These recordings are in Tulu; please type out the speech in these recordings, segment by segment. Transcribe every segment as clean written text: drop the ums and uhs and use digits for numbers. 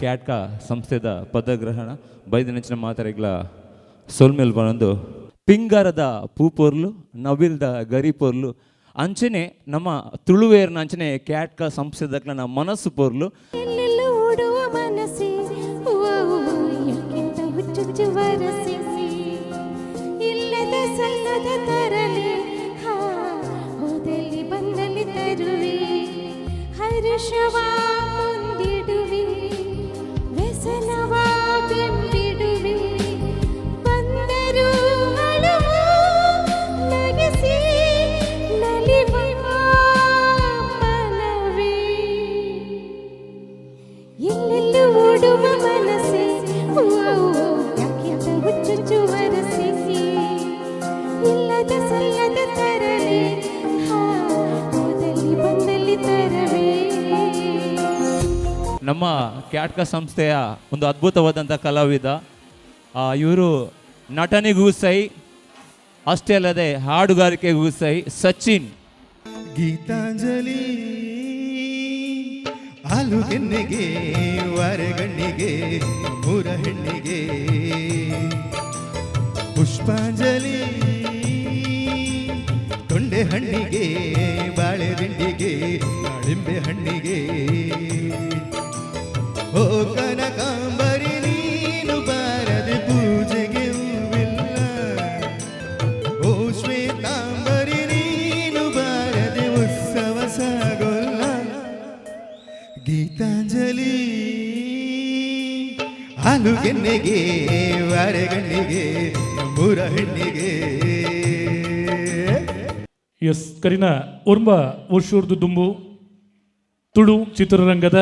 ಕ್ಯಾಟ್ಕ ಸಂಸ್ಥೆದ ಪದಗ್ರಹಣ ಬೈದಿನಂಚಿನ ಮಾತರೆಗ್ಲ ಸೊಲ್ಮೆಲ್ ಪನೊಂದು ಪಿಂಗಾರದ ಪೂಪೊರ್ಲು, ನವಿಲ್ದ ಗರಿಪೊರ್ಲು, ಅಂಚನೆ ನಮ್ಮ ತುಳುವೇರ್ನ ಅಂಚನೆ ಕ್ಯಾಟ್ಕ ಸಂಸ್ಥೆದಕ್ಲನ ಮನಸ್ಸು ಪೊರ್ಲು. ಎಲ್ಲೆಲ್ಲೂ ಓಡುವ ಮನಸ್ಸೇ, ಯಾಕಿಂತ ಹುಚ್ಚುಚ್ಚು ವರಸೆ, ಇಲ್ಲದ ಸಲ್ಲದ ತರಲೆ, ಹಾ ಹೋದಲ್ಲಿ ಬಂದಲ್ಲಿ ತರುವೆ, ಹರುಷವ ಮುಂದಿಡುವೆ, ವ್ಯಸನವ ಬೆಂಬಿಡುವೆ, ಬಂದರು ಅಳುವು, ನಗಿಸಿ ನಲಿವ ಮನವೇ, ಎಲ್ಲೆಲ್ಲೂ ಓಡುವ ಮನಸ್ಸೇ, ಯಾಕಿಂತ ಹುಚ್ಚುಚ್ಚು ವರಸೆ, ಇಲ್ಲದ ಸಲ್ಲದ ತರಲೆ, ಹಾ ಹೋದಲ್ಲಿ ಬಂದಲ್ಲಿ ತರವೇ. ನಮ್ಮ ಕ್ಯಾಟ್ಕ ಸಂಸ್ಥೆಯ ಒಂದು ಅದ್ಭುತವಾದಂಥ ಕಲಾವಿದ ಇವರು. ನಟನೆಗೂ ಸೈ, ಅಷ್ಟೇ ಅಲ್ಲದೆ ಹಾಡುಗಾರಿಕೆಗೂ ಸೈ, ಸಚಿನ್. ಗೀತಾಂಜಲಿ, ಹಾಲು ಕೆನ್ನೆಗೆ, ವಾರೆಗಣ್ಣಿಗೆ, ಮೂರ ಹೆಣ್ಣಿಗೆ ಪುಷ್ಪಾಂಜಲಿ, ತೊಂಡೆ ಹಣ್ಣಿಗೆ, ಬಾಳೆ ದಿಂಡಿಗೆ, ದಾಳಿಂಬೆ ಹಣ್ಣಿಗೆ. ಓ ಕನಕಾಂಬರಿ, ನೀನು ಬಾರದೆ ಪೂಜೆಗೆ ಹೂವಿಲ್ಲ. ಓ ಶ್ವೇತಾಂಬರಿ, ನೀನು ಬಾರದೆ ಉತ್ಸವ ಸಾಗೋಲ್ಲ. ಗೀತಾಂಜಲಿ, ಹಾಲು ಕೆನ್ನೆಗೆ, ವಾರೆಗಣ್ಣಿಗೆ, ನಮ್ಮೂರ ಹೆಣ್ಣಿಗೆ. ಎಸ್, ಕರಿನ 9 ವರ್ಷದ ದುಂಬು ತುಳು ಚಿತ್ರರಂಗದ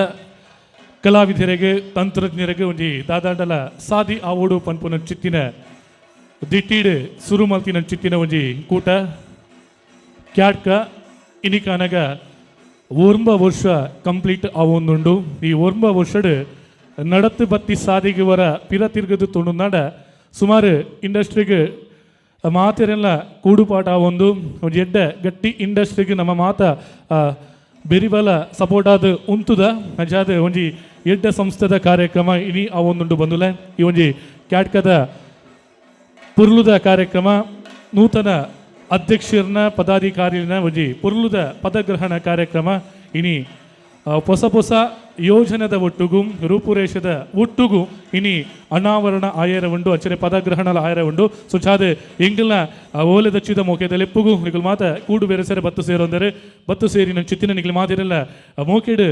ಕಲಾವಿದರಿಗೆ, ತಂತ್ರಜ್ಞರಿಗೆ ಒಂಜಿ ದಾದಾಂಡಲ ಸಾದಿ ಆವೋಡು ಪನ್ಪುನ ಚಿತ್ತಿನ ದಿಟ್ಟಿಡ್ ಸುರು ಮಲ್ತಿನ ಚಿತ್ತಿನ ಒಂಜಿ ಕೂಟ ಕ್ಯಾಟ್ಕ. ಇನಿಕಾನಗ 9 ವರ್ಷ ಕಂಪ್ಲೀಟ್ ಆವೊಂದುಂಡು. ಈ 9 ವರ್ಷಡ್ ನಡத்து ಬತ್ತಿ ಸಾದಿಗೆ ವರ ಪಿರ ತಿರ್ಗದು ತೊಂಡುನಾಡ ಸುಮಾರು ಇಂಡಸ್ಟ್ರಿಗೆ ಮಾತೆರೆಲ್ಲ ಕೂಡುಪಾಟ ಒಂದು ಒಂಜಿ ಎಡ್ಡೆ ಗಟ್ಟಿ ಇಂಡಸ್ಟ್ರಿಗೆ ನಮ್ಮ ಮಾತ ಬೆರಿಬಲ ಸಪೋರ್ಟ್ ಆದ್ ಉಂತುದ. ಅಂಚಾದ್ ಒಂಜಿ ಎಡ್ಡೆ ಸಂಸ್ಥೆದ ಕಾರ್ಯಕ್ರಮ ಇನಿ ಆವೊಂದುಂಡು ಬಂದುಲೆ. ಈ ಒಂಜಿ ಕ್ಯಾಟ್ಕದ ಪುರ್ಲುದ ಕಾರ್ಯಕ್ರಮ, ನೂತನ ಅಧ್ಯಕ್ಷರನ್ನ, ಪದಾಧಿಕಾರಿನ ಒಂಜಿ ಪುರ್ಲುದ ಪದಗ್ರಹಣ ಕಾರ್ಯಕ್ರಮ. ಇನಿ ಪೊಸ ಪೊಸ ಯೋಜನೆದ ಒಟ್ಟುಗು, ರೂಪುರೇಷದ ಒಟ್ಟುಗು ಇನಿ ಅನಾವರಣ ಆಯರ ಉಂಡು, ಅಂಚನೆ ಪದಗ್ರಹಣ ಆಯರ ಉಂಡು. ಸುಚಾದ ಎಂಗಲ್ನ ಓಲೆ ದಚ್ಚಿದ ಮೋಕೆದ ಲೆಪ್ಪುಗು ನಿಕುಲು ಮಾತ ಕೂಡು ಬೇರೆ ಬತ್ತು ಸೇರೊಂದರೆ ಬತ್ತು ಸೇರಿ ನನ್ನ ಚಿತ್ತಿನ ನಿಕುಲು ಮಾತಿರಲ್ಲ ಮೋಕೆಡ್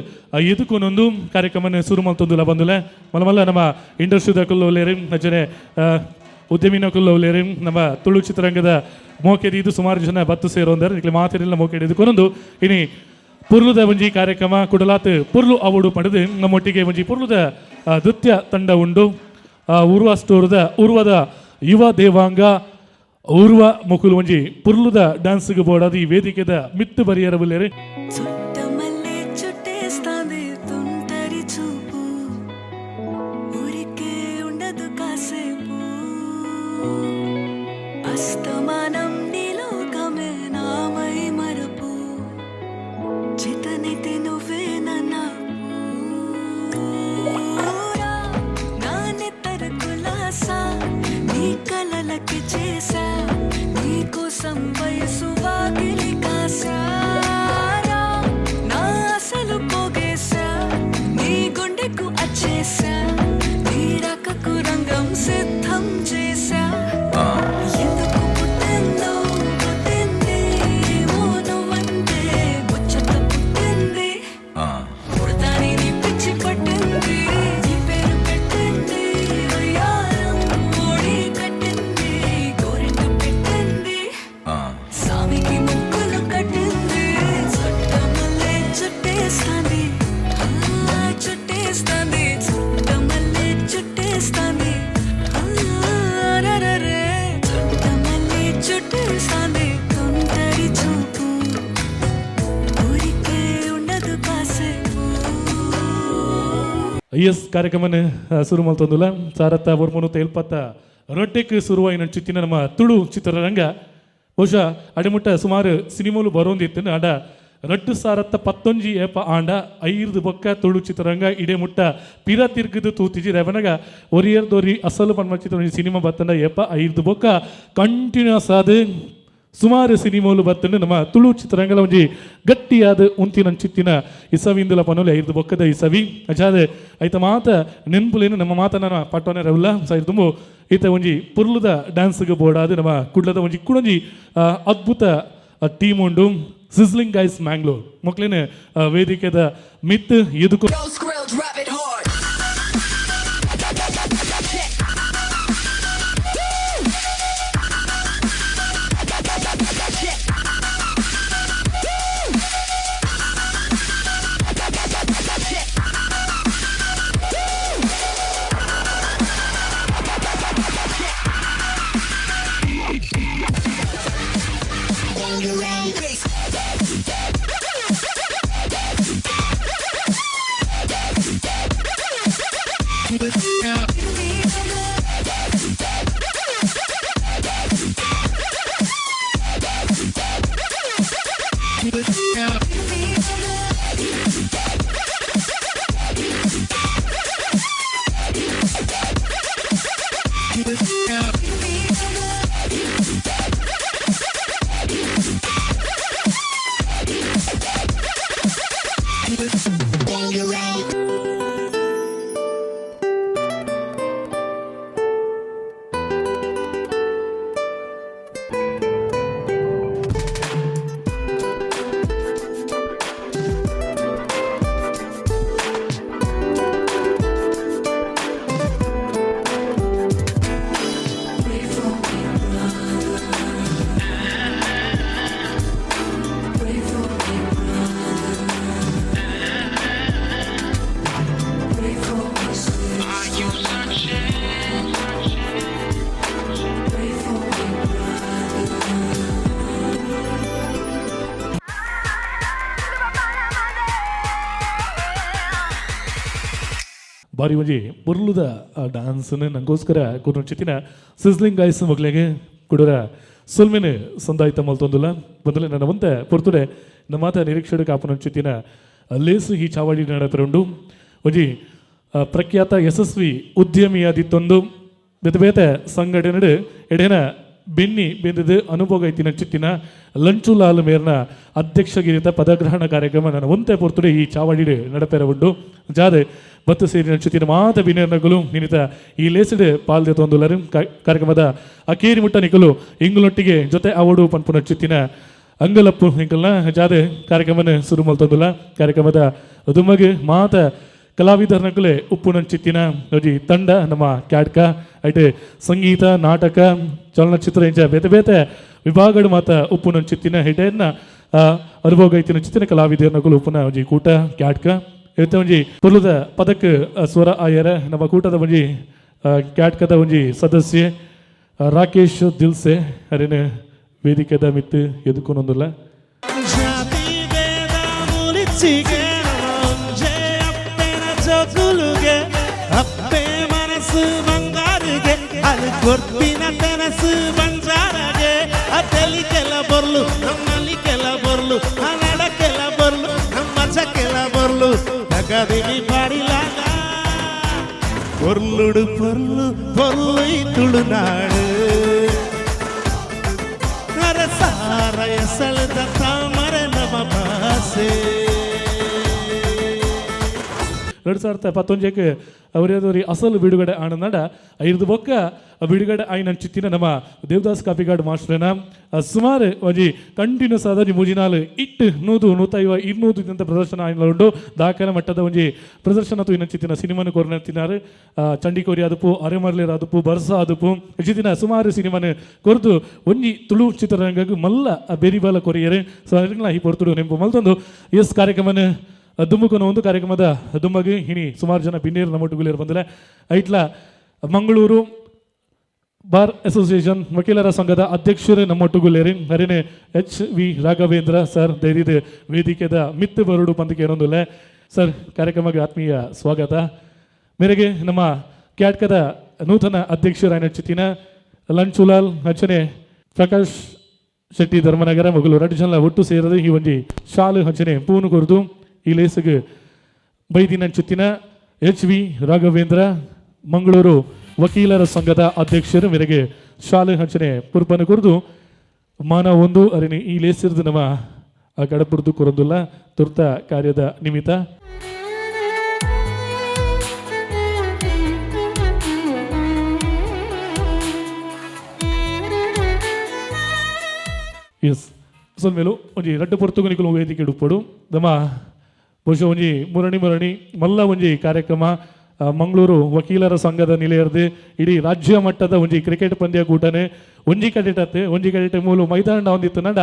ಎದುಕೊನೊಂದು ಕಾರ್ಯಕ್ರಮನ ಸುರು ಮಲ್ತೊಂದುಲ ಬಂದುಲೆ. ಮಲ್ಲ ಮಲ್ಲ ನಮ್ಮ ಇಂಡಸ್ಟ್ರಿದ ಕುಲ್ಲೋಲೇರಿ, ಅಂಚನೆ ಉದ್ಯಮಿನ ಕುಲ್ಲೋಲೇರಿ, ನಮ್ಮ ತುಳು ಚಿತ್ರರಂಗದ ಮೋಕೆದ ಇದು ಸುಮಾರು ಜನ ಬತ್ತು ಸೇರೊಂದರೆ ನಿಕುಲು ಮಾತಿರಲ್ಲ ಮೋಕೆಡ್ ಎದುಕೊನೊಂದು ಇನಿ ಪುರ್ಲುದ ಒಂಜಿ ಕಾರ್ಯಕ್ರಮ ಕುಡಲಾತ್ ಪುರ್ಲು ಅವಡು ಪಡೆದು ನಮ್ಮೊಟ್ಟಿಗೆ ಒಂಜಿ ಪುರ್ಲುದ ನೃತ್ಯ ತಂಡ ಉಂಡು. ಉರ್ವ ಸ್ಟೋರ್ದ ಉರ್ವದ ಯುವ ದೇವಾಂಗ ಉರ್ವ ಮುಕುಲು ಒಂಜಿ ಪುರ್ಲುದ ಡ್ಯಾನ್ಸ್ಗೆ ಬೋಡಾದ ಈ ವೇದಿಕೆದ ಮಿತ್ತು ಬರಿಯರವುಲ್ಲೇರಿ. చుట్టమల్లే చుట్టేస్తాంది తుంటరి చూపు, ఊరికే ఉండదు కాసేపు. అస్తమానం నీలోకమే నామై మరపు, చితనితి నువ్వే నన్న నా కులాసా, నీ కలలకి చేసా, నీ కోసం వయసు వాకిలి కాసారా, నా అసలు పోగేశా, నీ గుండెకు అచ్చేసా, నీ రాకకు రంగం సిద్ధం చేశా. ఎందుకు పుట్టిందో పుట్టింది ఏమో, నువ్వంటే ముచ్చట పుట్టింది, పుడతాని నీ పిచ్చి పట్టింది, నీ పేరు పెట్టింది, వయ్యారం ఓడి కట్టింది, గోరింట పెట్టింది, సామికి ముక్కులు కట్టింది. చుట్టమల్లే చుట్టేస్తాంది, ఆ, చుట్టేస్తాంది, చుట్టమల్లే చుట్టేస్తాంది, ఆ, రరరే. చుట్టమల్లే చుట్టేస్తాంది తుంటరి చూపు, ఊరికే ఉండదు కాసేపు. ಎಸ್, ಕಾರ್ಯಕ್ರಮನ ಶುರು ಮಲ್ತೊಂದುಲ್ಲ. ಸಾರತ್ತ ಒರ್ಮುನೂತ ಎಲ್ಪತ್ತ ರೊಟ್ಟೆಕ್ ಶುರುವಾಯಿನ ಚಿತ್ತಿನ ನಮ್ಮ ತುಳು ಚಿತ್ರರಂಗ ಬಹುಶಃ ಅಡಿಮುಟ್ಟ ಸುಮಾರು ಸಿನಿಮಾಲು ಬರೋಂದಿತ್ತು. ಆಡ 2019 ಏಪ ಆಂಡ ಐರ್ದು ಬೊಕ್ಕ ತುಳು ಚಿತ್ರರಂಗ ಇಡೆ ಮುಟ್ಟ ಪಿರ ತಿರ್ಗದು ತೂತಿಜಿ ರೆವನಗ ಒರಿಯರ್ದೊರಿ ಅಸಲು ಪನ್ಮ ಚಿತ್ರ ಸಿನಿಮಾ ಬತ್ತಂಡ ಏಪ ಐರ್ದು ಬೊಕ್ಕ ಕಂಟಿನ್ಯೂಸ್ ಆದ ಸುಮಾರು ಸಿನಿಮಾಲು ಬತ್ತಂಡು ನಮ್ಮ ತುಳು ಚಿತ್ರರಂಗಲ ಒಂಜಿ ಗಟ್ಟಿಯಾದ ಉಂತಿನ ಚಿತ್ತಿನ ಇಸವಿಂದಲ ಪನೋಲಿ ಐರ್ದು ಬೊಕ್ಕದ ಇಸವಿ ಅಜಾದೆ ಐತ ಮಾತ ನೆನ್ಪುಲೇನು ನಮ್ಮ ಮಾತನ ಪಟ್ಟೋನೆ ರವುಲ್ಲ ಸೈರ್ ತುಂಬು ಈತ ಒಂಜಿ ಪುರ್ಲುದ ಡ್ಯಾನ್ಸ್ಗೆ ಬೋರ್ಡಾದ ನಮ್ಮ ಕುಡ್ಲದ ಒಂಜಿ ಕುಡೊಂಜಿ ಅದ್ಭುತ ಟೀಮ್ ಉಂಡು ಸಿಸ್ಲಿಂಗ್ ಗೈಸ್ ಮ್ಯಾಂಗ್ಳೂರ್ ಮೊಕ್ಲೇನೆ ವೇದಿಕೆದ ಮಿತ್ ಎದುಕು Go skrill, drop it hard. ಬಾರಿ ಒಂಜಿ ಪೊರ್ಲುದ ಡ್ಯಾನ್ಸ್ನ ನಂಗೋಸ್ಕರ ಚಿತ್ತಿನ ಸಿಸ್ಲಿಂಗ್ ಗಾಯ್ಸ್ ಮಗಳಿಗೆ ಕುಡರ ಸೊಲ್ಮೆನೆ ಸಂದಾಯ್ತ ಮಲ್ತೊಂದುಲ್ಲ ಬಂದಲೆ ನನ್ನ ಒಂತೆ ಪೊರ್ತುಡೆ ನಮ್ಮ ಮಾತ ನಿರೀಕ್ಷೆ ಕಾಪುನ ಚಿತ್ತಿನ ಲೇಸು ಈ ಚಾವಡಿ ನಡಪರುಂಡು ಒಂಜಿ ಪ್ರಖ್ಯಾತ ಯಶಸ್ವಿ ಉದ್ಯಮಿಯಾದಿತ್ತೊಂದು ಬೇತೆ ಬೇತೆ ಸಂಘಟನೆ ಎಡೆನ ಬೆನ್ನಿ ಬೆಂದದು ಅನುಭೋಗ ಐತಿನ ಚಿತ್ತಿನ ಲಂಚುಲಾಲ್ ಮೇರ್ನ ಅಧ್ಯಕ್ಷಗಿರಿತ ಪದಗ್ರಹಣ ಕಾರ್ಯಕ್ರಮ ನನ್ನ ಒಂತೆ ಪೊರ್ತುಡೆ ಈ ಚಾವಡಿ ನಡಪೆರ ಉಂಡು ಜಾದೆ ಬತ್ತು ಸೇರಿನ ಚಿತ್ತಿನ ಮಾತ ಬಿನೇರ್ನಗುಲು ನಿನಿತ ಈ ಲೇಸಿಡ್ ಪಾಲ್ದೆ ತೊಂದುಲರು ಕಾರ್ಯಕ್ರಮದ ಅಕೇರಿ ಮುಟ್ಟ ನಿಕಲು ಇಂಗುಲೊಟ್ಟಿಗೆ ಜೊತೆ ಅವಡು ಪನ್ಪುನ ಚಿತ್ತಿನ ಅಂಗಲಪ್ಪು ಇಂಕಲ್ನ ಜಾದೆ ಕಾರ್ಯಕ್ರಮನ ಶುರು ಮಲ್ತೊಂದುಲ್ಲ. ಕಾರ್ಯಕ್ರಮದ ದುಮಗೆ ಮಾತ ಕಲಾವಿದರ್ನಕುಲೆ ಉಪ್ಪುನ ಚಿತ್ತಿನ ಒಂಜಿ ತಂಡ ನಮ್ಮ ಕ್ಯಾಟ್ಕ ಐಟೆ ಸಂಗೀತ ನಾಟಕ ಚಲನಚಿತ್ರ ಇಂಚ ಬೇತೆ ಬೇತೆ ವಿಭಾಗಡು ಮಾತ ಉಪ್ಪುನ ಚಿತ್ತಿನ ಹಿಟೆನ್ನ ಅನುಭೋಗ ಐತಿನ ಚಿತ್ತಿನ ಕಲಾವಿದರ್ನಕುಲು ಉಪ್ಪುನ ಒಂಜಿ ಕೂಟ ಕ್ಯಾಟ್ಕ ಇತ್ತೆ ಒಂಜಿ ಪೊರ್ಲುದ ಪದಕ್ ಸ್ವರ ಆಯರ ನಮ್ಮ ಕೂಟದ ಒಂಜಿ ಕ್ಯಾಟ್ಕದ ಒಂಜಿ ಸದಸ್ಯೆ ರಾಕೇಶ್ ದಿಲ್ಸೆ ಅರೇನ ವೇದಿಕೆದ ಮಿತ್ತು ಎದುಕೊನೊಂದುಲ್ಲ. ಜಾತಿ ಭೇದ ಮುಲಿಚಿಗೆ ಒಂಜೆ ಅಪ್ಪೆನ ಜೋಕುಲುಗೆ ಅಪ್ಪೆ ಮನಸ್ಸು ಬಂಗಾರಿಗೆ ಅದು ಕೊರ್ಪಿನ ಕನಸು ಬಂಜಾರಗೆ ಅತೆಲಿ ಕೆಲ ಬರ್ಲು ನಮ್ಮಲ್ಲಿ ಕೆಲ ಬರ್ಲು ಆ ನಡಕೆಲ ಬರ್ಲು ನಮ್ಮ ಕೆಲ ಬರ್ಲು ತಗದಿನಿ ಪಾಡಿಲಾಗ பொருளுடு பொருளு பொருளை துளுநாடு அரசார எசழுத தாமர நம பாசே. 2019ಕ್ಕೆ ಅವರೇದೋರಿ ಅಸಲು ಬಿಡುಗಡೆ ಆನಂದ ಐದು ಬೊಕ್ಕ ಬಿಡುಗಡೆ ಆಯ್ನ ಚಿತ್ತಿನ ನಮ್ಮ ದೇವದಾಸ್ ಕಾಪಿಗಾಡ್ ಮಾಸ್ಟ್ರನ ಸುಮಾರು ಒಂಜಿ ಕಂಟಿನ್ಯೂಸ್ ಆದ ಒಂಜಿ ಮೂಜಿನಾಲು ಇಟ್ಟು 100 150 200 ಇದ್ದಂಥ ಪ್ರದರ್ಶನ ಆಯ್ನ ಉಂಡು. ದಾಖಲೆ ಮಟ್ಟದ ಒಂಜಿ ಪ್ರದರ್ಶನ ತೂಯಿನ ಚಿತ್ತಿನ ಸಿನಿಮಾನ ಕೊರ್ನ ತಿನ್ನಾರು ಚಂಡಿಕೋರಿ ಆದಪು, ಅರೆಮರ್ಲೇರ್ ಆದಪು, ಬರ್ಸ ಆದಪು ಚಿತ್ತಿನ ಸುಮಾರು ಸಿನಿಮಾನ ಕೊರ್ದು ಒಂಜಿ ತುಳು ಚಿತ್ರರಂಗಕ್ಕೆ ಮಲ್ಲ ಬೆರಿಬಾಲ ಕೊರಿಯರು. ಸೊ ಅದನ್ನ ಈ ಪೊರ್ತುಡು ನೆಂಪು ಮಲ್ತೊಂದು ಎಸ್ ಕಾರ್ಯಕ್ರಮನ ದುಮ್ಮುಕನ ಒಂದು ಕಾರ್ಯಕ್ರಮದ ದುಮ್ಮಗೆ ಹಿನಿ ಸುಮಾರು ಜನ ಬಿನ್ನೇರು ನಮ್ಮೊಟ್ಟುಗುಲಿಯರು ಬಂದಿಲ್ಲ. ಐಟ್ಲ ಮಂಗಳೂರು ಬಾರ್ ಅಸೋಸಿಯೇಷನ್ ವಕೀಲರ ಸಂಘದ ಅಧ್ಯಕ್ಷರು ನಮ್ಮೊಟ್ಟುಗುಲೇರಿ ಹರಿನೆ H V Raghavendra sir ಧೈರ್ಯದ ವೇದಿಕೆದ ಮಿತ್ತು ಬರುಡು ಪಂದಕ್ಕೆ ಏನೊಂದಿಲ್ಲ. ಸರ್, ಕಾರ್ಯಕ್ರಮಕ್ಕೆ ಆತ್ಮೀಯ ಸ್ವಾಗತ. ಮೇರೆಗೆ ನಮ್ಮ ಕ್ಯಾಟ್ಕದ ನೂತನ ಅಧ್ಯಕ್ಷರಾಯನ ಚಿತ್ತಿನ ಲಂಚುಲಾಲ್ ಅರ್ಚನೆ ಪ್ರಕಾಶ್ ಶೆಟ್ಟಿ ಧರ್ಮನಗರ ಮೊಗಲು ರಡ್ಡು ಜನ ಒಟ್ಟು ಸೇರದು ಈ ಒಂಜಿ ಶಾಲು ಹಂಚನೆ ಪೂನು ಕೊರ್ದು ಈ ಲೇಸುಗು ಬೈದಿನಂಚುತ್ತಿನ ಎಚ್ ವಿ ರಾಘವೇಂದ್ರ ಮಂಗಳೂರು ವಕೀಲರ ಸಂಘದ ಅಧ್ಯಕ್ಷರು ಮೇರೆಗೆ ಶಾಲು ಹಂಚನೆ ಪುರ್ಪನು ಕೊರ್ದು ಮಾನ ಒಂದು ಅರಿನಿ ಈ ಲೇಸಿರ್ದು ನಮ್ಮ ಕಡಪುರ್ದು ಕೊರೊಂದುಲ್ಲ ತುರ್ತ ಕಾರ್ಯದ ನಿಮಿತ್ತ. ಎಸ್ ಸೊಲ್ಮೇಲು ಒಂಜಿ ರಡ್ಡು ಪೊರ್ತುಗು ನಿಕುಲು ವೇದಿಕೆ ಉಪ್ಪೊಡು. ನಮ್ಮ ಬಹುಶಃ ಒಂಜಿ ಮುರಣಿ ಮುರಣಿ ಮಲ್ಲ ಒಂಜಿ ಕಾರ್ಯಕ್ರಮ, ಮಂಗಳೂರು ವಕೀಲರ ಸಂಘದ ನಿಲೆಯರ್ದು ಇಡೀ ರಾಜ್ಯ ಮಟ್ಟದ ಒಂಜಿ ಕ್ರಿಕೆಟ್ ಪಂದ್ಯ ಕೂಟನೆ ಒಂಜಿ ಕಡೆಟ್ ಅತ್ತೆ ಒಂಜಿ ಕಡೆಟ್ ಮೂಲು ಮೈದಾನ ಹೊಂದಿತ್ತು ನಂಡ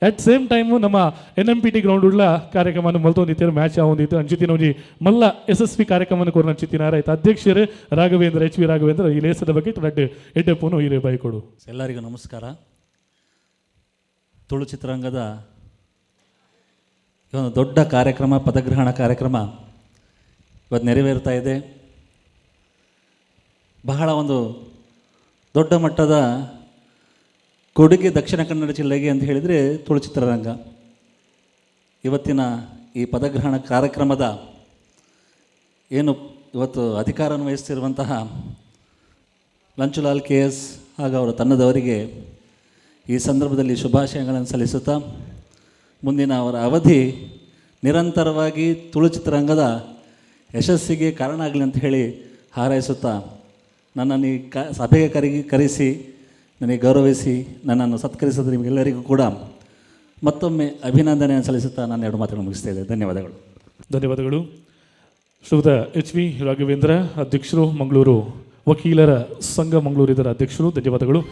ಅಟ್ ಸೇಮ್ ಟೈಮ್ ನಮ್ಮ ಎನ್.ಎಂ.ಪಿ.ಟಿ ಗ್ರೌಂಡ್ ಉಳ್ಳ ಕಾರ್ಯಕ್ರಮ ಮಲ್ತೊಂದಿತ್ತು, ಮ್ಯಾಚ್ ಆವೊಂದಿತ್ತು. ಅಂಚಿತಿನ ಒಂಜಿ ಮಲ್ಲ ಯಶಸ್ವಿ ಕಾರ್ಯಕ್ರಮ ಕೊರ್ನ ಅಂಚಿತ್ತಿನಾರ ಆಯ್ತು ಅಧ್ಯಕ್ಷರು ರಾಘವೇಂದ್ರ, ಎಚ್ ವಿ ರಾಘವೇಂದ್ರ. ಈ ಲೇಸದ ಬಗ್ಗೆ ರಡ್ಡು ಎಡ್ಡೆಪ್ಪುನು ಹಿರೇ ಬೈಕೊಡು. ಎಲ್ಲರಿಗೂ ನಮಸ್ಕಾರ. ತುಳು ಚಿತ್ರರಂಗದ ಈ ಒಂದು ದೊಡ್ಡ ಕಾರ್ಯಕ್ರಮ, ಪದಗ್ರಹಣ ಕಾರ್ಯಕ್ರಮ ಇವತ್ತು ನೆರವೇರ್ತಾ ಇದೆ. ಬಹಳ ಒಂದು ದೊಡ್ಡ ಮಟ್ಟದ ಕೊಡುಗೆ ದಕ್ಷಿಣ ಕನ್ನಡ ಜಿಲ್ಲೆಗೆ ಅಂತ ಹೇಳಿದರೆ ತುಳು ಚಿತ್ರರಂಗ. ಇವತ್ತಿನ ಈ ಪದಗ್ರಹಣ ಕಾರ್ಯಕ್ರಮದ ಏನು ಇವತ್ತು ಅಧಿಕಾರವನ್ನು ವಹಿಸ್ತಿರುವಂತಹ ಲಂಚುಲಾಲ್ ಕೆ ಎಸ್ ಹಾಗೂ ಅವರ ತಂಡದವರಿಗೆ ಈ ಸಂದರ್ಭದಲ್ಲಿ ಶುಭಾಶಯಗಳನ್ನು ಸಲ್ಲಿಸುತ್ತಾ, ಮುಂದಿನ ಅವರ ಅವಧಿ ನಿರಂತರವಾಗಿ ತುಳು ಚಿತ್ರರಂಗದ ಯಶಸ್ಸಿಗೆ ಕಾರಣ ಆಗಲಿ ಅಂತ ಹೇಳಿ ಹಾರೈಸುತ್ತಾ, ನನ್ನನ್ನು ಈ ಸಭೆಗೆ ಕರೆಸಿ ನನಗೆ ಗೌರವಿಸಿ ನನ್ನನ್ನು ಸತ್ಕರಿಸಿದ ನಿಮಗೆಲ್ಲರಿಗೂ ಕೂಡ ಮತ್ತೊಮ್ಮೆ ಅಭಿನಂದನೆಯನ್ನು ಸಲ್ಲಿಸುತ್ತಾ ನಾನು ಎರಡು ಮಾತುಗಳನ್ನು ಮುಗಿಸ್ತಾ ಇದ್ದೇನೆ. ಧನ್ಯವಾದಗಳು. ಧನ್ಯವಾದಗಳು ಶ್ರೀಯುತ ಎಚ್ ವಿ ರಾಘವೇಂದ್ರ, ಅಧ್ಯಕ್ಷರು, ಮಂಗಳೂರು ವಕೀಲರ ಸಂಘ ಮಂಗಳೂರು ಇದರ ಅಧ್ಯಕ್ಷರು. ಧನ್ಯವಾದಗಳು.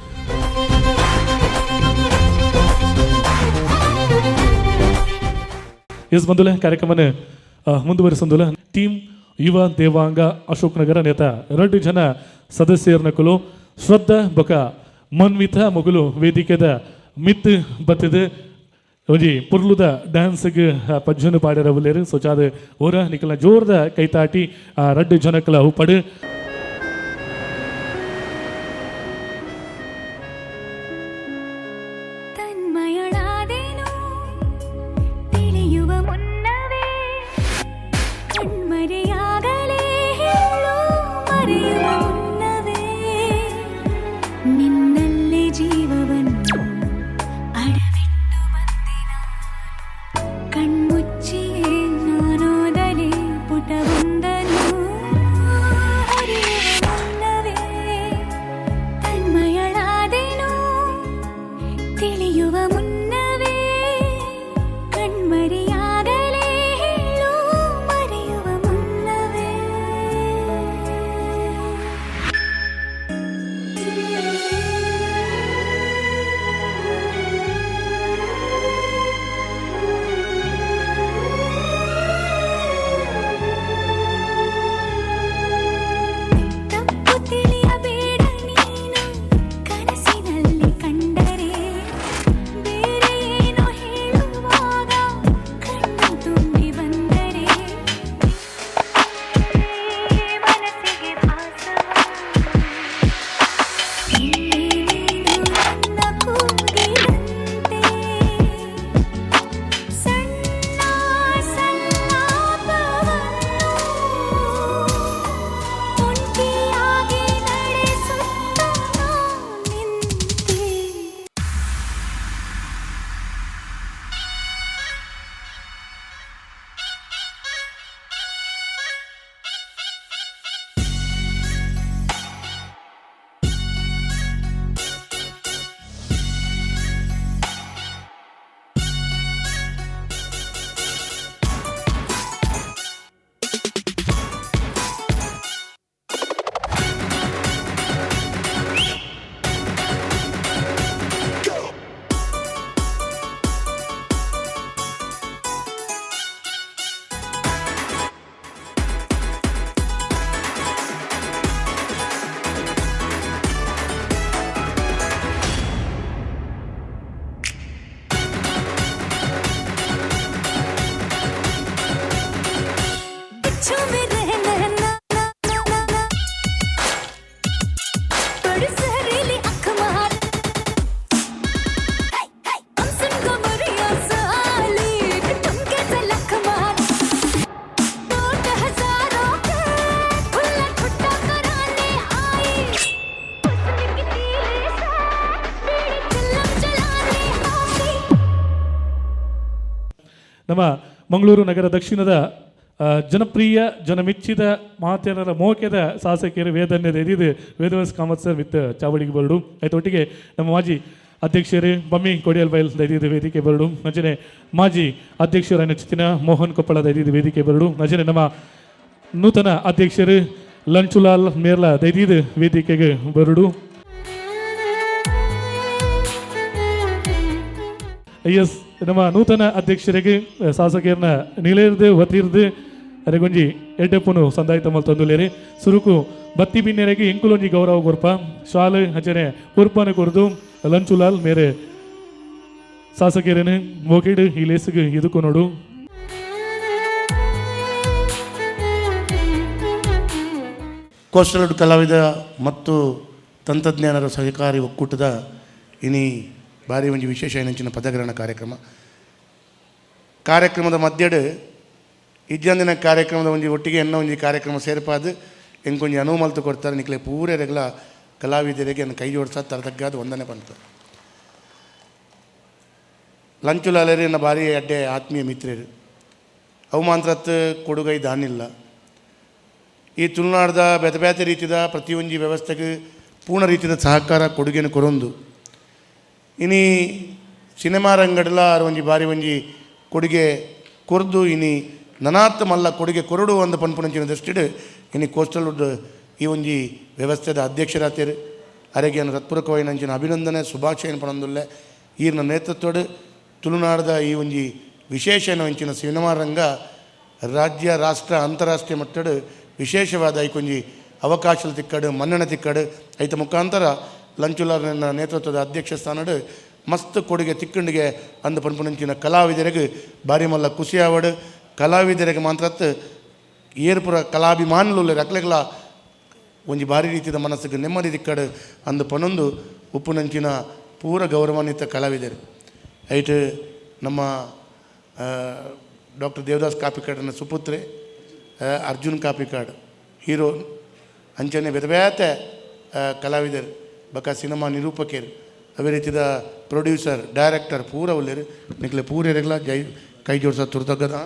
ಎಸ್ ಬಂದುಲೆ, ಕಾರ್ಯಕ್ರಮನ ಮುಂದುವರಿಸೊಂದುಲ. ಟೀಮ್ ಯುವ ದೇವಾಂಗ ಅಶೋಕ್ ನಗರ ನೇತ ಎರಡು ಜನ ಸದಸ್ಯರನಕುಲು ಶ್ರದ್ಧಾ ಬೊಕ ಮನ್ವಿತ ಮೊಗಲು ವೇದಿಕೆದ ಮಿತ್ ಬತ್ತಿದೆ ಒಂಜಿ ಪುರ್ಲುದ ಡ್ಯಾನ್ಸ್ಗ್ ಪಜ್ಜನು ಪಾಡ್ಯರ ಉಲ್ಲೆರ್. ಸೊಚಾದ ಓರ ನಿಕಲ್ನ ಜೋರ್ದ ಕೈತಾಟಿ ಆ ರಡ್ಡು ಜನಕಲ ಉಪ್ಪಡು. ತನ್ಮಯಳಾದೆನು ತಿಳಿಯುವ ಮುನ್ನವೇ, ಕಣ್ಮರೆಯಾಗಲೇ ಹೇಳು ಮರೆಯುವ ಮುನ್ನವೇ, ನಿನ್ನಲ್ಲಿ ಜೀವವನ್ನು ಅಡವಿಟ್ಟು ಬಂದಿನ, ಕಣ್ಮುಚ್ಚಿಯೇ ನಾನೋದಲೇ ಪುಟವೊಂದನು ಹರಿಯುವ ಮುನ್ನವೇ. ತನ್ಮಯಳಾದೆನು ತಿಳಿಯುವ ಮುನ್ನವೇ, ಕಣ್ಮರೆಯಾಗಲೇ ಹೇಳು ಮರೆಯುವ ಮುನ್ನವೇ. ತಪ್ಪು ತಿಳಿಯಬೇಡ ನೀನು ಕನಸಿನಲ್ಲಿ ಕಂಡರೆ, ಬೇರೆ ಏನೋ ಹೇಳುವಾಗ ಕಣ್ಣು ತುಂಬಿ ಬಂದರೆ, ಮನಸ್ಸಿಗೆ ಭಾಸವ ಇಲ್ಲಿ ನೀನು ನನ್ನ ಕೂಗಿದಂತೆ, ಸಣ್ಣ ಸಲ್ಲಾಪವನ್ನು ಒಂಟಿಯಾಗಿ ನಡೆಸುತ್ತ ನಾ ನಿಂತೆ. बिच्छू में रहना ना ना ना ना, बड़ी जहरीली अख मार। ನಮ್ಮ ಮಂಗಳೂರು ನಗರ ದಕ್ಷಿಣದ ಜನಪ್ರಿಯ ಜನಮೆಚ್ಚಿದ ಮಾತೇನರ ಮೋಕೆದ ಶಾಸಕರು ವೇದನ್ಯದ ಎದಿದು ವೇದವ್ಯಾಸ್ ಕಾಮತ್ ಸರ್ ವಿತ್ ಚಾವಡಿಗೆ ಬರಡು. ಆಯ್ತು, ಒಟ್ಟಿಗೆ ನಮ್ಮ ಮಾಜಿ ಅಧ್ಯಕ್ಷರು ಬಮ್ಮಿ ಕೊಡಿಯಲ್ ಬೈಲ್ ದೈದಿದ ವೇದಿಕೆ ಬರಡು. ಅಂಚನೆ ಮಾಜಿ ಅಧ್ಯಕ್ಷರ ಚಿತ್ತಿನ ಮೋಹನ್ ಕೊಪ್ಪಳ ದೈದಿದ ವೇದಿಕೆ ಬರಡು. ಅಂಚನೆ ನಮ್ಮ ನೂತನ ಅಧ್ಯಕ್ಷರು ಲಂಚುಲಾಲ್ ಮೇರ್ಲ ದೈದಿದ ವೇದಿಕೆಗೆ ಬರಡು. ಎಸ್, ನಮ್ಮ ನೂತನ ಅಧ್ಯಕ್ಷರಿಗೆ ಶಾಸಕರನ್ನ ನಿಲೇರ್ದು ವತಿರ್ದು ಅರೆಗೊಂಜಿ ಎಡ್ಡೆಪ್ಪುನು ಸಂದಾಯಿತ ಮಲ್ತೊಂದುಲ್ಲೇರಿ. ಸುರುಕು ಬತ್ತಿ ಬಿನ್ನೆರೆಗೆ ಎಂಕುಲೊಂಜಿ ಗೌರವ ಕೊರ್ಪ ಶಾಲು ಅಂಚನೆ ಪುರ್ಪನ ಕೊರ್ದು ಲಂಚುಲಾಲ್ ಮೇರೆ ಶಾಸಕರನ್ನು ಮೋಕಿಡ್ ಈ ಲೇಸುಗೆ ಇದಕ್ಕೂ ನೋಡು. ಕೋಸ್ಟಲ್ ಕಲಾವಿದ ಮತ್ತು ತಂತ್ರಜ್ಞಾನರ ಸಹಕಾರಿ ಒಕ್ಕೂಟದ ಇನಿ ಭಾರಿ ಒಂಜಿ ವಿಶೇಷ ಏನಂಚಿನ ಪದಗ್ರಹಣ ಕಾರ್ಯಕ್ರಮ. ಕಾರ್ಯಕ್ರಮದ ಮಧ್ಯಡ್ ಇಜ್ಜಂದಿನ ಕಾರ್ಯಕ್ರಮದ ಒಂಜಿ ಒಟ್ಟಿಗೆ ಎನ್ನ ಒಂಜಿ ಕಾರ್ಯಕ್ರಮ ಸೇರ್ಪಾದು ಎಂಕೊಂಜಿ ಅನುವು ಮಲ್ತು ಕೊಡ್ತಾರೆ. ನಿಕ್ಲೆ ಪೂರೆರೆಗ್ಲ ಕಲಾವಿದರಿಗೆ ಎನ್ನ ಕೈ ಜೋಡಿಸ ತರತಗ್ಗಾದ ವಂದನೆ ಪಂತು. ಲಂಚುಲಾಲರಿ ಎನ್ನ ಭಾರಿ ಅಡ್ಡೆ ಆತ್ಮೀಯ ಮಿತ್ರರು. ಅವು ಮಾತ್ರತ್ ಕೊಡುಗೈ ದಾನಿಲ್ಲ. ಈ ತುಳುನಾಡ್ದ ಬೇತೆ ಬೇತೆ ರೀತಿದ ಪ್ರತಿಯೊಂಜಿ ವ್ಯವಸ್ಥೆಗೆ ಪೂರ್ಣ ರೀತಿಯ ಸಹಕಾರ ಕೊಡುಗೆಯನ್ನು ಕೊರೊಂದು ಇನಿ ಸಿನಿಮಾ ರಂಗಡ್ಲ ಆರ್ ಒಂಜಿ ಬಾರಿ ಒಂಜಿ ಕೊಡುಗೆ ಕೊರ್ದು ಇನಿ ನನಾತ್ ಮಲ್ಲ ಕೊಡುಗೆ ಕೊರಡು ಒಂದು ಪನ್ಪುನಂಚಿನ ದೃಷ್ಟಿಡ್ ಇನಿ ಕೋಸ್ಟಲ್ ಈ ಒಂಜಿ ವ್ಯವಸ್ಥೆದ ಅಧ್ಯಕ್ಷರಾತೇರು. ಅರೆಗೆ ಹೃತ್ಪೂರ್ವಕವಾಯಿನಂಚಿನ ಅಭಿನಂದನೆ ಶುಭಾಶಯ ಪಣಂದುಲ್ಲೆ. ಈರ್ನ ನೇತೃತ್ವಡ್ ತುಳುನಾಡದ ಈ ಒಂಜಿ ವಿಶೇಷ ಅಂಚಿನ ಸಿನಿಮಾ ರಂಗ ರಾಜ್ಯ ರಾಷ್ಟ್ರ ಅಂತಾರಾಷ್ಟ್ರೀಯ ಮಟ್ಟಡ್ ವಿಶೇಷವಾದ ಐಕೊಂಜಿ ಅವಕಾಶ ತಿಕ್ಕಡು ಮನ್ನಣೆ ತಿಕ್ಕಡು ಐತ ಮುಖಾಂತರ ಲಂಚುಲಾರನ ನೇತೃತ್ವದ ಅಧ್ಯಕ್ಷ ಸ್ಥಾನಡ್ ಮಸ್ತ್ ಕೊಡುಗೆ ತಿಕ್ಕಂಡಿಗೆ ಅಂದು ಪನ್ಪುನಂಚಿನ ಕಲಾವಿದರಿಗೆ ಬಾರಿ ಮಲ್ಲ ಖುಷಿಯಾವಡು. ಕಲಾವಿದರಿಗೆ ಮಾತ್ರತ್ ಏರ್ಪುರ ಕಲಾಭಿಮಾನುಲು ರಕ್ಲೆಗ್ಲ ಒಂಜಿ ಭಾರಿ ರೀತಿಯ ಮನಸ್ಸಿಗೆ ನೆಮ್ಮದಿ ತಿಕ್ಕಡು ಅಂದು ಪನೊಂದು ಉಪ್ಪುನಂಚಿನ ಪೂರ ಗೌರವಾನ್ವಿತ ಕಲಾವಿದರು. ಐಟ್ ನಮ್ಮ ಡಾಕ್ಟರ್ ದೇವದಾಸ್ ಕಾಪಿಕಾಡನ ಸುಪುತ್ರೆ ಅರ್ಜುನ್ ಕಾಪಿಕಾಡ್ ಹೀರೋ, ಅಂಚನೆ ಬೇತೆ ಬೇತೆ ಕಲಾವಿದರು ಬೊಕ ಸಿನಿಮಾ ನಿರೂಪಕರು, ಅವೇ ರೀತಿದ ಪ್ರೊಡ್ಯೂಸರ್ ಡೈರೆಕ್ಟರ್ ಪೂರ ಉಲ್ಲೇರು. ನಿಕ್ಲೆ ಪೂರೆರೆಗ್ಲ ಜೈ ಕೈ ಜೋಡ್ಸ ತುರ್ತಗದ.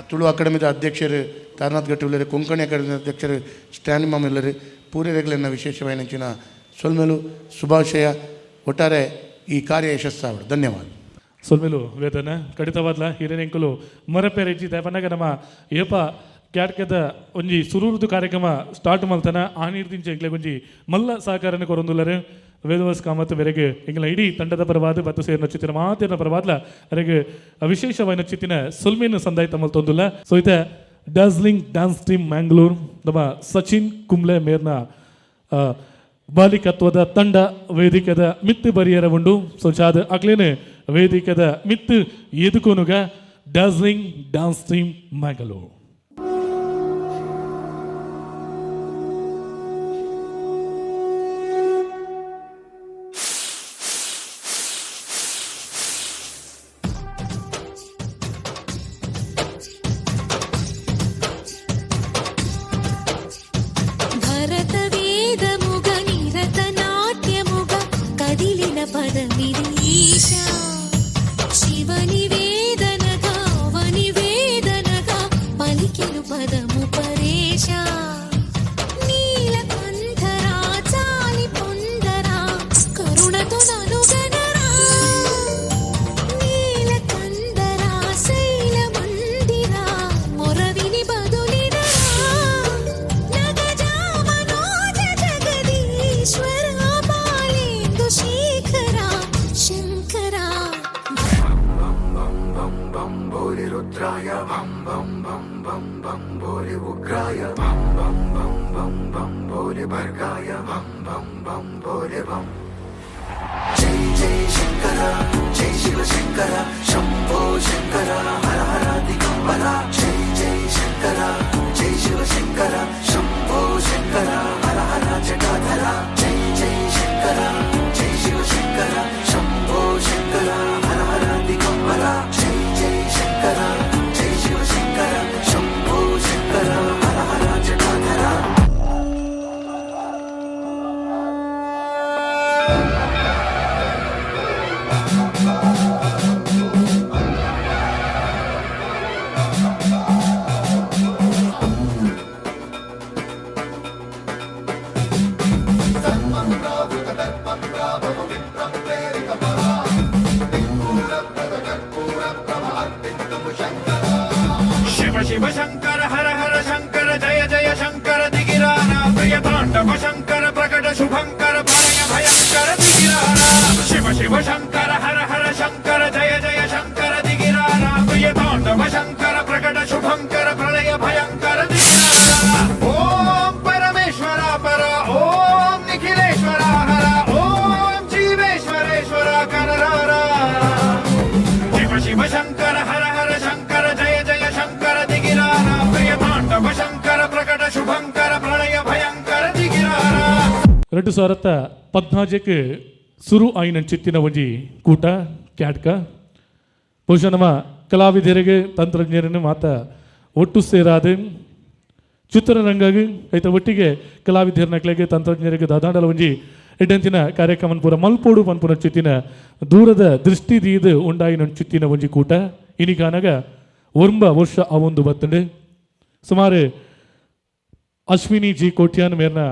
ತುಳು ಅಕಾಡೆಮಿದ ಅಧ್ಯಕ್ಷರು ತಾರನಾಥ್ ಗಟ್ಟಿ ಉಲ್ಲೇರು, ಕೊಂಕಣಿ ಅಕಾಡೆಮಿ ಅಧ್ಯಕ್ಷರು ಸ್ಟ್ಯಾನ್ಲಿ ಮಾಮ್ ಉಲ್ಲೇರು. ಪೂರೆರೆಗ್ಲೆನ್ನ ವಿಶೇಷವಾಯಿನಂಚಿನ ಸೊಲ್ಮೆಲು ಶುಭಾಶಯ. ಒಟ್ಟಾರೆ ಈ ಕಾರ್ಯ ಯಶಸ್ಸಾವಡು. ಧನ್ಯವಾದ. ಸೊಲ್ಮೆಲು ವೇದನ ಕಡಿತವಾದ್ಲ ಹಿರೇನೆಂಕುಲು ಮರಪೆರೆಜ್ಜಿ ದಯಪನಾಗ ನಮ್ಮ ಏಪ ಕ್ಯಾಟ್ಕದ ಒಂಜಿ ಸುರೂರ್ದು ಕಾರ್ಯಕ್ರಮ ಸ್ಟಾರ್ಟ್ ಮಲ್ತನ ಆನೀರ್ದಿಂಚ ಎಂಕ್ಲೆಗ್ ಒಂಜಿ ಮಲ್ಲ ಸಹಕಾರನ ಕೊರೊಂದುಲ್ಲರು ವೇದವಾಸ್ ಕಾಮತ್ ಬೆರೆಗೆ ಎಂಗ್ಲ ಇಡೀ ತಂಡದ ಪರವಾದ ಬತ್ತು ಸೇರಿನ ಚಿತ್ತಿನ ಮಾತಿನ ಪರವಾದ್ಲ ಅರೆಗೆ ವಿಶೇಷವಾದ ಚಿತ್ತಿನ ಸೊಲ್ಮೇನು ಸಂದಾಯ ಮಲ್ತೊಂದುಲ್ಲ. ಸೊ ಇತ್ತೆ ಡಾರ್ಜಿಲಿಂಗ್ ಡ್ಯಾನ್ಸ್ ಟೀಮ್ ಮ್ಯಾಂಗ್ಳೂರ್ ನಮ್ಮ ಸಚಿನ್ ಕುಂಬ್ಳೆ ಮೇರ್ನ ಬಾಲಿಕತ್ವದ ತಂಡ ವೇದಿಕೆದ ಮಿತ್ತು ಬರಿಯರ ಉಂಡು. ಸೊ ಚಾದ ಅಕ್ಲೇನೆ ವೇದಿಕೆದ ಮಿತ್ತು ಎದುಕೊನುಗ ಡಾರ್ಜಿಲಿಂಗ್ ಡ್ಯಾನ್ಸ್ ಟೀಮ್ ಮ್ಯಾಂಗ್ಳೂರ್. భరత వేదముగ నిరత నాట్యముగ కదిలిన పదమిదీశా శివ నివేదనగా వనివేదనగా పలికెను పదము పరేశా నీలకంఠరా చాలి పొందరా కరుణతో ననుగనరా నీలకందరా శైల మందిరా మొరవిని బదులిడరా నగజా మనోజ జగదీశ్వర బాలేందు శేఖర శంకరా. ಶಿವ ಶಿವ ಶಂಕರ ಹರ ಹರ ಶಂಕರ ಜಯ ಜಯ ಶಂಕರ ದಿಗಿರಾರ ಪ್ರಿಯ ತಾಂಡವ ಶಂಕರ ಪ್ರಕಟ ಶುಭಂಕರ ಪ್ರಳಯ ಭಯಂಕರ ದಿಗಿರಾರ. ಶಿವ ಶಿವ ಶಂಕರ ಹರ ಹರ ಶಂಕರ ಜಯ ಜಯ ಶಂಕರ ದಿಗಿರಾರ ಪ್ರಿಯ ತಾಂಡವ ಶಂಕರ ಪ್ರಕಟ ಶುಭಂಕರ ಪ್ರಳಯ ಭಯಂಕರ ದಿಗಿರಾರ. ಓಂ ಪರಮೇಶ್ವರ ಪರ, ಓಂ ನಿಖಿಲೇಶ್ವರ ಹರ, ಓಂ ಜೀವೇಶ್ವರೇಶ್ವರ ಕರರಾರ. ಶಿವ ಶಿವ ಶಂಕರ ಹರ ಹರ ಶಂಕರ ಜಯ ಜಯ ಶಂಕರ ದಿಗಿರಾರ ಪ್ರಿಯ ತಾಂಡವ ಶಂಕರ ಪ್ರಕಟ ಶುಭಂಕರ ಪ್ರಳಯ ಭಯಂಕರ ದಿಗಿರಾರ. 2014ಕ್ಕೆ ಸುರು ಆಯಿನ ಚಿತ್ತಿನ ಒಂಜಿ ಕೂಟ ಕ್ಯಾಟ್ಕ. ಬಹುಶಃ ನಮ್ಮ ಕಲಾವಿದರಿಗೆ, ತಂತ್ರಜ್ಞರನ್ನು ಮಾತ ಒಟ್ಟು ಸೇರಾದೆ ಚಿತ್ರರಂಗಾಗಿ ಐತ ಒಟ್ಟಿಗೆ ಕಲಾವಿದರ ನಕ್ಲೆಗೆ, ತಂತ್ರಜ್ಞರಿಗೆ ದಾದಾಂಡಲ ಒಂಜಿ ಎಡ್ಡೆಂತಿನ ಕಾರ್ಯಕ್ರಮ ಪೂರ ಮಲ್ಪೋಡು ಪನ್ಪುನ ಚಿತ್ತಿನ ದೂರದ ದೃಷ್ಟಿ ದೀದ್ ಉಂಡಾಯಿನ ಚಿತ್ತಿನ ಒಂಜಿ ಕೂಟ. ಇನಿಗಾನಗ 9 ವರ್ಷ ಅವೊಂದು ಬತ್ತಂಡು. ಸುಮಾರು ಅಶ್ವಿನಿ ಜಿ ಕೋಟ್ಯಾನ್ ಮೇರ್ನ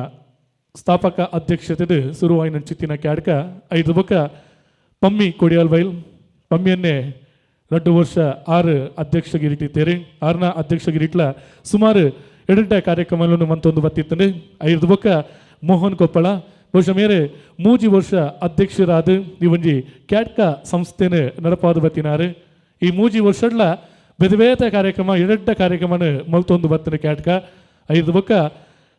ಸ್ಥಾಪಕ ಅಧ್ಯಕ್ಷತೆ ಸುರುವಾಯಿನ ಚಿತ್ತಿನ ಕ್ಯಾಡ್ಕ. ಐದು ಬೊಕ್ಕ ಪಮ್ಮಿ ಕೊಡಿಯಾಲ್ ಬೈಲ್ ಪಮ್ಮಿಯನ್ನೇ 2 ವರ್ಷ 6 ಅಧ್ಯಕ್ಷಗಿರಿಟ್ಟಿದ್ದೇರೆ. ಆರ್ನ ಅಧ್ಯಕ್ಷಗಿರಿಟ್ಲ ಸುಮಾರು ಎಡೆಟ ಕಾರ್ಯಕ್ರಮಗಳನ್ನು ಮಂತೊಂದು ಬತ್ತಿತ್ತಂಡು. ಐದು ಬೊಕ್ಕ ಮೋಹನ್ ಕೊಪ್ಪಳ ಬಹುಶಃ ಮೇರೆ 3 ವರ್ಷ ಅಧ್ಯಕ್ಷರಾದ ಈ ಒಂಜಿ ಕ್ಯಾಟ್ಕ ಸಂಸ್ಥೆನ ನಡಪಾದು ಬತ್ತಿನಾರು. ಈ 3 ವರ್ಷಡ್ಲ ಬೇತೆ ಬೇತೆ ಕಾರ್ಯಕ್ರಮ, ಎರಡ್ಡ ಕಾರ್ಯಕ್ರಮನ ಮಲ್ತೊಂದು ಬತ್ತನ ಕ್ಯಾಟ್ಕ. ಐದು ಬೊಕ್ಕ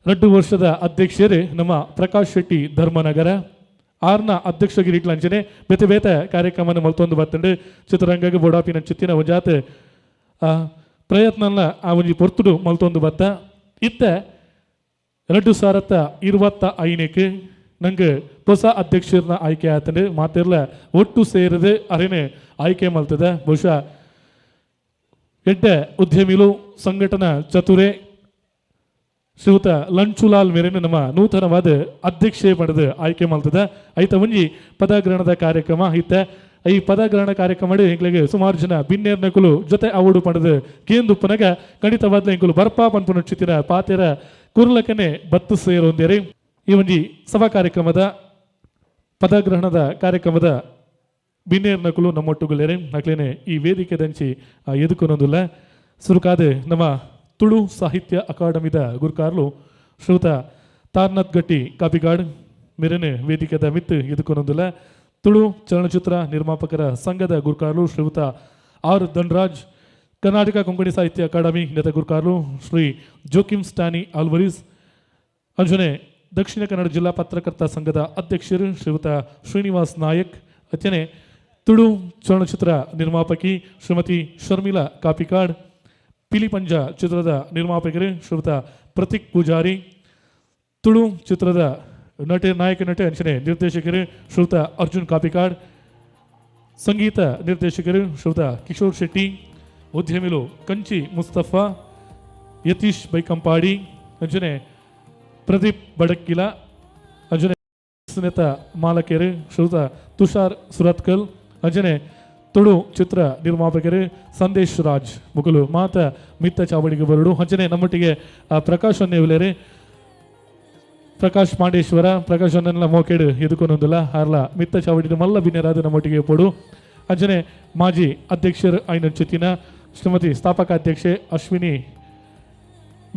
2 ವರ್ಷದ ಅಧ್ಯಕ್ಷರೇ ನಮ್ಮ ಪ್ರಕಾಶ್ ಶೆಟ್ಟಿ ಧರ್ಮನಗರ. ಆರ್ನ ಅಧ್ಯಕ್ಷಗಿರಿಟ್ಲಂಚನೆ ಬೇತೆ ಬೇತೆ ಕಾರ್ಯಕ್ರಮನ ಮಲ್ತೊಂದು ಬತ್ತಂಡು. ಚಿತ್ರರಂಗಕ್ಕೆ ಬೋಡಾಪಿನ ಚಿತ್ತಿನ ಒಂಜಾತ ಪ್ರಯತ್ನನ ಆ ಒಂಜಿ ಪೊರ್ತುಡು ಮಲ್ತೊಂದು ಬತ್ತ. ಇತ್ತ 2025ಕ್ಕೆ ನಂಗೆ ಹೊಸ ಅಧ್ಯಕ್ಷರನ್ನ ಆಯ್ಕೆ ಆತಂಡು. ಮಾತಿರ್ಲ ಒಟ್ಟು ಸೇರಿದೆ ಅರೇನೆ ಆಯ್ಕೆ ಮಲ್ತದೆ. ಬಹುಶಃ ಎಡ್ಡೆ ಉದ್ಯಮಿಲು, ಸಂಘಟನಾ ಚತುರೆ ಶ್ರೀಯುತ ಲಂಚುಲಾಲ್ ಮೇರೆನ ನಮ್ಮ ನೂತನವಾದ ಅಧ್ಯಕ್ಷೆ ಪಡೆದು ಆಯ್ಕೆ ಮಾಡ್ತದೆ. ಐತ ಒಂಜಿ ಪದಗ್ರಹಣದ ಕಾರ್ಯಕ್ರಮ ಇತ್ತ. ಈ ಪದಗ್ರಹಣ ಕಾರ್ಯಕ್ರಮ ಎಂಕ್ಲೆಗೆ ಸುಮಾರು ಜನ ಬಿನ್ನೇರ್ನಕುಲು ಜೊತೆ ಅವಡು ಪಡೆದು ಕೇಂದುಪ್ಪನಗ ಖಂಡಿತವಾದ ಎಂಕುಲು ಬರ್ಪಾ ಪನ್ಪುನ ಚಿತ್ತಿನ ಪಾತೆರ ಕುರ್ಲಕನೆ ಬತ್ತು ಸೇರೊಂದೇರಿ. ಈ ಒಂಜಿ ಸಭಾ ಕಾರ್ಯಕ್ರಮದ ಪದಗ್ರಹಣದ ಕಾರ್ಯಕ್ರಮದ ಬಿನ್ನೇರ್ನಕುಲು ನಮ್ಮೊಟ್ಟುಗುಲೇರೆ. ಅಕ್ಲೇನೆ ಈ ವೇದಿಕೆ ದಂಚಿ ಎದುಕೊನೊಂದುಲ್ಲ. ಸುರುಕಾದ ನಮ್ಮ ತುಳು ಸಾಹಿತ್ಯ ಅಕಾಡೆಮಿದ ಗುರುಕಾರ್ಲು ಶ್ರೀಯುತ ತಾರ್ನಾಥ್ ಗಟ್ಟಿ ಕಾಪಿಗಾಡ್ ಮೇರೆನೆ ವೇದಿಕೆದ ಮಿತ್ತು ಎದುಕೊನೊಂದುಲ್ಲ. ತುಳು ಚಲನಚಿತ್ರ ನಿರ್ಮಾಪಕರ ಸಂಘದ ಗುರುಕಾರ್ಲು ಶ್ರೀಯುತ ಆರ್ ಧನರಾಜ್, ಕರ್ನಾಟಕ ಕೊಂಕಣಿ ಸಾಹಿತ್ಯ ಅಕಾಡೆಮಿ ನೆತ ಗುರುಕಾರ್ಲು ಶ್ರೀ ಜೋಕಿಮ್ ಸ್ಟಾನಿ ಆಲ್ವರಿಸ್, ಅಂಜನೆ ದಕ್ಷಿಣ ಕನ್ನಡ ಜಿಲ್ಲಾ ಪತ್ರಕರ್ತ ಸಂಘದ ಅಧ್ಯಕ್ಷರು ಶ್ರೀಯುತ ಶ್ರೀನಿವಾಸ್ ನಾಯಕ್, ಅತ್ಯನೆ ತುಳು ಚಲನಚಿತ್ರ ನಿರ್ಮಾಪಕಿ ಶ್ರೀಮತಿ ಶರ್ಮಿಳಾ ಕಾಪಿಕಾಡ್, ಪಿಲಿಪಂಜ ಚಿತ್ರದ ನಿರ್ಮಾಪಕರು ಶ್ರೀಯುತ ಪ್ರತೀಕ್ ಪೂಜಾರಿ, ತುಳು ಚಿತ್ರದ ನಟ, ನಾಯಕ ನಟ ಅಂಚನೆ ನಿರ್ದೇಶಕರು ಶ್ರೀಯುತ ಅರ್ಜುನ್ ಕಾಪಿಕಾಡ್, ಸಂಗೀತ ನಿರ್ದೇಶಕರು ಶ್ರೀಯುತ ಕಿಶೋರ್ ಶೆಟ್ಟಿ, ಉದ್ಯಮಿಲು ಕಂಚಿ ಮುಸ್ತಫಾ, ಯತೀಶ್ ಬೈಕಂಪಾಡಿ, ಅಂಚನೆ ಪ್ರದೀಪ್ ಬಡಕ್ಕಿಲ, ಅಂಚನೆ ನೇತ ಮಾಲಕರು ಶ್ರೀಯುತ ತುಷಾರ್ ಸುರತ್ಕಲ್, ಅಂಚನೆ ತುಳು ಚಿತ್ರ ನಿರ್ಮಾಪಕರು ಸಂದೇಶ್ ರಾಜ್ ಮುಕುಲು ಮಾತ ಮಿತ್ತ ಚಾವಡಿಗೆ ಬರಡು. ಅಂಚನೆ ನಮ್ಮೊಟ್ಟಿಗೆ ಪ್ರಕಾಶ್ ಅನ್ನೇವುಲೇರೆ, ಪ್ರಕಾಶ್ ಪಾಂಡೇಶ್ವರ, ಪ್ರಕಾಶ್ ಅನ್ನೆಲ್ಲ ಮೋಕೆಡು ಎದುಕೊನೊಂದುಲ್ಲ. ಹಾರ್ಲ ಮಿತ್ತ ಚಾವಡಿದ ಮಲ್ಲ ಬಿನ್ನೆರಾದ ನಮ್ಮೊಟ್ಟಿಗೆ ಪೊಡು. ಅಂಚನೆ ಮಾಜಿ ಅಧ್ಯಕ್ಷರು ಐನ ಚಿತ್ತಿನ ಶ್ರೀಮತಿ ಸ್ಥಾಪಕ ಅಧ್ಯಕ್ಷೆ ಅಶ್ವಿನಿ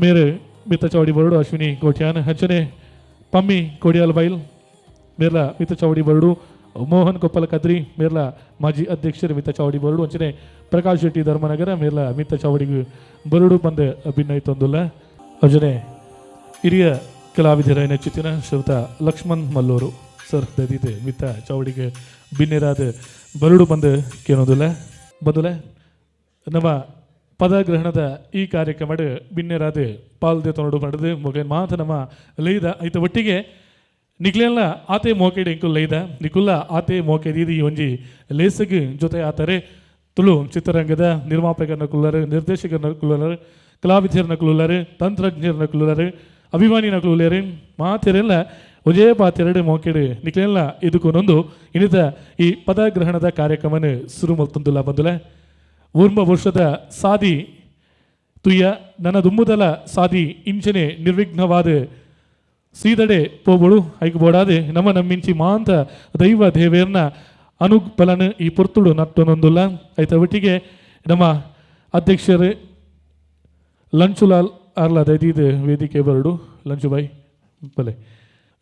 ಮೇರೆ ಮಿತ್ತ ಚಾವಡಿ ಬರಡು, ಅಶ್ವಿನಿ ಕೋಟ್ಯಾನ್. ಅಂಚನೆ ಪಮ್ಮಿ ಕೊಡಿಯಾಲ್ ಬೈಲ್ ಮೇರ್ಲ ಮಿತ್ತ ಚಾವಡಿ ಬರಡು. ಮೋಹನ್ ಕೊಪ್ಪಲ ಕದ್ರಿ ಮೇರ್ಲ ಮಾಜಿ ಅಧ್ಯಕ್ಷರು ಮಿತ್ತ ಚಾವಡಿ ಬರಡು. ಅಂಚನೆ ಪ್ರಕಾಶ್ ಶೆಟ್ಟಿ ಧರ್ಮನಗರ ಮೇರ್ಲ ಮಿತ್ತ ಚಾವಡಿಗೆ ಬರಡು ಬಂದ ಭಿನ್ನೈತೊಂದುಲ್ಲ. ಅಂಚನೆ ಹಿರಿಯ ಕಲಾವಿದರ ಚಿತ್ತಿನ ಶ್ರೀಯುತ ಲಕ್ಷ್ಮಣ್ ಮಲ್ಲೂರು ಸರ್ ದದಿದೆ ಮಿತ್ತ ಚಾವಡಿಗೆ ಬಿನ್ನೆರಾದ ಬರಡು ಬಂದು ಕೇಳೋದಿಲ್ಲ. ಬಂದುಲೆ ನಮ್ಮ ಪದಗ್ರಹಣದ ಈ ಕಾರ್ಯಕ್ರಮ ಬಿನ್ನೆರಾದ ಪಾಲ್ದೆ ತೊನಡು ಪಡೆದು ಮೊಗೇನ್ ಮಾತು ನಮ್ಮ ಲೈದ. ಐತ ಒಟ್ಟಿಗೆ ನಿಕ್ಲೆಲ್ಲ ಆತೆ ಮೋಕೆಡ್ ಎಂಕುಲ್ ಲೈದ ನಿಕುಲ್ಲ ಆತೆ ಮೋಕೆ ದೀದಿ ಒಂಜಿ ಲೇಸಗ್ ಜೊತೆ ಆತರೆ. ತುಳು ಚಿತ್ರರಂಗದ ನಿರ್ಮಾಪಕರನ್ನ ಕುಲ್ಲರು, ನಿರ್ದೇಶಕರನ್ನ ಕುಲ್ಲರು, ಕಲಾವಿದರನ್ನ ಕುಲ್ಲರು, ತಂತ್ರಜ್ಞರನ್ನ ಕುಲ್ಲರು, ಅಭಿಮಾನಿ ನಕುಲೇರು ಮಾತೆರೆಲ್ಲ ಒಂಜೇ ಪಾತೆರಡು ಮೋಕೆಡು ನಿಕ್ಲೆಲ್ಲ ಇದಕ್ಕೊಂದೊಂದು ಇನ್ನಿತ ಈ ಪದಗ್ರಹಣದ ಕಾರ್ಯಕ್ರಮನ ಸುರು ಮಲ್ತೊಂದುಲ್ಲ. ಬಂದುಲೆ 9 ವರ್ಷದ ಸಾದಿ ತುಯ್ಯ ನನ್ನ ದುಮ್ಮುದಲ ಸಾದಿ ಇಂಚನೆ ನಿರ್ವಿಘ್ನವಾದ ಸೀದಡೆ ಪೋಬಳು. ಐಕ್ ಬೋಡಾದೆ ನಮ್ಮ ನಮ್ಮಿಂಚಿ ಮಾಂತ ದೈವ ದೇವೇರ್ನ ಅನುಬಲನ ಈ ಪೊರ್ತುಡು ನಟ್ಟೊನೊಂದುಲ್ಲ. ಐತ ಒಟ್ಟಿಗೆ ನಮ್ಮ ಅಧ್ಯಕ್ಷರು ಲಂಚುಲಾಲ್ ಅರ್ಲ ದೈದೀದ್ ವೇದಿಕೆ ಬರಡು. ಲಂಚುಬಾಯಿ ಬಲೆ.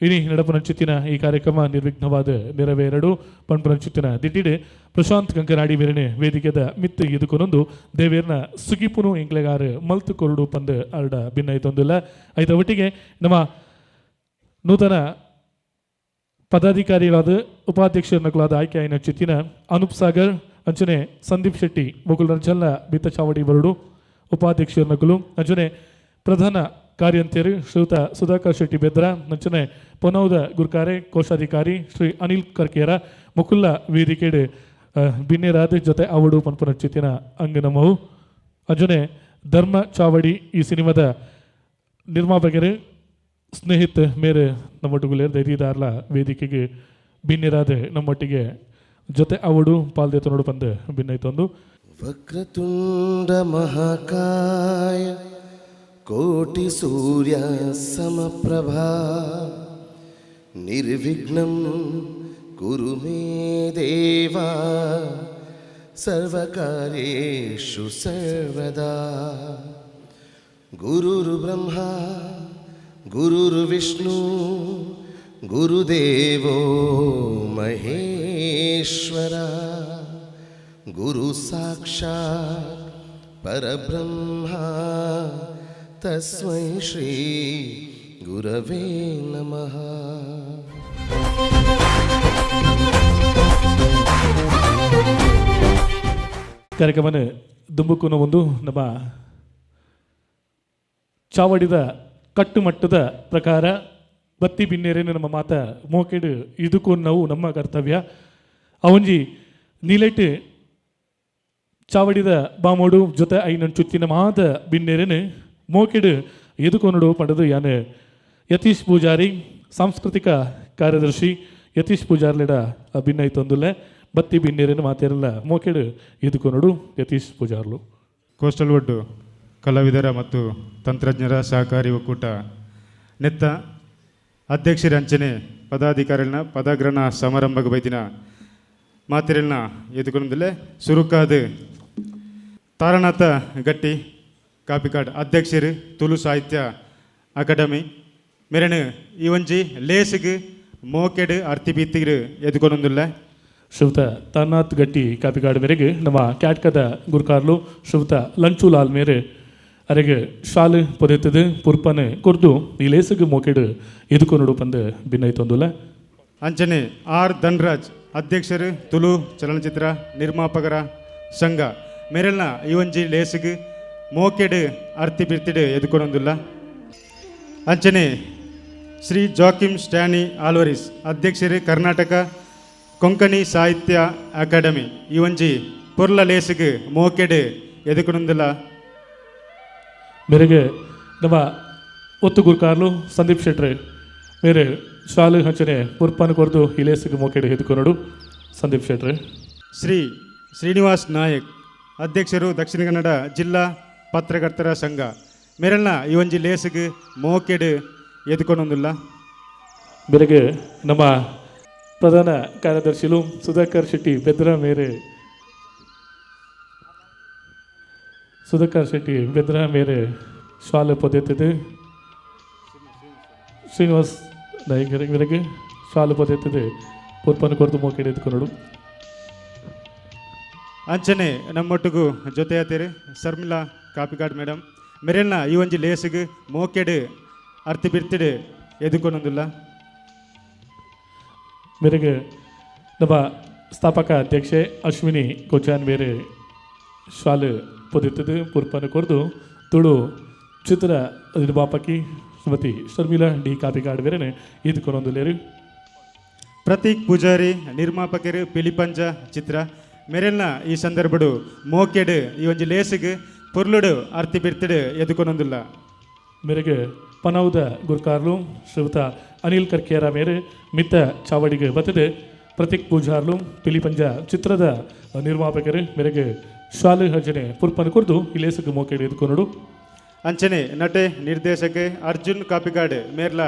ಇನಿ ನಡಪುನಂಚಿತ್ತಿನ ಈ ಕಾರ್ಯಕ್ರಮ ನಿರ್ವಿಘ್ನವಾದ ನೆರವೇರಡು ಪನ್ಪುನಂಚಿತ್ತಿನ ದಿಟ್ಟಿಡ್ ಪ್ರಶಾಂತ್ ಕಂಕನಾಡಿ ಮೇರನೆ ವೇದಿಕೆದ ಮಿತ್ತು ಎದುಕೊನೊಂದು ದೇವೇರ್ನ ಸುಗಿಪುನು ಎಂಕ್ಲೆಗಾರು ಮಲ್ತು ಕೊರಡು ಪಂದ್ ಅರ್ಡ ಭಿನ್ನೈತೊಂದಿಲ್ಲ. ಐತ ಒಟ್ಟಿಗೆ ನಮ್ಮ ನೂತನ ಪದಾಧಿಕಾರಿಗಳಾದ ಉಪಾಧ್ಯಕ್ಷರನ್ನಕುಲಾದ ಆಯ್ಕೆ ಆಯಿನ ಚಿತ್ತಿನ ಅನೂಪ್ ಸಾಗರ್ ಅಂಚನೆ ಸಂದೀಪ್ ಶೆಟ್ಟಿ ಮೊಕುಲ್ ರಂಚಲ್ನ ಬಿತ್ತ ಚಾವಡಿ ಬರಡು ಉಪಾಧ್ಯಕ್ಷರನ್ನಕುಲು. ಅಂಚನೆ ಪ್ರಧಾನ ಕಾರ್ಯಂತೆರು ಶ್ರೀಯುತ ಸುಧಾಕರ್ ಶೆಟ್ಟಿ ಬೆದ್ರ, ಅಂಚನೆ ಪೊನೌದ ಗುರ್ಕಾರೆ ಕೋಶಾಧಿಕಾರಿ ಶ್ರೀ ಅನಿಲ್ ಕರ್ಕೇರ ಮುಕುಲ್ಲ ವೇದಿಕೆಡ್ ಬಿನ್ನೆರಾದ ಜೊತೆ ಅವಡು ಪನ್ಪುನ ಚಿತ್ತಿನ ಅಂಗನಮವು. ಅಂಚನೆ ಧರ್ಮ ಚಾವಡಿ ಈ ಸಿನಿಮಾದ ನಿರ್ಮಾಪಕರು ಸ್ನೇಹಿತ ಮೇರೆ ನಮ್ಮೊಟ್ಟಿಗೆ ಧೈರ್ಯದಾರ್ಲ ವೇದಿಕೆಗೆ ಬಿನ್ನಿರಾದ ನಮ್ಮೊಟ್ಟಿಗೆ ಜೊತೆ ಅವಡು ಪಾಲ್ದೇತ ನೋಡು ಬಂದು ಭಿನ್ನೈತೊಂದು. ವಕ್ರತುಂಡ ಮಹಾಕಾಯ ಕೋಟಿ ಸೂರ್ಯ ಸಮಪ್ರಭಾ ನಿರ್ವಿಘ್ನಂ ಕುರು ಮೇ ದೇವ ಸರ್ವಕಾರ್ಯೇಷು ಸರ್ವದಾ. ಗುರುರ್ ಬ್ರಹ್ಮ ಗುರುರ್ ವಿಷ್ಣು ಗುರುದೇವೋ ಮಹೇಶ್ವರ ಗುರು ಸಾಕ್ಷಾತ್ ಪರಬ್ರಹ್ಮ ತಸ್ಮೈ ಶ್ರೀ ಗುರವೇ ನಮಃ. ಕಾರ್ಯಕ್ರಮನ ದುಂಬುಕುನ ಒಂದು ನಮ್ಮ ಚಾವಡಿದ ಕಟ್ಟುಮಟ್ಟದ ಪ್ರಕಾರ ಬತ್ತಿ ಬಿನ್ನೇರೇನು ನಮ್ಮ ಮಾತ ಮೋಕೆಡು ಇದಕ್ಕೂ ನಾವು ನಮ್ಮ ಕರ್ತವ್ಯ. ಅವಂಜಿ ನೀಲೆಟ್ ಚಾವಡಿದ ಬಾಮೋಡು ಜೊತೆ ಐನನ್ ಚುತ್ತಿನ ಮಾತ ಬಿನ್ನೇರೇನು ಮೋಕೆಡು ಎದುಕೊನಡು ಪಡೆದು ಯಾನೆ ಯತೀಶ್ ಪೂಜಾರಿ ಸಾಂಸ್ಕೃತಿಕ ಕಾರ್ಯದರ್ಶಿ ಯತೀಶ್ ಪೂಜಾರ್ಲಿಡ ಭಿನ್ನೈತೊಂದುಲ್ಲೆ. ಬತ್ತಿ ಬಿನ್ನೇರೇನು ಮಾತೇರಲ್ಲ ಮೋಕೆಡು ಎದುಕೊನಡು ಯತೀಶ್ ಪೂಜಾರ್ಲು. ಕೋಸ್ಟಲ್ ವುಡ್ ಕಲಾವಿದರ ಮತ್ತು ತಂತ್ರಜ್ಞರ ಸಹಕಾರಿ ಒಕ್ಕೂಟ ನೆತ್ತ ಅಧ್ಯಕ್ಷರ ಅಂಚನೆ ಪದಾಧಿಕಾರಿಗಳನ್ನ ಪದಗ್ರಹಣ ಸಮಾರಂಭಕ್ಕೆ ಬೈದಿನ ಮಾತಿರಲ್ನ ಎದುಕೊಂಡಲೆ ಸುರುಕಾದ ತಾರನಾಥ ಗಟ್ಟಿ ಕಾಪಿಕಾಡ್ ಅಧ್ಯಕ್ಷರು ತುಳು ಸಾಹಿತ್ಯ ಅಕಾಡೆಮಿ ಮೆರಣು ಈ ಒಂಜಿ ಲೇಸುಗು ಮೋಕೆಡು ಅರ್ತಿ ಬೀತಿಗರು ಎದುಕೊಂದುಲ್ಲ. ಶ್ರೀಯುತ ತಾರನಾಥ್ ಗಟ್ಟಿ ಕಾಪಿಕಾಡು ಮೇರೆಗೆ ನಮ್ಮ ಕ್ಯಾಟ್ಕದ ಗುರ್ಕಾರ್ಲು ಶ್ರೀಯುತ ಲಂಚುಲಾಲ್ ಮೇರೆ ಅರೆಗೆ ಶಾಲು ಪೊದೆತ್ತದು ಪುರ್ಪನೆ ಕೊರ್ದು ಈ ಲೇಸುಗು ಮೋಕೆಡು ಎದುಕೊನುಡು ಪಂದು ಭಿನ್ನೈತೊಂದುಲ್ಲ. ಅಂಚನೆ ಆರ್ ಧನ್ರಾಜ್ ಅಧ್ಯಕ್ಷರು ತುಳು ಚಲನಚಿತ್ರ ನಿರ್ಮಾಪಕರ ಸಂಘ ಮೆರೆಲ್ನ ಈ ಒಂಜಿ ಲೇಸುಗು ಮೋಕೆಡು ಅರ್ತಿ ಬಿರ್ತಿಡು ಎದುಕೊನೊಂದುಲ್ಲ. ಅಂಚನೆ ಶ್ರೀ ಜಾಕಿಮ್ ಸ್ಟ್ಯಾನಿ ಆಲ್ವರಿಸ್ ಅಧ್ಯಕ್ಷರು ಕರ್ನಾಟಕ ಕೊಂಕಣಿ ಸಾಹಿತ್ಯ ಅಕಾಡೆಮಿ ಈ ಒಂಜಿ ಪೊರ್ಲ ಲೇಸುಗು ಮೋಕೆಡು ಎದುಕೊನೊಂದುಲ್ಲ. ಮೇರೆಗೆ ನಮ್ಮ ಒತ್ತು ಗುರ್ಕಾರ್ಲು ಸಂದೀಪ್ ಶೆಟ್ರೆ ಮೇರೆ ಶಾಲು ಹಂಚನೆ ಪುರ್ಪನ ಕೊರ್ದು ಈ ಲೇಸುಗು ಮೋಕೆಡು ಎದುಕೊನಡು ಸಂದೀಪ್ ಶೆಟ್ರೆ. ಶ್ರೀ ಶ್ರೀನಿವಾಸ್ ನಾಯಕ್ ಅಧ್ಯಕ್ಷರು ದಕ್ಷಿಣ ಕನ್ನಡ ಜಿಲ್ಲಾ ಪತ್ರಕರ್ತರ ಸಂಘ ಮೆರಲ್ನ ಈ ಒಂಜಿ ಲೇಸುಗು ಮೋಕೆಡು ಎದುಕೊನೊಂದುಲ್ಲ. ಮೇರೆಗೆ ನಮ್ಮ ಪ್ರಧಾನ ಕಾರ್ಯದರ್ಶಿಲು ಸುಧಾಕರ್ ಶೆಟ್ಟಿ ಬೆದ್ರ ಮೇರೆ ಸುಧಾಕರ್ ಶೆಟ್ಟಿ ಬೆದ್ರ ಮೇರೆ ಶಾಲೆ ಪೊದೆತ್ತದೆ ಶ್ರೀನಿವಾಸ್ ನಾಯಕರ ಮೇರೆಗೆ ಶಾಲು ಪೊದೆತ್ತದೆ ಪುರ್ಪನ ಕೊರತು ಮೋಕೆಡು ಎದುಕೊನಡು. ಅಂಚನೆ ನಮ್ಮೊಟ್ಟಿಗೂ ಜೊತೆಯಾತೇರು ಶರ್ಮಿಳಾ ಕಾಪಿಕಾಡ್ ಮೇಡಮ್ ಮೆರೆಲ್ನ ಈ ಒಂಜಿ ಲೇಸುಗು ಮೋಕೆಡು ಅರ್ತಿ ಬಿರ್ತಿಡು ಎದುಕೊನೊಂದುಲ್ಲ. ಮೇರೆಗೆ ನಮ್ಮ ಸ್ಥಾಪಕ ಅಧ್ಯಕ್ಷೆ ಅಶ್ವಿನಿ ಕೊಚಾನ್ ಮೇರೆ ಶಾಲು ಪೊದೆತ್ತದು ಪುರ್ಪನ ಕೊರ್ದು ತುಳು ಚಿತ್ರ ನಿರ್ಮಾಪಕಿ ಶ್ರೀಮತಿ ಶರ್ಮಿಳಾ ಡಿ ಕಾಪಿಕಾಡ್ ಬೇರೆನೆ ಎದುಕೊನೊಂದುಲ್ಲೇರು. ಪ್ರತೀಕ್ ಪೂಜಾರಿ ನಿರ್ಮಾಪಕರು ಪಿಲಿಪಂಜ ಚಿತ್ರ ಮೆರೆಲ್ನ ಈ ಸಂದರ್ಭಡು ಮೋಕೆಡು ಈ ಒಂಜಿ ಲೇಸುಗು ಪೊರ್ಲುಡು ಅರ್ತಿ ಬಿರ್ತಿಡು ಎದುಕೊನೊಂದುಲ್ಲ. ಮೇರೆಗೆ ಪನೌದ ಗುರ್ಕಾರ್ಲು ಶ್ರೀಯುತ ಅನಿಲ್ ಕರ್ಕೇರ ಮೇರೆ ಮಿತ್ತ ಚಾವಡಿಗೆ ಬತ್ತದೆ ಪ್ರತೀಕ್ ಪೂಜಾರ್ಲು ಪಿಲಿಪಂಜ ಚಿತ್ರದ ನಿರ್ಮಾಪಕರು ಮೇರೆಗೆ ಶಾಲು ಹಜನೆ ಪುರ್ಪನ ಕುರ್ದು ಇಲೇಸುಗು ಮೋಕೆಡು ಎದುಕೊನಡು. ಅಂಚನೆ ನಟೆ ನಿರ್ದೇಶಕ ಅರ್ಜುನ್ ಕಾಪಿಕಾಡ್ ಮೇರ್ಲ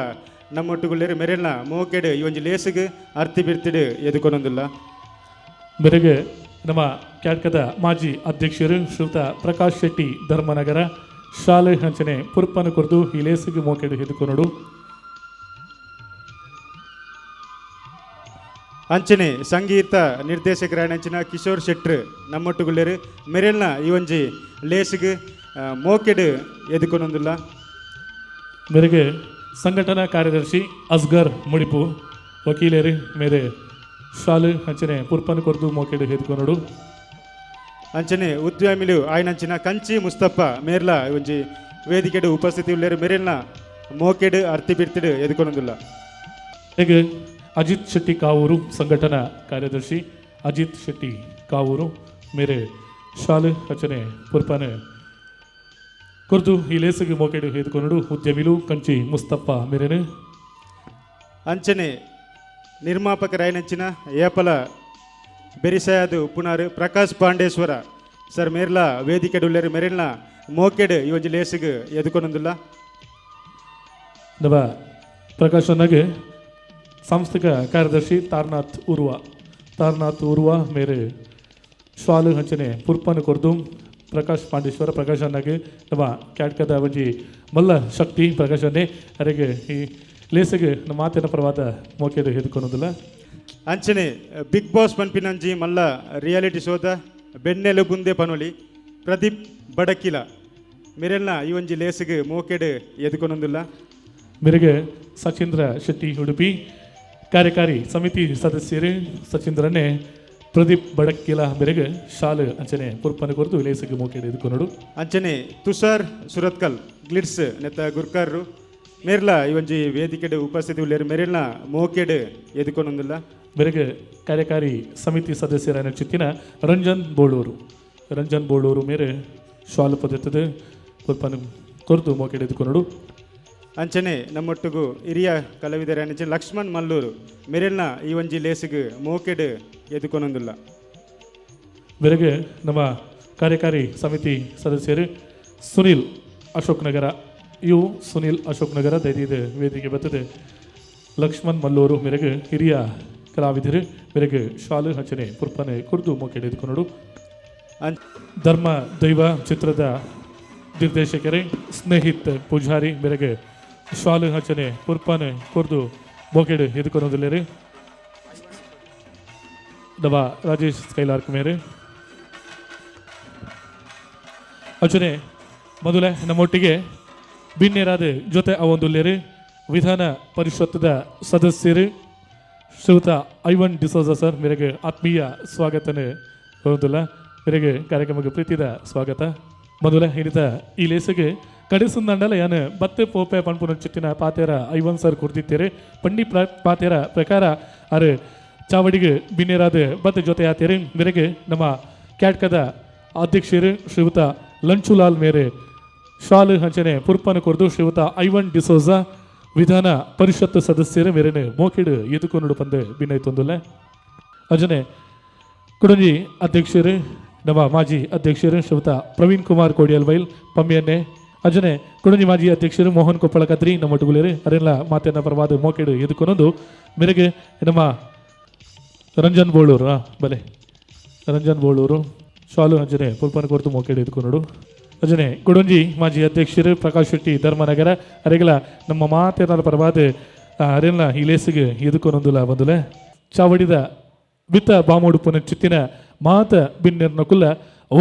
ನಮ್ಮೊಟ್ಟುಗುಳ್ಳೇರು ಮೆರೆಲ್ನ ಮೋಕೆಡು ಈ ಒಂಜಿ ಲೇಸುಗು ಅರ್ತಿ ಬಿರ್ತಿಡು ಎದುಕೊನೊಂದುಲ್ಲ. ಮೇರೆಗೆ ನಮ್ಮ ಕ್ಯಾಟ್ಕದ ಮಾಜಿ ಅಧ್ಯಕ್ಷರು ಶ್ರೀಯುತ ಪ್ರಕಾಶ್ ಶೆಟ್ಟಿ ಧರ್ಮನಗರ ಶಾಲೆ ಹಂಚನೆ ಪುರ್ಪನ ಕೊರ್ದು ಈ ಲೇಸಿಗೆ ಮೋಕೆಡು ಎದುಕೊನಡು. ಅಂಚನೆ ಸಂಗೀತ ನಿರ್ದೇಶಕರಾಯಣಂಚಿನ ಕಿಶೋರ್ ಶೆಟ್ರು ನಮ್ಮೊಟ್ಟುಗುಲ್ಲೇರು ಮೆರೆಲ್ನ ಈ ಒಂಜಿ ಲೇಸಿಗೆ ಮೋಕೆಡು ಎದುಕೊನೊಂದುಲ್ಲ. ಮೇರೆಗೆ ಸಂಘಟನಾ ಕಾರ್ಯದರ್ಶಿ ಅಸ್ಗರ್ ಮುಡಿಪು ವಕೀಲರು ಮೇರೆ ಶಾಲು ಅಂಚನೆ ಪುರ್ಪನ ಕೊರ್ದು ಮೋಕೆಡು ಎದುಕೊನಡು. ಅಂಚನೆ ಉದ್ಯಮಿಲು ಆಯ್ನಂಚಿನ ಕಂಚಿ ಮುಸ್ತಪ್ಪ ಮೇರ್ಲ ಒಂಜಿ ವೇದಿಕೆಡು ಉಪಸ್ಥಿತಿ ಉಲ್ಲೇರು ಮೆರೆಲ್ನ ಮೋಕೆಡು ಅರ್ತಿ ಬಿರ್ತಿಡು ಎದುಕೊನೊಂದುಲ್ಲ. ಹೇಗೆ ಅಜಿತ್ ಶೆಟ್ಟಿ ಕಾವೂರು ಸಂಘಟನಾ ಕಾರ್ಯದರ್ಶಿ ಅಜಿತ್ ಶೆಟ್ಟಿ ಕಾವೂರು ಮೇರೆ ಶಾಲು ಅಚನೆ ಪುರ್ಪನೆ ಕೊರ್ದು ಈ ಲೇಸಿಗೆ ಮೋಕೆಡು ಎದುಕೊನಡು ಉದ್ಯಮಿಲು ಕಂಚಿ ಮುಸ್ತಪ್ಪ ಮೇರೆನು. ಅಂಚನೆ ನಿರ್ಮಾಪಕರಾಯನಂಚಿನ ಏಪಲ ಬೆರಿಸಾಯದು ಉಪ್ಪುನಾರು ಪ್ರಕಾಶ್ ಪಾಂಡೇಶ್ವರ ಸರ್ ಮೇರ್ಲ ವೇದಿಕೆಡು ಉಲ್ಲೇರು ಮೆರೆಲ್ನ ಮೋಕೆಡು ಈ ಒಂಜಿ ಲೇಸಿಗೆ ಎದುಕೊನೊಂದುಲ್ಲ. ನಮ್ಮ ಪ್ರಕಾಶ್ ಅಣ್ಣಗೆ ಸಾಂಸ್ಥಿಕ ಕಾರ್ಯದರ್ಶಿ ತಾರನಾಥ್ ಉರ್ವ ತಾರನಾಥ್ ಉರ್ವ ಮೇರೆ ಶಾಲು ಹಂಚನೆ ಪುರ್ಪನ ಕೊರ್ದು ಪ್ರಕಾಶ್ ಪಾಂಡೇಶ್ವರ ಪ್ರಕಾಶ್ ಅಣ್ಣಗೆ ನಮ್ಮ ಕ್ಯಾಟ್ಕದ ಒಂಜಿ ಮಲ್ಲ ಶಕ್ತಿ ಪ್ರಕಾಶ್ ಅನ್ನೆ ಅರೆಗೆ ಈ ಲೇಸಿಗೆ ನಮ್ಮ ಮಾತಿನ ಪರವಾದ ಮೋಕೆಡು ಎದುಕೊನೊಂದುಲ್ಲ. ಅಂಚನೆ ಬಿಗ್ ಬಾಸ್ ಪನ್ಪಿನಂಜಿ ಮಲ್ಲ ರಿಯಾಲಿಟಿ ಶೋದ ಬೆನ್ನೆಲು ಬುಂದೆ ಪನೊಲಿ ಪ್ರದೀಪ್ ಬಡಕಿಲ ಮೆರೆಲ್ನ ಈ ಒಂಜಿ ಲೇಸಿಗೆ ಮೋಕೆಡು ಎದುಕೊನೊಂದುಲ್ಲ. ಮೇರೆಗೆ ಸಚೀಂದ್ರ ಶೆಟ್ಟಿ ಉಡುಪಿ ಕಾರ್ಯಕಾರಿ ಸಮಿತಿ ಸದಸ್ಯರು ಸಚೀಂದ್ರನೇ ಪ್ರದೀಪ್ ಬಡಕ್ಕಿಲ ಮೇರೆಗೆ ಶಾಲು ಅಂಚನೆ ಪುರ್ಪನ ಕೊರ್ದು ಲೇಸಿಗೆ ಮೋಕೆಡು ಎದುಕೊನಡು. ಅಂಚನೆ ತುಷಾರ್ ಸುರತ್ಕಲ್ ಗ್ಲಿಟ್ಸ್ ನೆತ್ತ ಗುರ್ಕಾರ್ರು ಮೇರ್ಲ ಈ ಒಂಜಿ ವೇದಿಕೆಡು ಉಪಸ್ಥಿತಿ ಉಲ್ಲೇರು ಮೆರೆಲ್ನ ಮೋಕೆಡು ಎದುಕೊನೊಂದುಲ್ಲ. ಮೇರೆಗೆ ಕಾರ್ಯಕಾರಿ ಸಮಿತಿ ಸದಸ್ಯರ ಚಿತ್ತಿನ ರಂಜನ್ ಬೋಳೂರು ರಂಜನ್ ಬೋಳೂರು ಮೇರೆ ಶಾಲು ಪದ್ಧತಿ ಪುರ್ಪನ ಕೊರ್ದು ಮೋಕೆಡು ಎದುಕೊನಡು. ಅಂಚನೆ ನಮ್ಮೊಟ್ಟಿಗೂ ಹಿರಿಯ ಕಲಾವಿದರ ಅಂಚನೆ ಲಕ್ಷ್ಮಣ್ ಮಲ್ಲೂರು ಮೆರೆಲ್ನ ಈ ಒಂಜಿ ಲೇಸಿಗೆ ಮೋಕೆಡು ಎದುಕೊನೊಂದುಲ್ಲ. ಮೇರೆಗೆ ನಮ್ಮ ಕಾರ್ಯಕಾರಿ ಸಮಿತಿ ಸದಸ್ಯರು ಸುನಿಲ್ ಅಶೋಕ್ ನಗರ ಇವು ಸುನಿಲ್ ಅಶೋಕ್ ನಗರ ದೈದಿದ ವೇದಿಕೆ ಬರ್ತದೆ ಲಕ್ಷ್ಮಣ್ ಮಲ್ಲೂರು ಮೇರೆಗೆ ಹಿರಿಯ ಕಲಾವಿದರು ಮೇರೆಗೆ ಶಾಲು ಹಂಚನೆ ಪುರ್ಪನೆ ಕುರ್ದು ಮೋಕೆಡು ಎದುಕೊನಡು. ಧರ್ಮ ದೈವ ಚಿತ್ರದ ನಿರ್ದೇಶಕರೇ ಸ್ನೇಹಿತ್ ಪೂಜಾರಿ ಮೇರೆಗೆ ಶಾಲು ಹಂಚನೆ ಪುರ್ಪನೆ ಕುರ್ದು ಮೋಕೆಡು ಎದುಕೊನೊಂದುಲ್ಲೇರು. ನಮ್ಮ ರಾಜೇಶ್ ಸ್ಕೈಲಾರ್ಕ್ ಮೇರೆ ಅರ್ಜುನೆ ಮೊದಲೇ ನಮ್ಮೊಟ್ಟಿಗೆ ಬಿನ್ನೇರಾದ ಜೊತೆ ಅವೊಂದುಲ್ಲೇರು ವಿಧಾನ ಪರಿಷತ್ತದ ಸದಸ್ಯರು ಶ್ರೀಯುತ ಐವನ್ ಡಿಸೋಜಾ ಸರ್ ಮೇರೆಗೆ ಆತ್ಮೀಯ ಸ್ವಾಗತನೆ ಹೊಂದಿಲ್ಲ. ಮೇರೆಗೆ ಕಾರ್ಯಕ್ರಮಕ್ಕೆ ಪ್ರೀತಿದ ಸ್ವಾಗತ. ಮೊದಲೇ ಹಿಡಿದ ಈ ಲೇಸಿಗೆ ಕಡಿಸುಂದಂಡಲ ಯಾನು ಬತ್ತೆ ಪೋಪೆ ಪನ್ಪುನ ಚಿಟ್ಟಿನ ಪಾತೇರ ಐವನ್ ಸರ್ ಕುರ್ದಿತ್ತೇರೆ ಪಂಡಿ ಪಾತೇರ ಪ್ರಕಾರ ಅರೆ ಚಾವಡಿಗೆ ಬಿನ್ನೇರಾದ ಬತ್ತೆ ಜೊತೆ ಆತೇರೆ. ಮೇರೆಗೆ ನಮ್ಮ ಕ್ಯಾಟ್ಕದ ಅಧ್ಯಕ್ಷರು ಶ್ರೀಯುತ ಲಂಚುಲಾಲ್ ಮೇರೆ ಶಾಲು ಹಂಚನೆ ಪುರ್ಪನ ಕೊರ್ದು ಶ್ರೀಯುತ ಐವನ್ ಡಿಸೋಜಾ ವಿಧಾನ ಪರಿಷತ್ ಸದಸ್ಯರು ಮೇರೆನೆ ಮೋಕಿಡು ಎದುಕೊನುಡು ಪಂದೆ ಬಿನ್ನೈತೊಂದುಲ್ಲೆ. ಅಜನೆ ಕುಡಂಜಿ ಅಧ್ಯಕ್ಷರು ನಮ್ಮ ಮಾಜಿ ಅಧ್ಯಕ್ಷರು ಶ್ರೀಯುತ ಪ್ರವೀಣ್ ಕುಮಾರ್ ಕೋಡಿಯಲ್ ಬೈಲ್ ಪಮ್ಮಿಯನ್ನೆ ಅಜನೆ ಕುಡಂಜಿ ಮಾಜಿ ಅಧ್ಯಕ್ಷರು ಮೋಹನ್ ಕೊಪ್ಪಳ ಕತ್ರಿ ನಮ್ಮ ಟುಗುಲೇರು ಅರೆಲ್ಲ ಮಾತಿನ ಪರವಾದ ಮೋಕಿಡು ಎದುಕೊನೊಂದು. ಮೇರೆಗೆ ನಮ್ಮ ರಂಜನ್ ಬೋಳೂರು ಬಲೆ ರಂಜನ್ ಬೋಳೂರು ಶಾಲು ಅಂಜನೆ ಪುಲ್ಪನ ಕೊರ್ತು ಮೋಕೆಡು ಎದುಕೊನಡು. ಅಜನೆ ಕುಡಂಜಿ ಮಾಜಿ ಅಧ್ಯಕ್ಷರು ಪ್ರಕಾಶ್ ಶೆಟ್ಟಿ ಧರ್ಮನಗರ ಅರೆಗಲ ನಮ್ಮ ಮಾತೇನಾರ ಪರವಾದ ಅರೆಲ್ಲ ಈ ಲೇಸಿಗೆ ಎದುಕೊನೊಂದುಲ ಬಂದುಲೆ. ಚಾವಡಿದ ಬಿತ್ತ ಬಾಮುಡುಪುನ ಚಿತ್ತಿನ ಮಾತ ಬಿನ್ನೆರ್ನ ಕುಲ್ಲ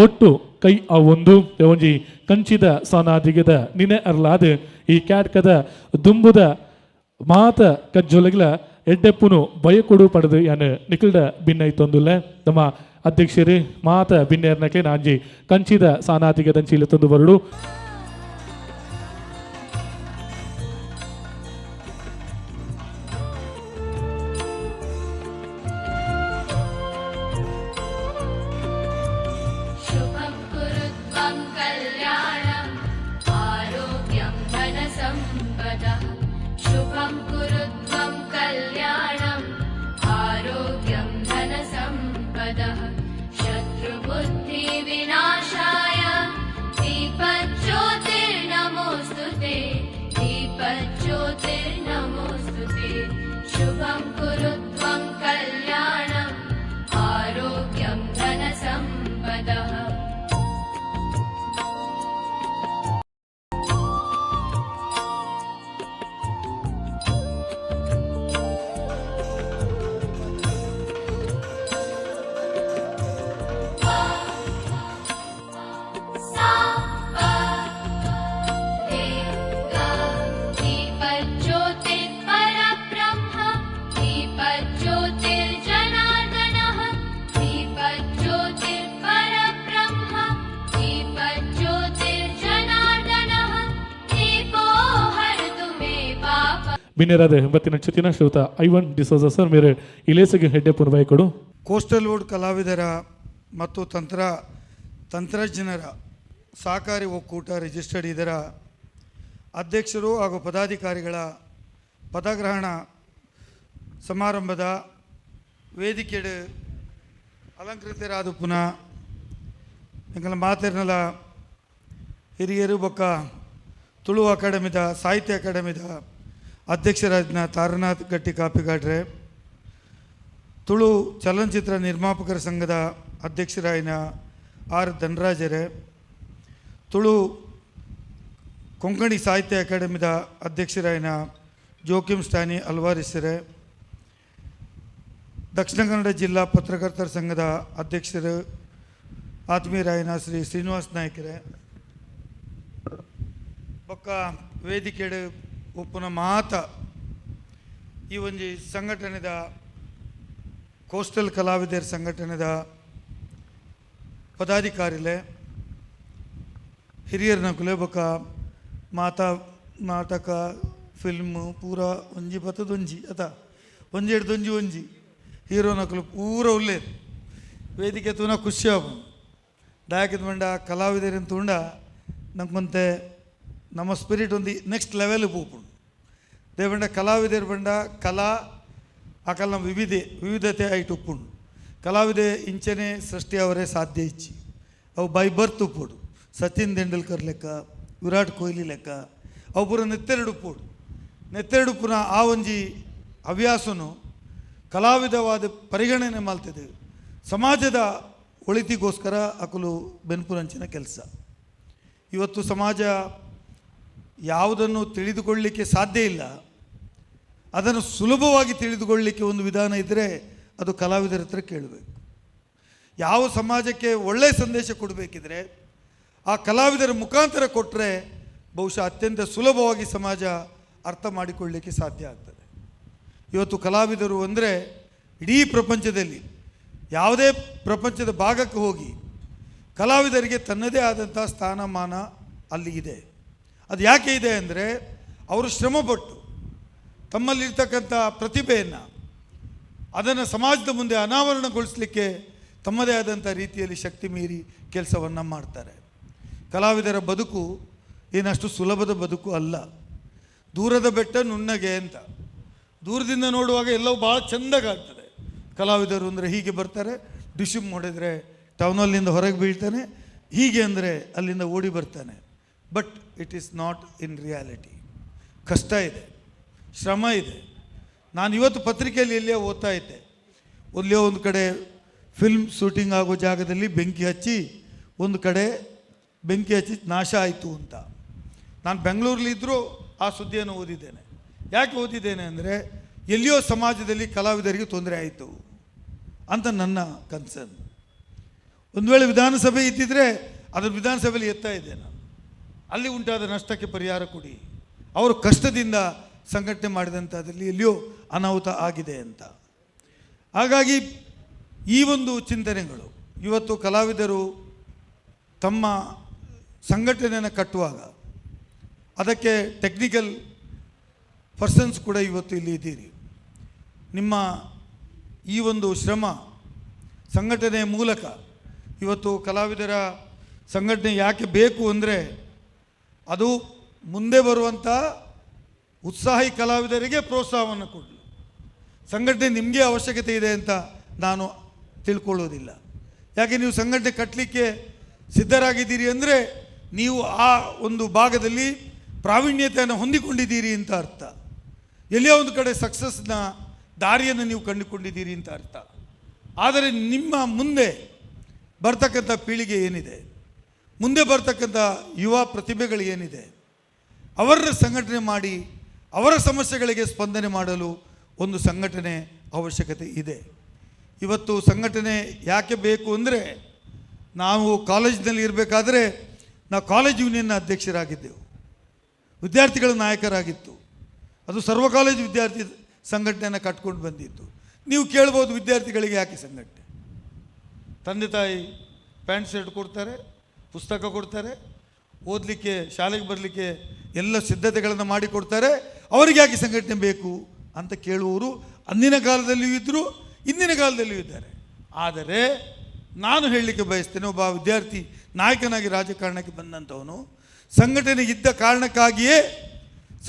ಒಟ್ಟು ಕೈ ಆ ಒಂದು ಒಂಜಿ ಕಂಚಿದ ಸಾನಾದಿಗದ ನಿನೆ ಅರ್ಲಾದ ಈ ಕ್ಯಾಟ್ಕದ ದುಂಬುದ ಮಾತ ಕಜ್ಜೊಲಗಿಲ ಎಡ್ಡೆಪ್ಪುನು ಬಯಕೊಡು ಪಡೆದು ಯಾನು ನಿಖಿಲ್ಡ ಬಿನ್ನೈತೊಂದುಲ್ಲ. ನಮ್ಮ ಅಧ್ಯಕ್ಷರು ಮಾತ ಬಿನ್ನೆರ್ನಕ್ಕೆ ನಾಂಜಿ ಕಂಚಿದ ಸಾನಾದಿಗೆ ದಂಚಿಲ ತಂದು ಬರಡು. शुभं कुरु त्वं कल्याणम् आरोग्यं धनसम्पदः शुभं कुरु त्वं कल्याणम् आरोग्यं धनसम्पदः शत्रुबुद्धिविनाशाय दीपज्योतिर्नमोऽस्तु. ಬಿನ್ನೆರಾದ ಬತ್ತಿನ ಚುತಿನ ಶ್ರೀಯುತ ಐವನ್ ಡಿಸೋಜ ಸರ್ ಮೇರೆ ಇಲೇಸಿಗೆ ಹೆಡ್ಡೆ ಪುನರ್ಬಾಯಿ. ಕೋಸ್ಟಲ್ ವುಡ್ ಕಲಾವಿದರ ಮತ್ತು ತಂತ್ರಜ್ಞರ ಸಹಕಾರಿ ಒಕ್ಕೂಟ ರಿಜಿಸ್ಟರ್ಡ್ ಇದರ ಅಧ್ಯಕ್ಷರು ಹಾಗೂ ಪದಾಧಿಕಾರಿಗಳ ಪದಗ್ರಹಣ ಸಮಾರಂಭದ ವೇದಿಕೆಡು ಅಲಂಕೃತರಾದ ಪುನಃ ಎಂಕಲ ಮಾತೆರ್ನಲ ಹಿರಿಯರು ಬೊಕ್ಕ ತುಳು ಅಕಾಡೆಮಿದ, ಸಾಹಿತ್ಯ ಅಕಾಡೆಮಿದ ಅಧ್ಯಕ್ಷರಾದ ತಾರನಾಥ್ ಗಟ್ಟಿ ಕಾಪಿಕಾಡ್ರೆ, ತುಳು ಚಲನಚಿತ್ರ ನಿರ್ಮಾಪಕರ ಸಂಘದ ಅಧ್ಯಕ್ಷರಾಯಿನ ಆರ್ ಧನರಾಜರೇ, ತುಳು ಕೊಂಕಣಿ ಸಾಹಿತ್ಯ ಅಕಾಡೆಮಿದ ಅಧ್ಯಕ್ಷರಾಯಿನ ಜೋಕಿಮ್ ಸ್ಟಾನಿ ಅಲ್ವಾರಿಸರೆ, ದಕ್ಷಿಣ ಕನ್ನಡ ಜಿಲ್ಲಾ ಪತ್ರಕರ್ತರ ಸಂಘದ ಅಧ್ಯಕ್ಷರು ಆತ್ಮೀಯರಾಯನ ಶ್ರೀ ಶ್ರೀನಿವಾಸ್ ನಾಯ್ಕರೇ, ಬೊಕ್ಕ ವೇದಿಕೆಡು ಉಪ್ಪುನ ಮಾತ ಈ ಒಂಜಿ ಸಂಘಟನೆದ, ಕೋಸ್ಟಲ್ ಕಲಾವಿದರ ಸಂಘಟನೆದ ಪದಾಧಿಕಾರಿಲೆ, ಹಿರಿಯರ್ನಕುಲೆ, ಬೊಕ್ಕ ಮಾತಾ ನಾಟಕ, ಫಿಲ್ಮ್ ಪೂರ ಒಂಜಿ ಪತ್ತದೊಂಜಿ ಅತ ಒಂಜಿ ಒಂಜಿ ಒಂಜಿ ಹೀರೋನಕುಲು ಪೂರ ಉಲ್ಲೇರು. ವೇದಿಕೆ ತೂನ ಖುಷಿ ಆಪುಂಡು. ದಾಯೆಗ್ ಪಂಡ ಕಲಾವಿದರನ್ ತೂಂಡ ನಂಕೊಂತೆ ನಮ್ಮ ಸ್ಪಿರಿಟ್ ಒಂದು ನೆಕ್ಸ್ಟ್ ಲೆವೆಲ್ ಪೋಪುಂಡು. ದಾಯೆ ಪಂಡ ಕಲಾವಿದರ್ ಪಂಡ ಕಲಾ ಅಕಲ್ನ ವಿವಿಧತೆ ಐಟ್ ಉಪ್ಪುಂಡು. ಕಲಾವಿದೆ ಇಂಚನೆ ಸೃಷ್ಟಿ ಅವರೇ ಸಾಧ್ಯ ಇಚ್ಚಿ, ಅವು ಬೈ ಬರ್ತ್ ಉಪ್ಪೊಡು. ಸಚಿನ್ ತೆಂಡೂಲ್ಕರ್ ಲೆಕ್ಕ, ವಿರಾಟ್ ಕೊಹ್ಲಿ ಲೆಕ್ಕ, ಅವು ಪೂರ ನೆತ್ತೆರಡು ಉಪ್ಪೊಡು. ನೆತ್ತೆರಡು ಉಪ್ಪುನ ಆ ಒಂಜಿ ಹವ್ಯಾಸನು ಕಲಾವಿದವಾದ ಪರಿಗಣನೆ ಮಲ್ತದೆ ಸಮಾಜದ ಒಳಿತಿಗೋಸ್ಕರ ಅಕುಲು ಬೆನ್ಪುನಂಚಿನ ಕೆಲಸ. ಇವತ್ತು ಸಮಾಜ ಯಾವುದನ್ನು ತಿಳಿದುಕೊಳ್ಳಲಿಕ್ಕೆ ಸಾಧ್ಯ ಇಲ್ಲ, ಅದನ್ನು ಸುಲಭವಾಗಿ ತಿಳಿದುಕೊಳ್ಳಲಿಕ್ಕೆ ಒಂದು ವಿಧಾನ ಇದ್ದರೆ ಅದು ಕಲಾವಿದರ ಹತ್ರ ಕೇಳಬೇಕು. ಯಾವ ಸಮಾಜಕ್ಕೆ ಒಳ್ಳೆಯ ಸಂದೇಶ ಕೊಡಬೇಕಿದ್ರೆ ಆ ಕಲಾವಿದರ ಮುಖಾಂತರ ಕೊಟ್ಟರೆ ಬಹುಶಃ ಅತ್ಯಂತ ಸುಲಭವಾಗಿ ಸಮಾಜ ಅರ್ಥ ಮಾಡಿಕೊಳ್ಳಲಿಕ್ಕೆ ಸಾಧ್ಯ ಆಗ್ತದೆ. ಇವತ್ತು ಕಲಾವಿದರು ಅಂದರೆ ಇಡೀ ಪ್ರಪಂಚದಲ್ಲಿ ಯಾವುದೇ ಪ್ರಪಂಚದ ಭಾಗಕ್ಕೆ ಹೋಗಿ ಕಲಾವಿದರಿಗೆ ತನ್ನದೇ ಆದಂಥ ಸ್ಥಾನಮಾನ ಅಲ್ಲಿ ಇದೆ. ಅದು ಯಾಕೆ ಇದೆ ಅಂದರೆ ಅವರು ಶ್ರಮಪಟ್ಟು ತಮ್ಮಲ್ಲಿರ್ತಕ್ಕಂಥ ಪ್ರತಿಭೆಯನ್ನು ಅದನ್ನು ಸಮಾಜದ ಮುಂದೆ ಅನಾವರಣಗೊಳಿಸಲಿಕ್ಕೆ ತಮ್ಮದೇ ಆದಂಥ ರೀತಿಯಲ್ಲಿ ಶಕ್ತಿ ಮೀರಿ ಕೆಲಸವನ್ನು ಮಾಡ್ತಾರೆ. ಕಲಾವಿದರ ಬದುಕು ಏನಷ್ಟು ಸುಲಭದ ಬದುಕು ಅಲ್ಲ. ದೂರದ ಬೆಟ್ಟ ನುಣ್ಣಗೆ ಅಂತ ದೂರದಿಂದ ನೋಡುವಾಗ ಎಲ್ಲವೂ ಭಾಳ ಚೆಂದಾಗ್ತದೆ. ಕಲಾವಿದರು ಅಂದರೆ ಹೀಗೆ ಬರ್ತಾರೆ, ಡಿಶುಮ್ ಹೊಡೆದರೆ ಟೌನಲ್ಲಿಂದ ಹೊರಗೆ ಬೀಳ್ತಾನೆ, ಹೀಗೆ ಅಂದರೆ ಅಲ್ಲಿಂದ ಓಡಿ ಬರ್ತಾನೆ. But it is not in reality. ಕಷ್ಟ ಇದೆ, ಶ್ರಮ ಇದೆ. ನಾನು ಇವತ್ತು ಪತ್ರಿಕೆಯಲ್ಲಿ ಎಲ್ಲಿಯೋ ಓದ್ತಾ ಇದ್ದೆ, ಎಲ್ಲಿಯೋ ಒಂದು ಕಡೆ ಫಿಲ್ಮ್ ಶೂಟಿಂಗ್ ಆಗೋ ಜಾಗದಲ್ಲಿ ಬೆಂಕಿ ಹಚ್ಚಿ, ಒಂದು ಕಡೆ ಬೆಂಕಿ ಹಚ್ಚಿ ನಾಶ ಆಯಿತು ಅಂತ. ನಾನು ಬೆಂಗಳೂರಲ್ಲಿದ್ದರೂ ಆ ಸುದ್ದಿಯನ್ನು ಓದಿದ್ದೇನೆ. ಯಾಕೆ ಓದಿದ್ದೇನೆ ಅಂದರೆ ಎಲ್ಲಿಯೋ ಸಮಾಜದಲ್ಲಿ ಕಲಾವಿದರಿಗೆ ತೊಂದರೆ ಆಯಿತು ಅಂತ ನನ್ನ ಕನ್ಸರ್ನ್. ಒಂದು ವೇಳೆ ವಿಧಾನಸಭೆ ಇದ್ದಿದ್ದರೆ ಅದನ್ನು ವಿಧಾನಸಭೆಯಲ್ಲಿ ಎತ್ತಾ ಇದ್ದೆ ನಾನು. ಅಲ್ಲಿ ಉಂಟಾದ ನಷ್ಟಕ್ಕೆ ಪರಿಹಾರ ಕೊಡಿ, ಅವರು ಕಷ್ಟದಿಂದ ಸಂಘಟನೆ ಮಾಡಿದಂಥದ್ರಲ್ಲಿ ಎಲ್ಲಿಯೋ ಅನಾಹುತ ಆಗಿದೆ ಅಂತ. ಹಾಗಾಗಿ ಈ ಒಂದು ಚಿಂತನೆಗಳು ಇವತ್ತು ಕಲಾವಿದರು ತಮ್ಮ ಸಂಘಟನೆಯನ್ನು ಕಟ್ಟುವಾಗ ಅದಕ್ಕೆ ಟೆಕ್ನಿಕಲ್ ಪರ್ಸನ್ಸ್ ಕೂಡ ಇವತ್ತು ಇಲ್ಲಿ ಇದ್ದೀರಿ. ನಿಮ್ಮ ಈ ಒಂದು ಶ್ರಮ ಸಂಘಟನೆಯ ಮೂಲಕ ಇವತ್ತು ಕಲಾವಿದರ ಸಂಘಟನೆ ಯಾಕೆ ಬೇಕು ಅಂದರೆ ಅದು ಮುಂದೆ ಬರುವಂಥ ಉತ್ಸಾಹಿ ಕಲಾವಿದರಿಗೆ ಪ್ರೋತ್ಸಾಹವನ್ನು ಕೊಡಲು ಸಂಘಟನೆ ನಿಮಗೆ ಅವಶ್ಯಕತೆ ಇದೆ ಅಂತ ನಾನು ತಿಳ್ಕೊಳ್ಳೋದಿಲ್ಲ. ಯಾಕೆ ನೀವು ಸಂಘಟನೆ ಕಟ್ಟಲಿಕ್ಕೆ ಸಿದ್ಧರಾಗಿದ್ದೀರಿ ಅಂದರೆ ನೀವು ಆ ಒಂದು ಭಾಗದಲ್ಲಿ ಪ್ರಾವೀಣ್ಯತೆಯನ್ನು ಹೊಂದಿಕೊಂಡಿದ್ದೀರಿ ಅಂತ ಅರ್ಥ. ಎಲ್ಲಿಯೋ ಒಂದು ಕಡೆ ಸಕ್ಸಸ್ನ ದಾರಿಯನ್ನು ನೀವು ಕಂಡುಕೊಂಡಿದ್ದೀರಿ ಅಂತ ಅರ್ಥ. ಆದರೆ ನಿಮ್ಮ ಮುಂದೆ ಬರ್ತಕ್ಕಂಥ ಪೀಳಿಗೆ ಏನಿದೆ, ಮುಂದೆ ಬರ್ತಕ್ಕಂಥ ಯುವ ಪ್ರತಿಭೆಗಳು ಏನಿದೆ, ಅವರನ್ನ ಸಂಘಟನೆ ಮಾಡಿ ಅವರ ಸಮಸ್ಯೆಗಳಿಗೆ ಸ್ಪಂದನೆ ಮಾಡಲು ಒಂದು ಸಂಘಟನೆ ಅವಶ್ಯಕತೆ ಇದೆ. ಇವತ್ತು ಸಂಘಟನೆ ಯಾಕೆ ಬೇಕು ಅಂದರೆ, ನಾವು ಕಾಲೇಜಿನಲ್ಲಿ ಇರಬೇಕಾದ್ರೆ ನಾವು ಕಾಲೇಜ್ ಯೂನಿಯನ್ನ ಅಧ್ಯಕ್ಷರಾಗಿದ್ದೆವು, ವಿದ್ಯಾರ್ಥಿಗಳ ನಾಯಕರಾಗಿತ್ತು. ಅದು ಸರ್ವ ಕಾಲೇಜು ವಿದ್ಯಾರ್ಥಿ ಸಂಘಟನೆಯನ್ನು ಕಟ್ಕೊಂಡು ಬಂದಿತ್ತು. ನೀವು ಕೇಳ್ಬೋದು, ವಿದ್ಯಾರ್ಥಿಗಳಿಗೆ ಯಾಕೆ ಸಂಘಟನೆ? ತಂದೆ ತಾಯಿ ಪ್ಯಾಂಟ್ ಶರ್ಟ್ ಕೊಡ್ತಾರೆ, ಪುಸ್ತಕ ಕೊಡ್ತಾರೆ, ಓದಲಿಕ್ಕೆ ಶಾಲೆಗೆ ಬರಲಿಕ್ಕೆ ಎಲ್ಲ ಸಿದ್ಧತೆಗಳನ್ನು ಮಾಡಿಕೊಡ್ತಾರೆ, ಅವರಿಗೆ ಯಾಕೆ ಸಂಘಟನೆ ಬೇಕು ಅಂತ ಕೇಳುವವರು ಅಂದಿನ ಕಾಲದಲ್ಲಿಯೂ ಇದ್ದರು, ಇಂದಿನ ಕಾಲದಲ್ಲಿಯೂ ಇದ್ದಾರೆ. ಆದರೆ ನಾನು ಹೇಳಲಿಕ್ಕೆ ಬಯಸ್ತೇನೆ, ಒಬ್ಬ ವಿದ್ಯಾರ್ಥಿ ನಾಯಕನಾಗಿ ರಾಜಕಾರಣಕ್ಕೆ ಬಂದಂಥವನು ಸಂಘಟನೆ ಇದ್ದ ಕಾರಣಕ್ಕಾಗಿಯೇ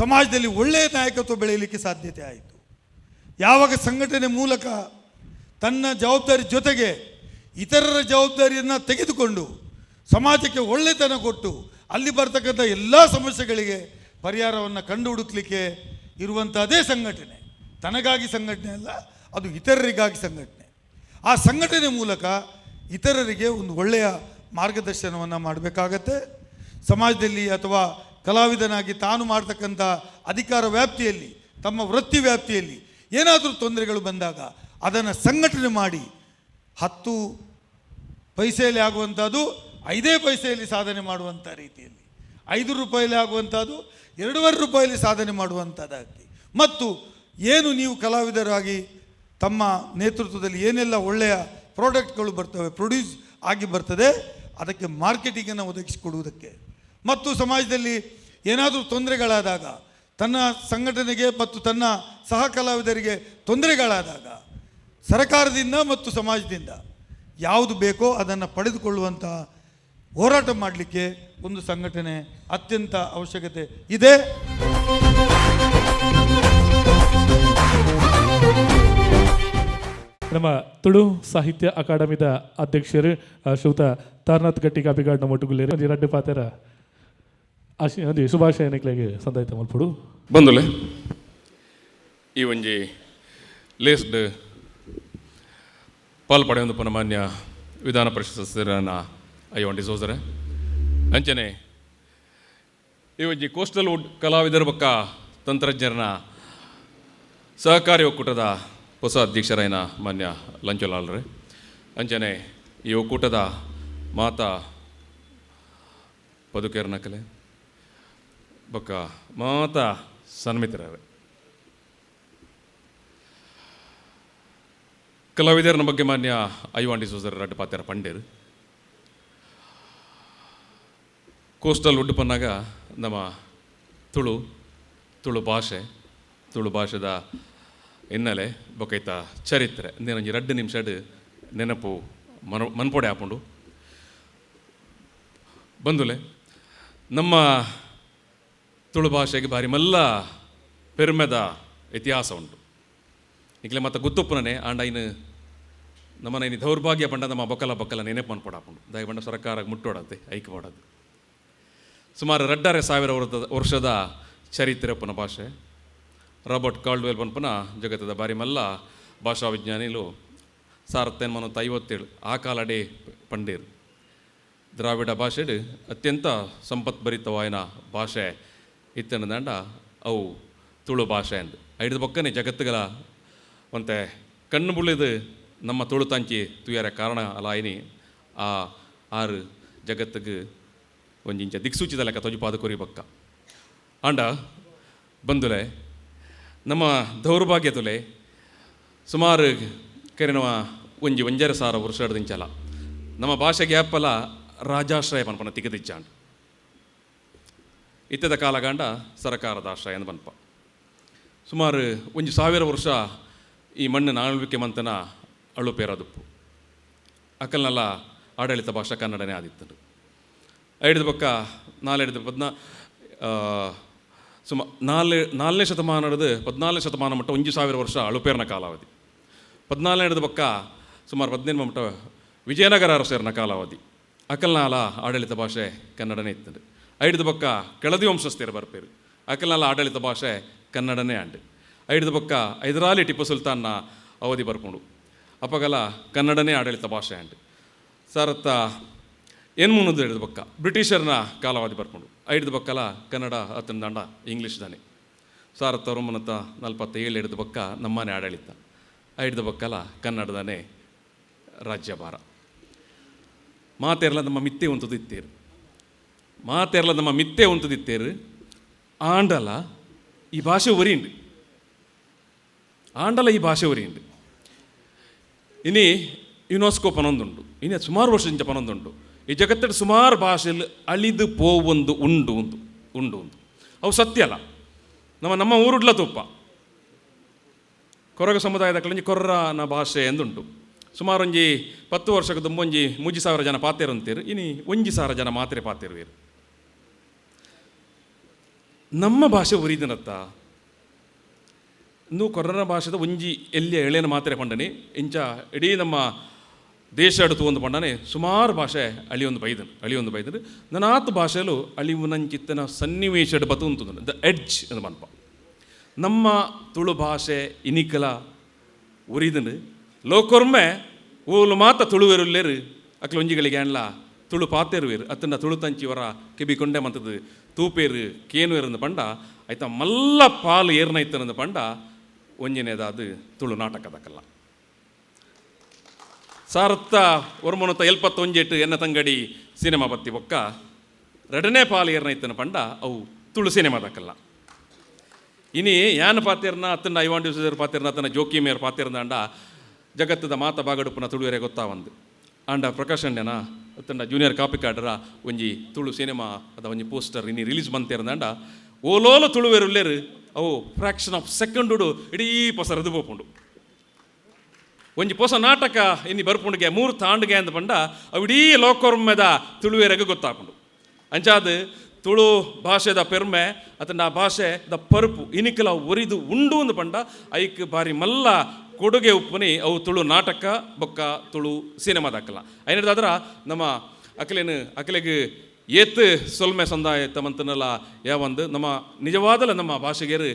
ಸಮಾಜದಲ್ಲಿ ಒಳ್ಳೆಯ ನಾಯಕತ್ವ ಬೆಳೆಯಲಿಕ್ಕೆ ಸಾಧ್ಯತೆ ಆಯಿತು. ಯಾವಾಗ ಸಂಘಟನೆ ಮೂಲಕ ತನ್ನ ಜವಾಬ್ದಾರಿ ಜೊತೆಗೆ ಇತರರ ಜವಾಬ್ದಾರಿಯನ್ನು ತೆಗೆದುಕೊಂಡು ಸಮಾಜಕ್ಕೆ ಒಳ್ಳೆತನ ಕೊಟ್ಟು ಅಲ್ಲಿ ಬರ್ತಕ್ಕಂಥ ಎಲ್ಲ ಸಮಸ್ಯೆಗಳಿಗೆ ಪರಿಹಾರವನ್ನು ಕಂಡು ಹುಡುಕಲಿಕ್ಕೆ ಇರುವಂಥದ್ದೇ ಸಂಘಟನೆ. ತನಗಾಗಿ ಸಂಘಟನೆ ಅಲ್ಲ, ಅದು ಇತರರಿಗಾಗಿ ಸಂಘಟನೆ. ಆ ಸಂಘಟನೆ ಮೂಲಕ ಇತರರಿಗೆ ಒಂದು ಒಳ್ಳೆಯ ಮಾರ್ಗದರ್ಶನವನ್ನು ಮಾಡಬೇಕಾಗತ್ತೆ. ಸಮಾಜದಲ್ಲಿ ಅಥವಾ ಕಲಾವಿದನಾಗಿ ತಾನು ಮಾಡ್ತಕ್ಕಂಥ ಅಧಿಕಾರ ವ್ಯಾಪ್ತಿಯಲ್ಲಿ, ತಮ್ಮ ವೃತ್ತಿ ವ್ಯಾಪ್ತಿಯಲ್ಲಿ ಏನಾದರೂ ತೊಂದರೆಗಳು ಬಂದಾಗ ಅದನ್ನು ಸಂಘಟನೆ ಮಾಡಿ 10 ಪೈಸೆಯಲ್ಲಿ ಆಗುವಂಥದ್ದು 5 ಪೈಸೆಯಲ್ಲಿ ಸಾಧನೆ ಮಾಡುವಂಥ ರೀತಿಯಲ್ಲಿ, 5 ರೂಪಾಯಲ್ಲಿ ಆಗುವಂಥದ್ದು 2.5 ರೂಪಾಯಲ್ಲಿ ಸಾಧನೆ ಮಾಡುವಂಥದ್ದಾಗಿ, ಮತ್ತು ಏನು ನೀವು ಕಲಾವಿದರಾಗಿ ತಮ್ಮ ನೇತೃತ್ವದಲ್ಲಿ ಏನೆಲ್ಲ ಒಳ್ಳೆಯ ಪ್ರಾಡಕ್ಟ್ಗಳು ಬರ್ತವೆ, ಪ್ರೊಡ್ಯೂಸ್ ಆಗಿ ಬರ್ತದೆ, ಅದಕ್ಕೆ ಮಾರ್ಕೆಟಿಂಗನ್ನು ಒದಗಿಸಿಕೊಡುವುದಕ್ಕೆ, ಮತ್ತು ಸಮಾಜದಲ್ಲಿ ಏನಾದರೂ ತೊಂದರೆಗಳಾದಾಗ ತನ್ನ ಸಂಘಟನೆಗೆ ಮತ್ತು ತನ್ನ ಸಹ ಕಲಾವಿದರಿಗೆ ತೊಂದರೆಗಳಾದಾಗ ಸರ್ಕಾರದಿಂದ ಮತ್ತು ಸಮಾಜದಿಂದ ಯಾವುದು ಬೇಕೋ ಅದನ್ನು ಪಡೆದುಕೊಳ್ಳುವಂಥ ಹೋರಾಟ ಮಾಡಲಿಕ್ಕೆ ಒಂದು ಸಂಘಟನೆ ಅತ್ಯಂತ ಅವಶ್ಯಕತೆ ಇದೆ. ನಮ್ಮ ತುಳು ಸಾಹಿತ್ಯ ಅಕಾಡೆಮಿದ ಅಧ್ಯಕ್ಷರು ಶ್ರೀಯುತ ತಾರನಾಥ್ ಗಟ್ಟಿ ಕಾಪಿಗಾಡ್ ನಮ್ಮ ಒಟ್ಟುಗುಲ್ಲೇರು ಒಂಜಿ ರಡ್ಡು ಪಾತೆರ ಆಶೆ ಒಂಜಿ ಶುಭಾಶಯ ನಿಕ್ಲೆಗ್ ಸಂದಾಯ್ತ ಮಲ್ಪೊಡು. ಬಂದುಲೆ ಈ ಒಂಜಿ ಲೇಸ್ಡ್ ಪಾಲ್ ಪಡೆಯೊಂದು ಪುನಃ ಮಾನ್ಯ ವಿಧಾನ ಪರಿಷತ್ ಸದಸ್ಯರನ್ನ ಐವನ್ ಡಿಸೋಜರೆ ಅಂಚನೆ ಈ ಒಂಜಿ ಕೋಸ್ಟಲ್ ವುಡ್ ಕಲಾವಿದರ ಬಕ್ಕ ತಂತ್ರಜ್ಞರನ ಸಹಕಾರಿ ಒಕ್ಕೂಟದ ಹೊಸ ಅಧ್ಯಕ್ಷರಾಯನ ಮಾನ್ಯ ಲಂಚಲಾಲ್ರೆ ಅಂಚನೆ ಈ ಒಕ್ಕೂಟದ ಮಾತಾ ಪದುಕೇರ್ನ ಕಲೆ ಬೊಕ್ಕ ಮಾತಾ ಸನ್ಮಿತರವೆ ಕಲಾವಿದರನ ಬಗ್ಗೆ ಮಾನ್ಯ ಐವಾನ್ ಡಿಸೋಜರ್ ರಡ್ಡು ಪಾತ್ಯರ ಪಂಡೇರು ಕೋಸ್ಟಲ್ ವುಡ್ ಪನ್ನಾಗ ನಮ್ಮ ತುಳು ತುಳು ಭಾಷೆ ತುಳು ಭಾಷೆದ ಹಿನ್ನೆಲೆ ಬೊಕೈತ ಚರಿತ್ರೆ ಒಂಜಿ 2 ನಿಮಿಷಡ್ ನೆನಪು ಮನ್ಪೊಡೆ ಆಪುಂಡು. ಬಂದುಲೆ ನಮ್ಮ ತುಳು ಭಾಷೆಗೆ ಭಾರಿ ಮಲ್ಲ ಪೆರ್ಮೆದ ಇತಿಹಾಸ ಉಂಟು. ಈಗಲೇ ಮತ್ತು ಗುತ್ತುಪ್ಪನೇ ಆಂಡ ಇನ್ನು ನಮ್ಮನ ಇನ್ನು ದೌರ್ಭಾಗ್ಯ ಪಂಡ ನಮ್ಮ ಬೊಕ್ಕಲ ಬೊಕ್ಕಲ ನೆನಪು ಮನ್ಪೊಡೆ ಆಪುಂಡು. ದಾಯ ಪಂಡ ಸರ್ಕಾರ ಮುಟ್ಟೋಡತ್ತೆ ಐಕ್ ಮಾಡೋದು. ಸುಮಾರು 2,500 ವರ್ಷದ ಚರಿತ್ರೆ ಪುನ ಭಾಷೆ. ರಾಬರ್ಟ್ ಕಾಲ್ಡ್ವೆಲ್ ಪನ್ಪುನ ಜಗತ್ತದ ಬಾರಿ ಮಲ್ಲ ಭಾಷಾ ವಿಜ್ಞಾನಿಲು 1857 ಆ ಕಾಲಡೆ ಪಂಡೇರು ದ್ರಾವಿಡ ಭಾಷೆಡು ಅತ್ಯಂತ ಸಂಪತ್ಭರಿತವಾಯಿನ ಭಾಷೆ ಇತ್ತಂಡ ಅವು ತುಳು ಭಾಷೆ ಅಂದು ಐದು ಬೊಕ್ಕನೆ ಜಗತ್ತುಗಳ ಒಂತೆ ಕಣ್ಣು ಬುಳಿದು ನಮ್ಮ ತುಳು ತಂಚಿ ತುಯರ ಕಾರಣ ಅಲಾಯಿನಿ ಆ ಆರು ಜಗತ್ತಿಗೆ ಒಂಜಿಂಚ ದಿಕ್ಸೂಚಿದ ಲೆಕ್ಕ ತೊಜುಪಾದ ಕೊರಿ ಬಕ್ಕ ಆಂಡ ಬಂದುಲೆ ನಮ್ಮ ದೌರ್ಭಾಗ್ಯ ತುಲೆ ಸುಮಾರು ಕೆರೆನವ ಒಂಜಿ 1,500 ವರ್ಷದಿಂಚಲ ನಮ್ಮ ಭಾಷೆಗೆ ಅಪ್ಪಲ ರಾಜಾಶ್ರಯ ಪನ್ಪನ ತಿಗದಿಚ್ಚಾಂಡ್ ಇತ್ತದ ಕಾಲಗಾಂಡ ಸರಕಾರದ ಆಶ್ರಯ ಅಂದ್ ಪನ್ಪ. ಸುಮಾರು 1,000 ವರ್ಷ ಈ ಮಣ್ಣಿನ ಆಳ್ವಿಕೆ ಮಂತನ ಅಳುಪೇರದುಪ್ಪು ಅಕಲ್ನಲ್ಲ ಆಡಳಿತ ಭಾಷೆ ಕನ್ನಡನೇ ಆದಿತ್ತದು. ಐದು ಪಕ್ಕ ನಾಲೆಡ್ದು ಸುಮ ನಾಲ್ನೇ ಶತಮಾನದ 14ನೇ ಶತಮಾನ ಮಟ್ಟ 1,000 ವರ್ಷ ಅಳುಪೇರ್ನ ಕಾಲಾವಧಿ. 14ನೇದು ಪಕ್ಕ ಸುಮಾರು 15 ಮಟ್ಟ ವಿಜಯನಗರ ಅರಸರ್ನ ಕಾಲಾವಧಿ. ಅಕಲ್ನಾಲ ಆಡಳಿತ ಭಾಷೆ ಕನ್ನಡನೇ ಇತ್ತದು. ಐದು ಪಕ್ಕ ಕೆಳದಿ ವಂಶಸ್ಥರ ಬರ್ಪೇರು ಅಕಲ್ನಾಲ ಆಡಳಿತ ಭಾಷೆ ಕನ್ನಡನೇ ಆಂಡು. ಐದು ಪಕ್ಕ ಹೈದರಾಲಿ ಟಿಪ್ಪು ಸುಲ್ತಾನ್ನ ಅವಧಿ ಬರ್ಕೊಂಡು ಅಪ್ಪಗಲ ಕನ್ನಡನೇ ಆಡಳಿತ ಭಾಷೆ ಆಂಡು. ಸಾರತ್ತ ಏನ್ಮೂನದು ಹಿಡಿದ ಪಕ್ಕ ಬ್ರಿಟಿಷರ್ನ ಕಾಲಾವಧಿ ಬರ್ಕೊಂಡು ಐದು ಪಕ್ಕಲ ಕನ್ನಡ ಅತನ ದಂಡ ಇಂಗ್ಲೀಷ್ ದಾನೆ. 1947 ಹಿಡಿದ ಪಕ್ಕ ನಮ್ಮನೆ ಆಡಳಿತ ಐದು ಪಕ್ಕಲ ಕನ್ನಡದಾನೆ ರಾಜ್ಯಭಾರ. ಮಾತೆರ್ಲ ನಮ್ಮ ಮಿತ್ತೆ ಉಂತದಿತ್ತೇರು ಮಾತೆರ್ಲ ನಮ್ಮ ಮಿತ್ತೆ ಉಂತದಿತ್ತೇರು ಆಂಡಲ ಈ ಭಾಷೆ ಒರಿಯುಂಡು ಆಂಡಲ ಈ ಭಾಷೆ ಒರಿಯುಂಡು. ಇನಿ ಯುನೆಸ್ಕೋ ಪನೊಂದುಂಡು, ಇನಿ ಸುಮಾರು ವರ್ಷದಿಂದ ಪನೊಂದುಂಡು. ಈ ಜಗತ್ತಲ್ಲಿ ಸುಮಾರು ಭಾಷೆಯಲ್ಲಿ ಅಳಿದು ಪೋವೊಂದು ಉಂಡು ಉಂಡು ಉಂಡು ಉಂದು. ಅವು ಸತ್ಯ ಅಲ್ಲ. ನಮ್ಮ ನಮ್ಮ ಊರುಡ್ಲ ತುಪ್ಪ ಕೊರಗ ಸಮುದಾಯದ ಒಂಜಿ ಕೊರ್ರನ ಭಾಷೆ ಎಂದುಂಟು. ಸುಮಾರು ಒಂಜಿ 10 ವರ್ಷಕ್ಕೆ ದುಂಬೊಂಜಿ 3,000 ಜನ ಪಾತೆರಂತೀರು, ಇನಿ 1,000 ಜನ ಮಾತ್ರೆ ಪಾತೆರುವೇರು. ನಮ್ಮ ಭಾಷೆ ಉರಿದಿನತ್ತ ಇಂದು ಕೊರ್ರನ ಭಾಷೆದ ಒಂಜಿ ಎಲ್ಲಿಯ ಎಳೆನ ಮಾತ್ರೆ ಪಂಡನೆ ಇಂಚ ಇಡೀ ನಮ್ಮ ದೇಶ ಅಡುತು ಒಂದು ಪಂಡನೆ ಸುಮಾರು ಭಾಷೆ ಅಳಿಯೊಂದು ಬೈದನು ಅಳಿಯೊಂದು ಬೈದನು ನನಾತ್ ಭಾಷೆಲು ಅಳಿವುನಂಚಿತ್ತನ ಸನ್ನಿವೇಶಡ್ ಬತು the edge ಎಂದು ಮನ್ಪ. ನಮ್ಮ ತುಳು ಭಾಷೆ ಇನಿಕಲ ಉರಿದನು ಲೋಕೊರ್ಮೆ ಓಲು ಮಾತ ತುಳುವೆರುಲ್ಲೇರು ಅಕ್ಲ ಒಂಜಿಗಳಿಗೆ ಅನ್ಲ ತುಳು ಪಾತೆರುವೇರು ಅತ್ತನ ತುಳು ತಂಚಿವರ ಕೆಬಿ ಕೊಂಡೆ ಮಂತದ್ದು ತೂಪೇರು ಕೇನುವೇರಂದು ಪಂಡ ಆಯ್ತಾ ಮಲ್ಲ ಪಾಲು ಏರ್ನೈತನಂದು ಪಂಡ ಒಂಜಿನೇದಾದ ತುಳು ನಾಟಕದಕ್ಕಲ್ಲ. ಸಾರತ್ತ ಒರ್ಮನೊತ್ತ 71 ಎನ್ನ ತಂಗಡಿ ಸಿನಿಮಾ ಬತ್ತಿ ಬೊಕ್ಕ ಎರಡನೇ ಪಾಲು ಏರ್ನೈತನ ಪಂಡ ಅವು ತುಳು ಸಿನಿಮಾದಕ್ಕಲ್ಲ. ಇನಿ ಯಾನ್ ಪಾತೆರ್ನ ಅತ್ತನ ಐವಾನ್ ಡಿಸೋಜರ್ ಪಾತೆರ್ನ ಅತ್ತನ ಜೋಕಿ ಮೇರ್ ಪಾತೆರ್ನಾಂಡ ಜಗತ್ತದ ಮಾತ ಬಾಗಡುಪುನ ತುಳುವೆರೆ ಗೊತ್ತಾವಂದು. ಆಂಡ ಪ್ರಕಾಶ್ ಅಣ್ಣನ ಅತ್ತಂಡ ಜೂನಿಯರ್ ಕಾಪಿಕಾಡರ ಒಂಜಿ ತುಳು ಸಿನಿಮಾ ಅದ ಒಂಜಿ ಪೋಸ್ಟರ್ ಇನಿ ರಿಲೀಸ್ ಬಂತೇರ್ನಾಂಡ ಓಲೋಲ ತುಳುವೆರುಲ್ಲೇರು ಅವು ಫ್ರಾಕ್ಷನ್ ಆಫ್ ಸೆಕೆಂಡುಡು ಇಡೀ ಪೊಸರದು ಪೋಪುಂಡು. ಒಂಜಿ ಪೊಸ ನಾಟಕ ಇನಿ ಬರ್ಪುಂಡುಗೆ 3 ತಾಂಡುಗೆ ಅಂದ ಪಂಡ ಅವು ಇಡೀ ಲೋಕೊರ್ಮೆದ ತುಳುವೆರೆಗೆ ಗೊತ್ತಾಪುಂಡು. ಅಂಚಾದ ತುಳು ಭಾಷೆದ ಪೆರ್ಮೆ ಅತನ ಆ ಭಾಷೆ the ಪರುಪು ಇನಿಕಲ ಒರಿದು ಉಂಡು ಅಂದು ಪಂಡ ಐಕ್ ಬಾರಿ ಮಲ್ಲ ಕೊಡುಗೆ ಉಪ್ಪುನಿ ಅವು ತುಳು ನಾಟಕ ಬೊಕ್ಕ ತುಳು ಸಿನಿಮಾದಾಕಲ್ಲ. ಐನದಾದ್ರ ನಮ್ಮ ಅಕಲೇನು ಅಕಲೆಗೆ ಏತ್ ಸೊಲ್ಮೆ ಸಂದಾಯ ತಮಂತನಲ್ಲ ಯಾವಂದು ನಮ್ಮ ನಿಜವಾದಲ ನಮ್ಮ ಭಾಷೆಗೇರು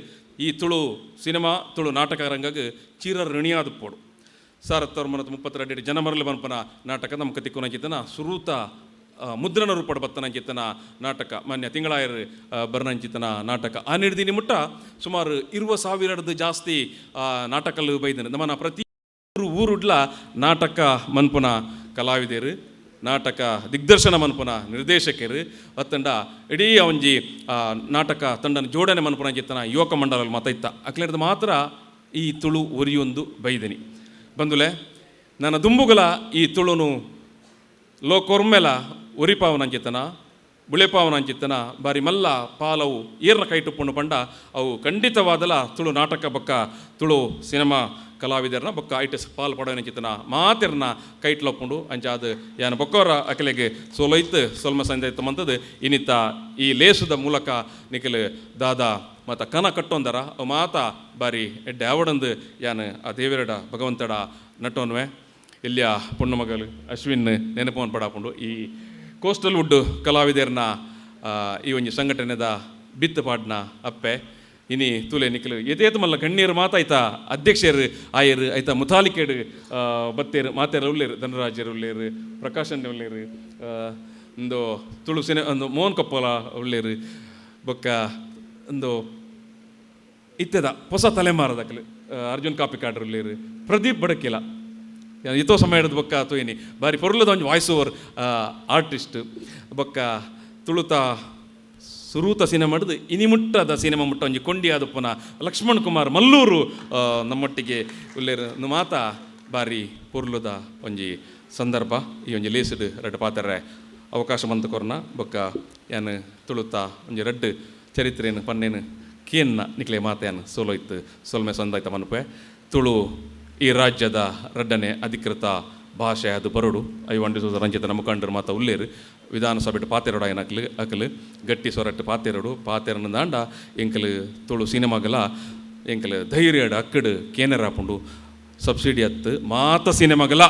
ಈ ತುಳು ಸಿನಿಮಾ ತುಳು ನಾಟಕ ರಂಗಗೆ ಚೀರ ಋಣಿಯಾದ ಪೋಡು. 1932 ಜನಮರಲಿ ಬನ್ಪನ ನಾಟಕ ನಮ್ಮ ಕತಿಕ್ಕುನಂಚಿತನ ಸುರೂತ ಮುದ್ರಣ ರೂಪಡ ಬತ್ತನಂಚಿತನ ನಾಟಕ ಮಾನ್ಯ ತಿಂಗಳಾಯರ್ ಬರ್ನಂಚಿತನ ನಾಟಕ ಆ ನಿರ್ದಿನಿ ಮುಟ್ಟ ಸುಮಾರು 20,000 ಜಾಸ್ತಿ ನಾಟಕಲು ಬೈದನು. ನಮ್ಮನ ಪ್ರತಿ ಊರುಡ್ಲ ನಾಟಕ ಮನ್ಪುನ ಕಲಾವಿದರು, ನಾಟಕ ದಿಗ್ದರ್ಶನ ಮನ್ಪುನ ನಿರ್ದೇಶಕರು ಅತ್ತಂಡ ಇಡೀ ಒಂಜಿ ನಾಟಕ ತಂಡನ ಜೋಡಣೆ ಮನ್ಪುನ ಚಿತ್ತನ ಯುವಕ ಮಂಡಲ ಮಾತೈತ್ತ ಅಕ್ಲೇರ್ದು ಮಾತ್ರ ಈ ತುಳು ಒರಿಯೊಂದು ಬೈದನಿ. ಬಂದುಲೆ ನನ್ನ ದುಂಬುಗಲ ಈ ತುಳುನು ಲೋಕೊರ್ಮೆಲ ಒರಿಪಾವನಂಚಿತನ ಬುಳೆಪಾವನಂಚಿತನ ಬಾರಿ ಮಲ್ಲ ಪಾಲವು ಏರ್ನ ಕೈಟುಪ್ಪುಂಡು ಪಂಡ ಅವು ಖಂಡಿತವಾದಲ ತುಳು ನಾಟಕ ಬೊಕ್ಕ ತುಳು ಸಿನಿಮಾ ಕಲಾವಿದರ್ನ ಬೊಕ್ಕ ಐಟಸ್ ಪಾಲ್ ಪಡವನಂಚಿತನ ಮಾತಿರ್ನ ಕೈಟ್ಲಪ್ಪುಂಡು. ಅಂಚಾದ ಯಾನ ಬೊಕ್ಕೋರ ಅಕಲೆಗೆ ಸೋಲೈತ್ ಸೊಲ್ಮ ಸಂದೈತ ಮಂತದ್ದು ಇನ್ನಿತ್ತ ಈ ಲೇಸುದ ಮೂಲಕ ನಿಖಲ್ ದಾದಾ ಮತ್ತು ಕನ ಕಟ್ಟೊಂದರ ಅವು ಮಾತ ಬಾರಿ ಎಡ್ಡೆ ಆವಡಂದು ಯಾನ್ ಆ ದೇವರಡ ಭಗವಂತಡ ನಟೋನ್ವೆ. ಇಲ್ಲಿಯ ಪೊಣ್ಣು ಮಗಲು ಅಶ್ವಿನ್ ನೆನಪವನ್ನು ಪಡಾಪುಂಡು. ಈ ಕೋಸ್ಟಲ್ ವುಡ್ ಕಲಾವಿದರ್ನ ಈ ಒಂಜಿ ಸಂಘಟನೆದ ಬಿತ್ತು ಪಾಡ್ನ ಅಪ್ಪೆ ಇನಿ ತೂಲೆ ನಿಖಲು ಏತೇತು ಮಲ್ಲ ಕಣ್ಣೀರು ಮಾತಾಯ್ತಾ ಅಧ್ಯಕ್ಷರು ಆಯರು ಆಯ್ತಾ ಮುತಾಲಿಕೇಡು ಬತ್ತೇರು ಮಾತೇರು ಉಳ್ಳೇರು ಧನರಾಜರು ಉಳ್ಳೇರು ಪ್ರಕಾಶನ್ ಉಳ್ಳೇರು ಒಂದು ತುಳು ಸಿನೆ ಒಂದು ಮೋಹನ್ ಕೊಪ್ಪಲ ಉಳ್ಳೇರು ಬೊಕ್ಕ ಒಂದು ಇತ್ತೆದ ಹೊಸ ತಲೆಮಾರದಕಲು ಅರ್ಜುನ್ ಕಾಪಿಕಾಡ್ರು ಉಳ್ಳೇರು ಪ್ರದೀಪ್ ಬಡಕಿಲ ಇತೋ ಸಮಯ ಹಿಡಿದು ಬೊಕ್ಕ ತೂಯಿನಿ ಬಾರಿ ಪೊರ್ಲದ ಒಂಜಿ voice over artist ಬೊಕ್ಕ ತುಳುತ ಸುರೂತ ಸಿನಿಮಾ ಮಾಡಿದು ಇನಿ ಮುಟ್ಟದ ಸಿನಿಮಾ ಮುಟ್ಟ ಒಂಜಿ ಕೊಂಡಿ ಆದಪ್ಪನ ಲಕ್ಷ್ಮಣ್ ಕುಮಾರ್ ಮಲ್ಲೂರು ನಮ್ಮೊಟ್ಟಿಗೆ ಉಲ್ಲೇರು ಮಾತ ಬಾರಿ ಪೊರ್ಲುದ ಒಂಜಿ ಸಂದರ್ಭ ಈ ಒಂಜಿ ಲೇಸುಡು ರಡ್ಡ್ ಪಾತೆರೆ ಅವಕಾಶ ಬಂತು ಕೊರ್ನ ಬೊಕ್ಕ ಯಾನ್ ತುಳುತ ಒಂಜಿ ರಡ್ಡ್ ಚರಿತ್ರೆನು ಪನ್ನೇನು ಕೇನ್ನ ನಿಕ್ಲೆ ಮಾತೆಯನ್ನು ಸೋಲೋಯ್ತು ಸೊಲ್ಮೆ ಸಂದಾಯ್ತ ಮನುಪೆ. ತುಳು ಈ ರಾಜ್ಯದ ರಡ್ಡನೆ ಅಧಿಕೃತ ಭಾಷೆ ಅದು ಬರೋಡು ಐವಂಡಿ ಸೋದ ರಂಜಿತ ಮುಖಂಡರು ಮಾತ ಉಲ್ಲೇರು ವಿಧಾನಸಭೆ ಪಾತೆರಡು ಆಯನ ಅಕ್ಲು ಅಕಲು ಗಟ್ಟಿ ಸೊರಟ್ಟು ಪಾತೆರಡು ಪಾತೆರನ ದಾಂಡ ಎಂಕಲು ತುಳು ಸಿನಿಮಾಗಲ ಎಂಕಲು ಧೈರ್ಯಡು ಅಕ್ಕಡು ಕೇನರಾಪುಂಡು ಸಬ್ಸಿಡಿ ಅತ್ತು ಮಾತ ಸಿನಿಮಾಗಲ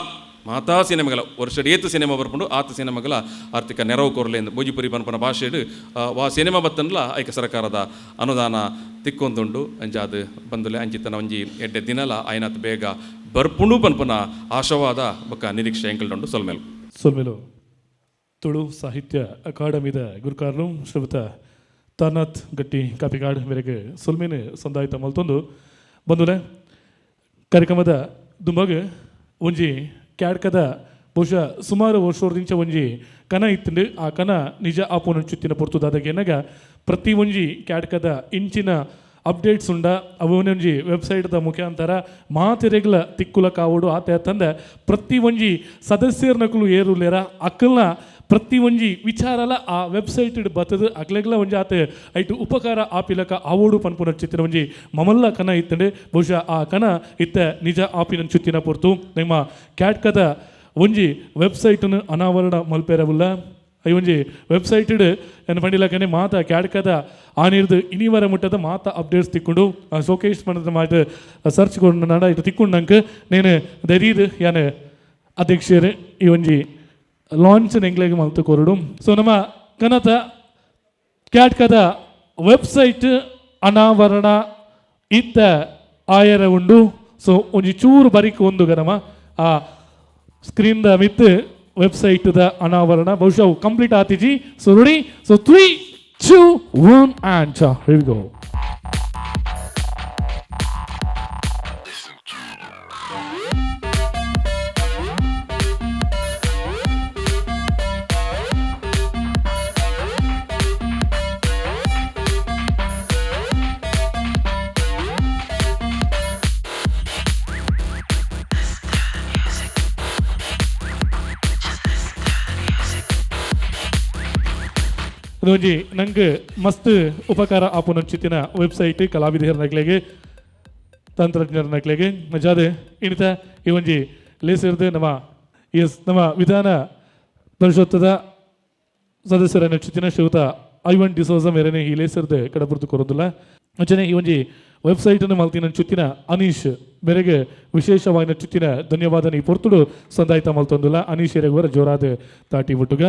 ಮಾತಾ ಸಿನಿಮಾಗಲ ವರ್ಷಡ್ ಏತು ಸಿನಿಮಾ ಬರ್ಪುಂಡು ಆತ ಸಿನಿಮಾಗಲ ಆರ್ಥಿಕ ನೆರವು ಕೊರಲೆ ಭೋಜಿಪುರಿ ಪನ್ಪನ ಭಾಷೆಡು ವಾ ಸಿನಿಮಾ ಬತ್ತನ್ಲ ಐಕ ಸರ್ಕಾರದ ಅನುದಾನ ತಿಕ್ಕೊಂದುಂಡು ಅಂಚಾದ ಬಂದುಲೆ ಅಂಚಿತನ ಒಂಜಿ ಎಡ್ಡೆ ದಿನಲ ಆಯ್ನಾತ್ ಬೇಗ ಬರ್ಪುಂಡು ಪನ್ಪನ ಆಶಾವಾದ ಬೊಕ್ಕ ನಿರೀಕ್ಷೆ ಎಂಕಲ್ಡುಂಡು. ಸೊಲ್ಮೇಲು ಸೊಲ್ಮೇಲು ತುಳು ಸಾಹಿತ್ಯ ಅಕಾಡೆಮಿದ ಗುರುಕಾರ್ಲು ಶ್ರೀಮತ ತಾನಾಥ್ ಗಟ್ಟಿ ಕಾಪಿಕಾಡ್ ಮೇರೆಗೆ ಸೊಲ್ಮೇನೆ ಸಂದಾಯಿತ ಮಲ್ತೊಂದು ಬಂದುಲೆ ಕಾರ್ಯಕ್ರಮದ ದುಂಬಾಗ ಒಂಜಿ ಕ್ಯಾಡ್ಕದ ಬಹುಶಃ ಸುಮಾರು ವರ್ಷದಿಂದ ಒಂಜಿ ಕನ ಇತ್ತಂಡು ಆ ಕನ ನಿಜ ಆಪೋನ ಚುತ್ತಿನ ಪೊರ್ತುದಾದಗೇನಾಗ ಪ್ರತಿ ಒಂಜಿ ಕ್ಯಾಡ್ಕದ ಇಂಚಿನ ಅಪ್ಡೇಟ್ಸ್ ಉಂಡ ಅವನೊಂಜಿ ವೆಬ್ಸೈಟ್ದ ಮುಖಾಂತರ ಮಾತೆರೆಗ್ಲ ತಿಕ್ಕುಲ ಕಾವಡು ಆತ ತಂದೆ ಪ್ರತಿ ಒಂಜಿ ಸದಸ್ಯರ್ನಕುಲು ಏರುಲೇರ ಅಕ್ಕಲ್ನ ಪ್ರತಿ ಒಂಜಿ ವಿಚಾರಲ ಆ ವೆಬ್ಸೈಟ್ ಬತ್ತದು ಅಕ್ಲೆಗ್ಲ ಒಂಜಿ ಆತ ಐಟು ಉಪಕಾರ ಆಪಿಲಕ ಆವೋಡು ಪನ್ಪುನ ಚಿತ್ತಿನ ಒಂಜಿ ಮಮಲ್ಲ ಕನ ಇತ್ತಂಡೆ. ಬಹುಶಃ ಆ ಕನ ಇತ್ತ ನಿಜ ಆಪಿನ ಚುತ್ತಿನ ಪೊರ್ತು ನಿಮ್ಮ ಕ್ಯಾಟ್ಕದ ಒಂಜಿ ವೆಬ್ಸೈಟನ್ನು ಅನಾವರಣ ಮಲ್ಪೆರವುಲ್ಲ. I ಒಂಜಿ ವೆಬ್ಸೈಟ್ ಏನು ಪಂಡಿಲಕನೆ ಮಾತ ಕ್ಯಾಡ್ಕದ ಆನಿರ್ದು ಇನಿವರ ಮುಟ್ಟದ ಮಾತ ಅಪ್ಡೇಟ್ಸ್ ತಿಕ್ಕೊಂಡು ಶೋಕೇಶ್ ಪಂಡದ ಮಾತ ಸರ್ಚ್ ಕೊಂಡು ನಾಡ ಇದು ತಿಕ್ಕೊಂಡು ನಂಗೆ ನೇನು ದರೀದು ಯಾನು ಅಧ್ಯಕ್ಷರು ಈ ಒಂಜಿ ಲಾಂಚ್ ಎಂಗ್ಲೆಗ್ ಮಲ್ತು ಕೊರಡು. ಸೊ ನಮ್ಮ ಕನತ ಕ್ಯಾಟ್ಕದ ವೆಬ್ಸೈಟ್ ಅನಾವರಣ ಇತ್ತ ಆಯರ ಉಂಡು. ಸೊ ಒಂಜಿ ಚೂರು ಬರಿಕ್ ಒಂದು ಗನಮ ಆ ಸ್ಕ್ರೀನ್ the ಮಿತ್ ವೆಬ್ಸೈಟ್ the ಅನಾವರಣ ಬಹುಶಃ complete ಆತಿಜಿ. So ready, so 3 2 1 and here we go. ಒಂಜಿ ನಂಗೆ ಮಸ್ತ್ ಉಪಕಾರ ಆಪುನಂಚಿತ್ತಿನ ವೆಬ್ಸೈಟ್ ಕಲಾವಿದರ ನಕ್ಲೆಗೆ ತಂತ್ರಜ್ಞರ ನಕ್ಲೆಗೆ ಮಜಾದೆ ಇಣಿತ ಈ ಒಂಜಿ ಲೇಸಿರ್ದು ನಮ್ಮ ಎಸ್ ನಮ್ಮ ವಿಧಾನ ಪರಿಷತ್ತದ ಸದಸ್ಯರ ನಕ್ಷಿತಿನ ಶ್ರೀಯುತ ಐವನ್ ಡಿಸೋಜ ಮೇರೆನೆ ಈ ಲೇಸಿರ್ದು ಕಡಪುರ್ದು ಕೊರೋದಿಲ್ಲ. ಅಂಚನೆ ಈ ಒಂಜಿ ವೆಬ್ಸೈಟನ್ನು ಮಲ್ತಿನ ಚುತ್ತಿನ ಅನೀಶ್ ಮೇರೆಗೆ ವಿಶೇಷವಾಗಿ ಚುತ್ತಿನ ಧನ್ಯವಾದ ಈ ಪೊರ್ತುಡು ಸಂದಾಯ್ತ ಮಲ್ತೊಂದುಲ್ಲ. ಅನೀಶ್ ಎರೆಗುವರ ಜೋರಾದ ತಾಟಿ ಬಿಟ್ಟುಗ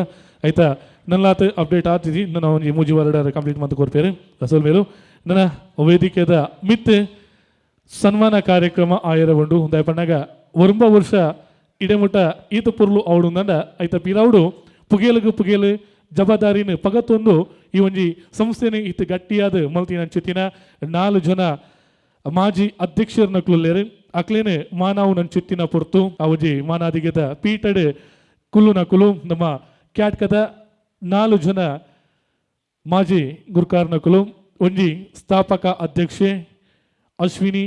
ಆಯ್ತಾ ನಲ್ಲಾತ ಅಪ್ಡೇಟ್ ಆತಿದಿ ನನ್ನ ಒಂಜಿ ಮೂಜಿ ವಾರ ಕಂಪ್ಲೀಟ್ ಮಂತ್ ಕೊರ್ಪೇರು ಅಸಲ್ ಮೇಲು ನನ್ನ ವೇದಿಕೆದ ಮಿತ್ ಸನ್ಮಾನ ಕಾರ್ಯಕ್ರಮ ಆಯರ ಉಂಡು. ದಯಪಣ್ಣಾಗ ಒರಂಬ ವರ್ಷ ಇಡೆಮುಟ ಈತ ಪೊರ್ಲು ಅವಡು ನಂದ ಐತ ಪೀರಾవుಡು ಪುಗೇಲುಗು ಪುಗೇಲು ಜವಾಬ್ದಾರಿನ ಪಗತ್ತೊಂದು ಈ ಒಂಜಿ ಸಂಸ್ಥೆನ ಇತ್ತು ಗಟ್ಟಿಯಾದ ಮಲ್ತಿನ ಅಂಚುತ್ತಿನ 4 ಜನ ಮಾಜಿ ಅಧ್ಯಕ್ಷರ ನಕ್ಲುಲ್ಲೇರು ಅಕ್ಲೇನೆ ಮಾನವು ನಂಚುತ್ತಿನ ಪೊರ್ತು ಆ ಒಂಜಿ ಮಾನಾದಿಗೆದ ಪೀಟಡ್ ಕುಲ್ಲು ನಕುಲು ನಮ್ಮ ಕ್ಯಾಟ್ಕದ 4 ಜನ ಮಾಜಿ ಗುರ್ಕಾರ್ ನಕುಲು ಒಂಜಿ ಸ್ಥಾಪಕ ಅಧ್ಯಕ್ಷೆ ಅಶ್ವಿನಿ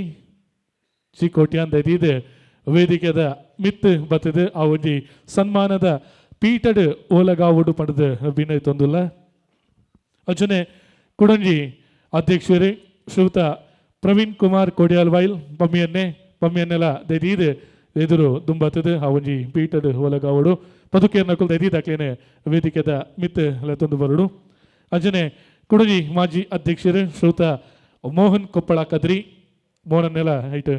ಜಿ ಕೋಟ್ಯಾನ್ ದೈದಿದೆ ವೇದಿಕೆದ ಮಿತ್ ಬತ್ತದೆ ಆ ಒಂಜಿ ಸನ್ಮಾನದ ಪೀಟಡ್ ಓಲಗಾವುಡು ಪಡೆದು ಬಿನಯ್ ತೊಂದುಲ್ಲ. ಅರ್ಜುನೆ ಕುಡಂಜಿ ಅಧ್ಯಕ್ಷರೇ ಶ್ರೀಯುತ ಪ್ರವೀಣ್ ಕುಮಾರ್ ಕೊಡಿಯಾಲ್ ವೈಲ್ ಪಮ್ಮಿಯನ್ನೆ ಪಮ್ಮಿಯನ್ನೆಲ್ಲ ದೈದೀದೆ ಎದುರು ದುಂಬತ್ತದು ಆ ಒಂಜಿ ಪೀಟಡ್ ಓಲಗಾವುಡು ಪದುಕೇರ್ ನಕುಲ್ ದೈದೀದಾಕ್ಲೇನೆ ವೇದಿಕೆದ ಮಿತ್ ತೊಂದು ಬರುಡು. ಅರ್ಜುನೆ ಕುಡಂಜಿ ಮಾಜಿ ಅಧ್ಯಕ್ಷರು ಶ್ರೀಯುತ ಮೋಹನ್ ಕೊಪ್ಪಳ ಕದ್ರಿ ಮೋಹನನ್ನೆಲ್ಲ ಐಟ್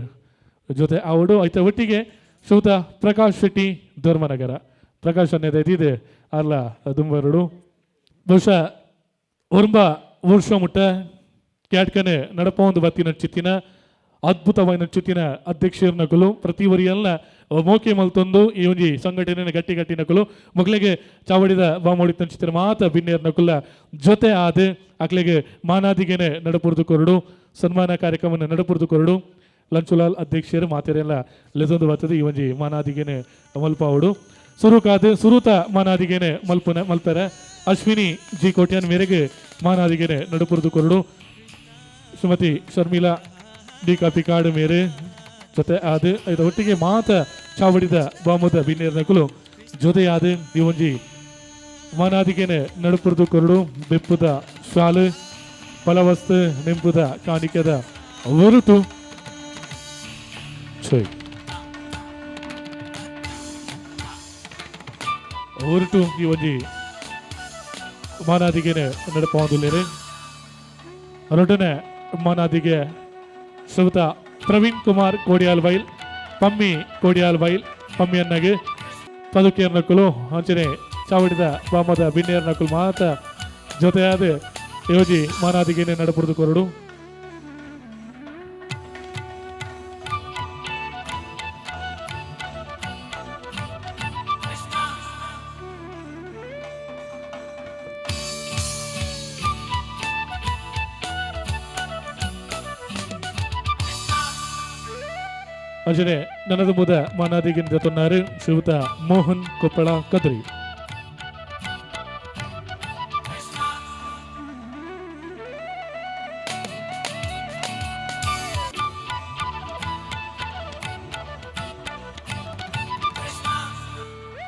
ಜೊತೆ ಆವಡು ಐತ ಒಟ್ಟಿಗೆ ಶ್ರೀಯುತ ಪ್ರಕಾಶ್ ಶೆಟ್ಟಿ ಧರ್ಮನಗರ ಪ್ರಕಾಶ್ ಅನ್ನೋದು ಇದೆ ಅಲ್ಲ ದುಂಬರುಡು. ಬಹುಶಃ ಒರ್ಂಬ ವರ್ಷ ಮುಟ್ಟ ಕ್ಯಾಟ್ಕನೆ ನಡಪ ಒಂದು ಬತ್ತಿನ ಚಿತ್ತಿನ ಅದ್ಭುತವಾದ ಚಿತ್ತಿನ ಅಧ್ಯಕ್ಷರ ನಕಲು ಪ್ರತಿ ವರಿಯಲ್ಲ ಮೋಕೆ ಮಲ್ತೊಂದು ಈ ಒಂಜಿ ಸಂಘಟನೆ ಗಟ್ಟಿ ಗಟ್ಟಿ ನಕಲು ಮೊಗಲಿಗೆ ಚಾವಡಿದ ಬಾಮೋಡಿ ಚಿತ್ರ ಮಾತ ಬಿನ್ನೇರ್ ನಕುಲ ಜೊತೆ ಆದ ಅಕ್ಲೆಗೆ ಮಾನಾದಿಗೆನೆ ನಡಪುರ್ದು ಕೊರಡು ಸನ್ಮಾನ ಕಾರ್ಯಕ್ರಮನ ನಡಪುರ್ದು ಕೊರಡು ಲಂಚುಲಾಲ್ ಅಧ್ಯಕ್ಷರು ಮಾತೆರೆಲ್ಲ ಲೆದೊಂದು ಬರ್ತದೆ ಈ ಒಂಜಿ ಮಾನಾದಿಗೆನೆ ಮಲ್ಪಾವಡು. ಸುರುಕಾದ ಸುರುತ ಮಾನಾದಿಗೆನೆ ಮಲ್ಪುನ ಮಲ್ಪೆರೆ ಅಶ್ವಿನಿ ಜಿ ಕೋಟ್ಯಾನ್ ಮೇರೆಗೆ ಮಾನಾದಿಗೆನೆ ನಡುಪುರ್ದು ಕೊರಡು. ಶ್ರೀಮತಿ ಶರ್ಮಿಳಾ ಡಿ ಕಾಪಿಕಾಡು ಮೇರೆ ಜೊತೆ ಆದ ಇದರ ಒಟ್ಟಿಗೆ ಮಾತ ಚಾವಡಿದ ಬಾಮುದ ಬಿನ್ನೇರ್ ನಕುಲು ಜೊತೆಯಾದ ಈ ಒಂಜಿ ಮಾನಾದಿಗೆನೆ ನಡುಪುರ್ದು ಕೊರಡು ಬೆಪ್ಪುದ ಶಾಲು ಫಲವಸ್ತು ನಿಂಪುದ ಕಾಣಿಕೆದ ಹೊರಟು ಹೊರಟು ಈ ಒಂಜಿ ಮಾನಾದಿಗೆನೆ ನಡಪೊಂದುಲ್ಲೆರ್. ರೊಟನೆ ಮಾನಾದಿಗೆ ಶ್ರೀಯುತ ಪ್ರವೀಣ್ ಕುಮಾರ್ ಕೋಡಿಯಾಲ್ ಬೈಲ್ ಪಮ್ಮಿ ಕೋಡಿಯಾಲ್ ಬೈಲ್ ಪಮ್ಮಿ ಅನ್ನಗೆ ಪದುಕಿಯರ್ ನಕುಲು ಅಂಚನೆ ಚಾವಡಿದ ಬಾಮದ ಬಿನ್ನೇರ್ ನಕುಲು ಮಾತ ಜೊತೆಯಾದ ಯೋಜಿ ಮಾನಾದಿಗೆನೆ ನಡಪುರ್ದು ಕೊರಡು. ಅಂಚನೆ ನನದ ಮುದ ಮಾನಾದಿಗೆ ಜೊತೊನ್ನಾರು ಶ್ರೀಯುತ ಮೋಹನ್ ಕೊಪ್ಪಳ ಕದ್ರಿ.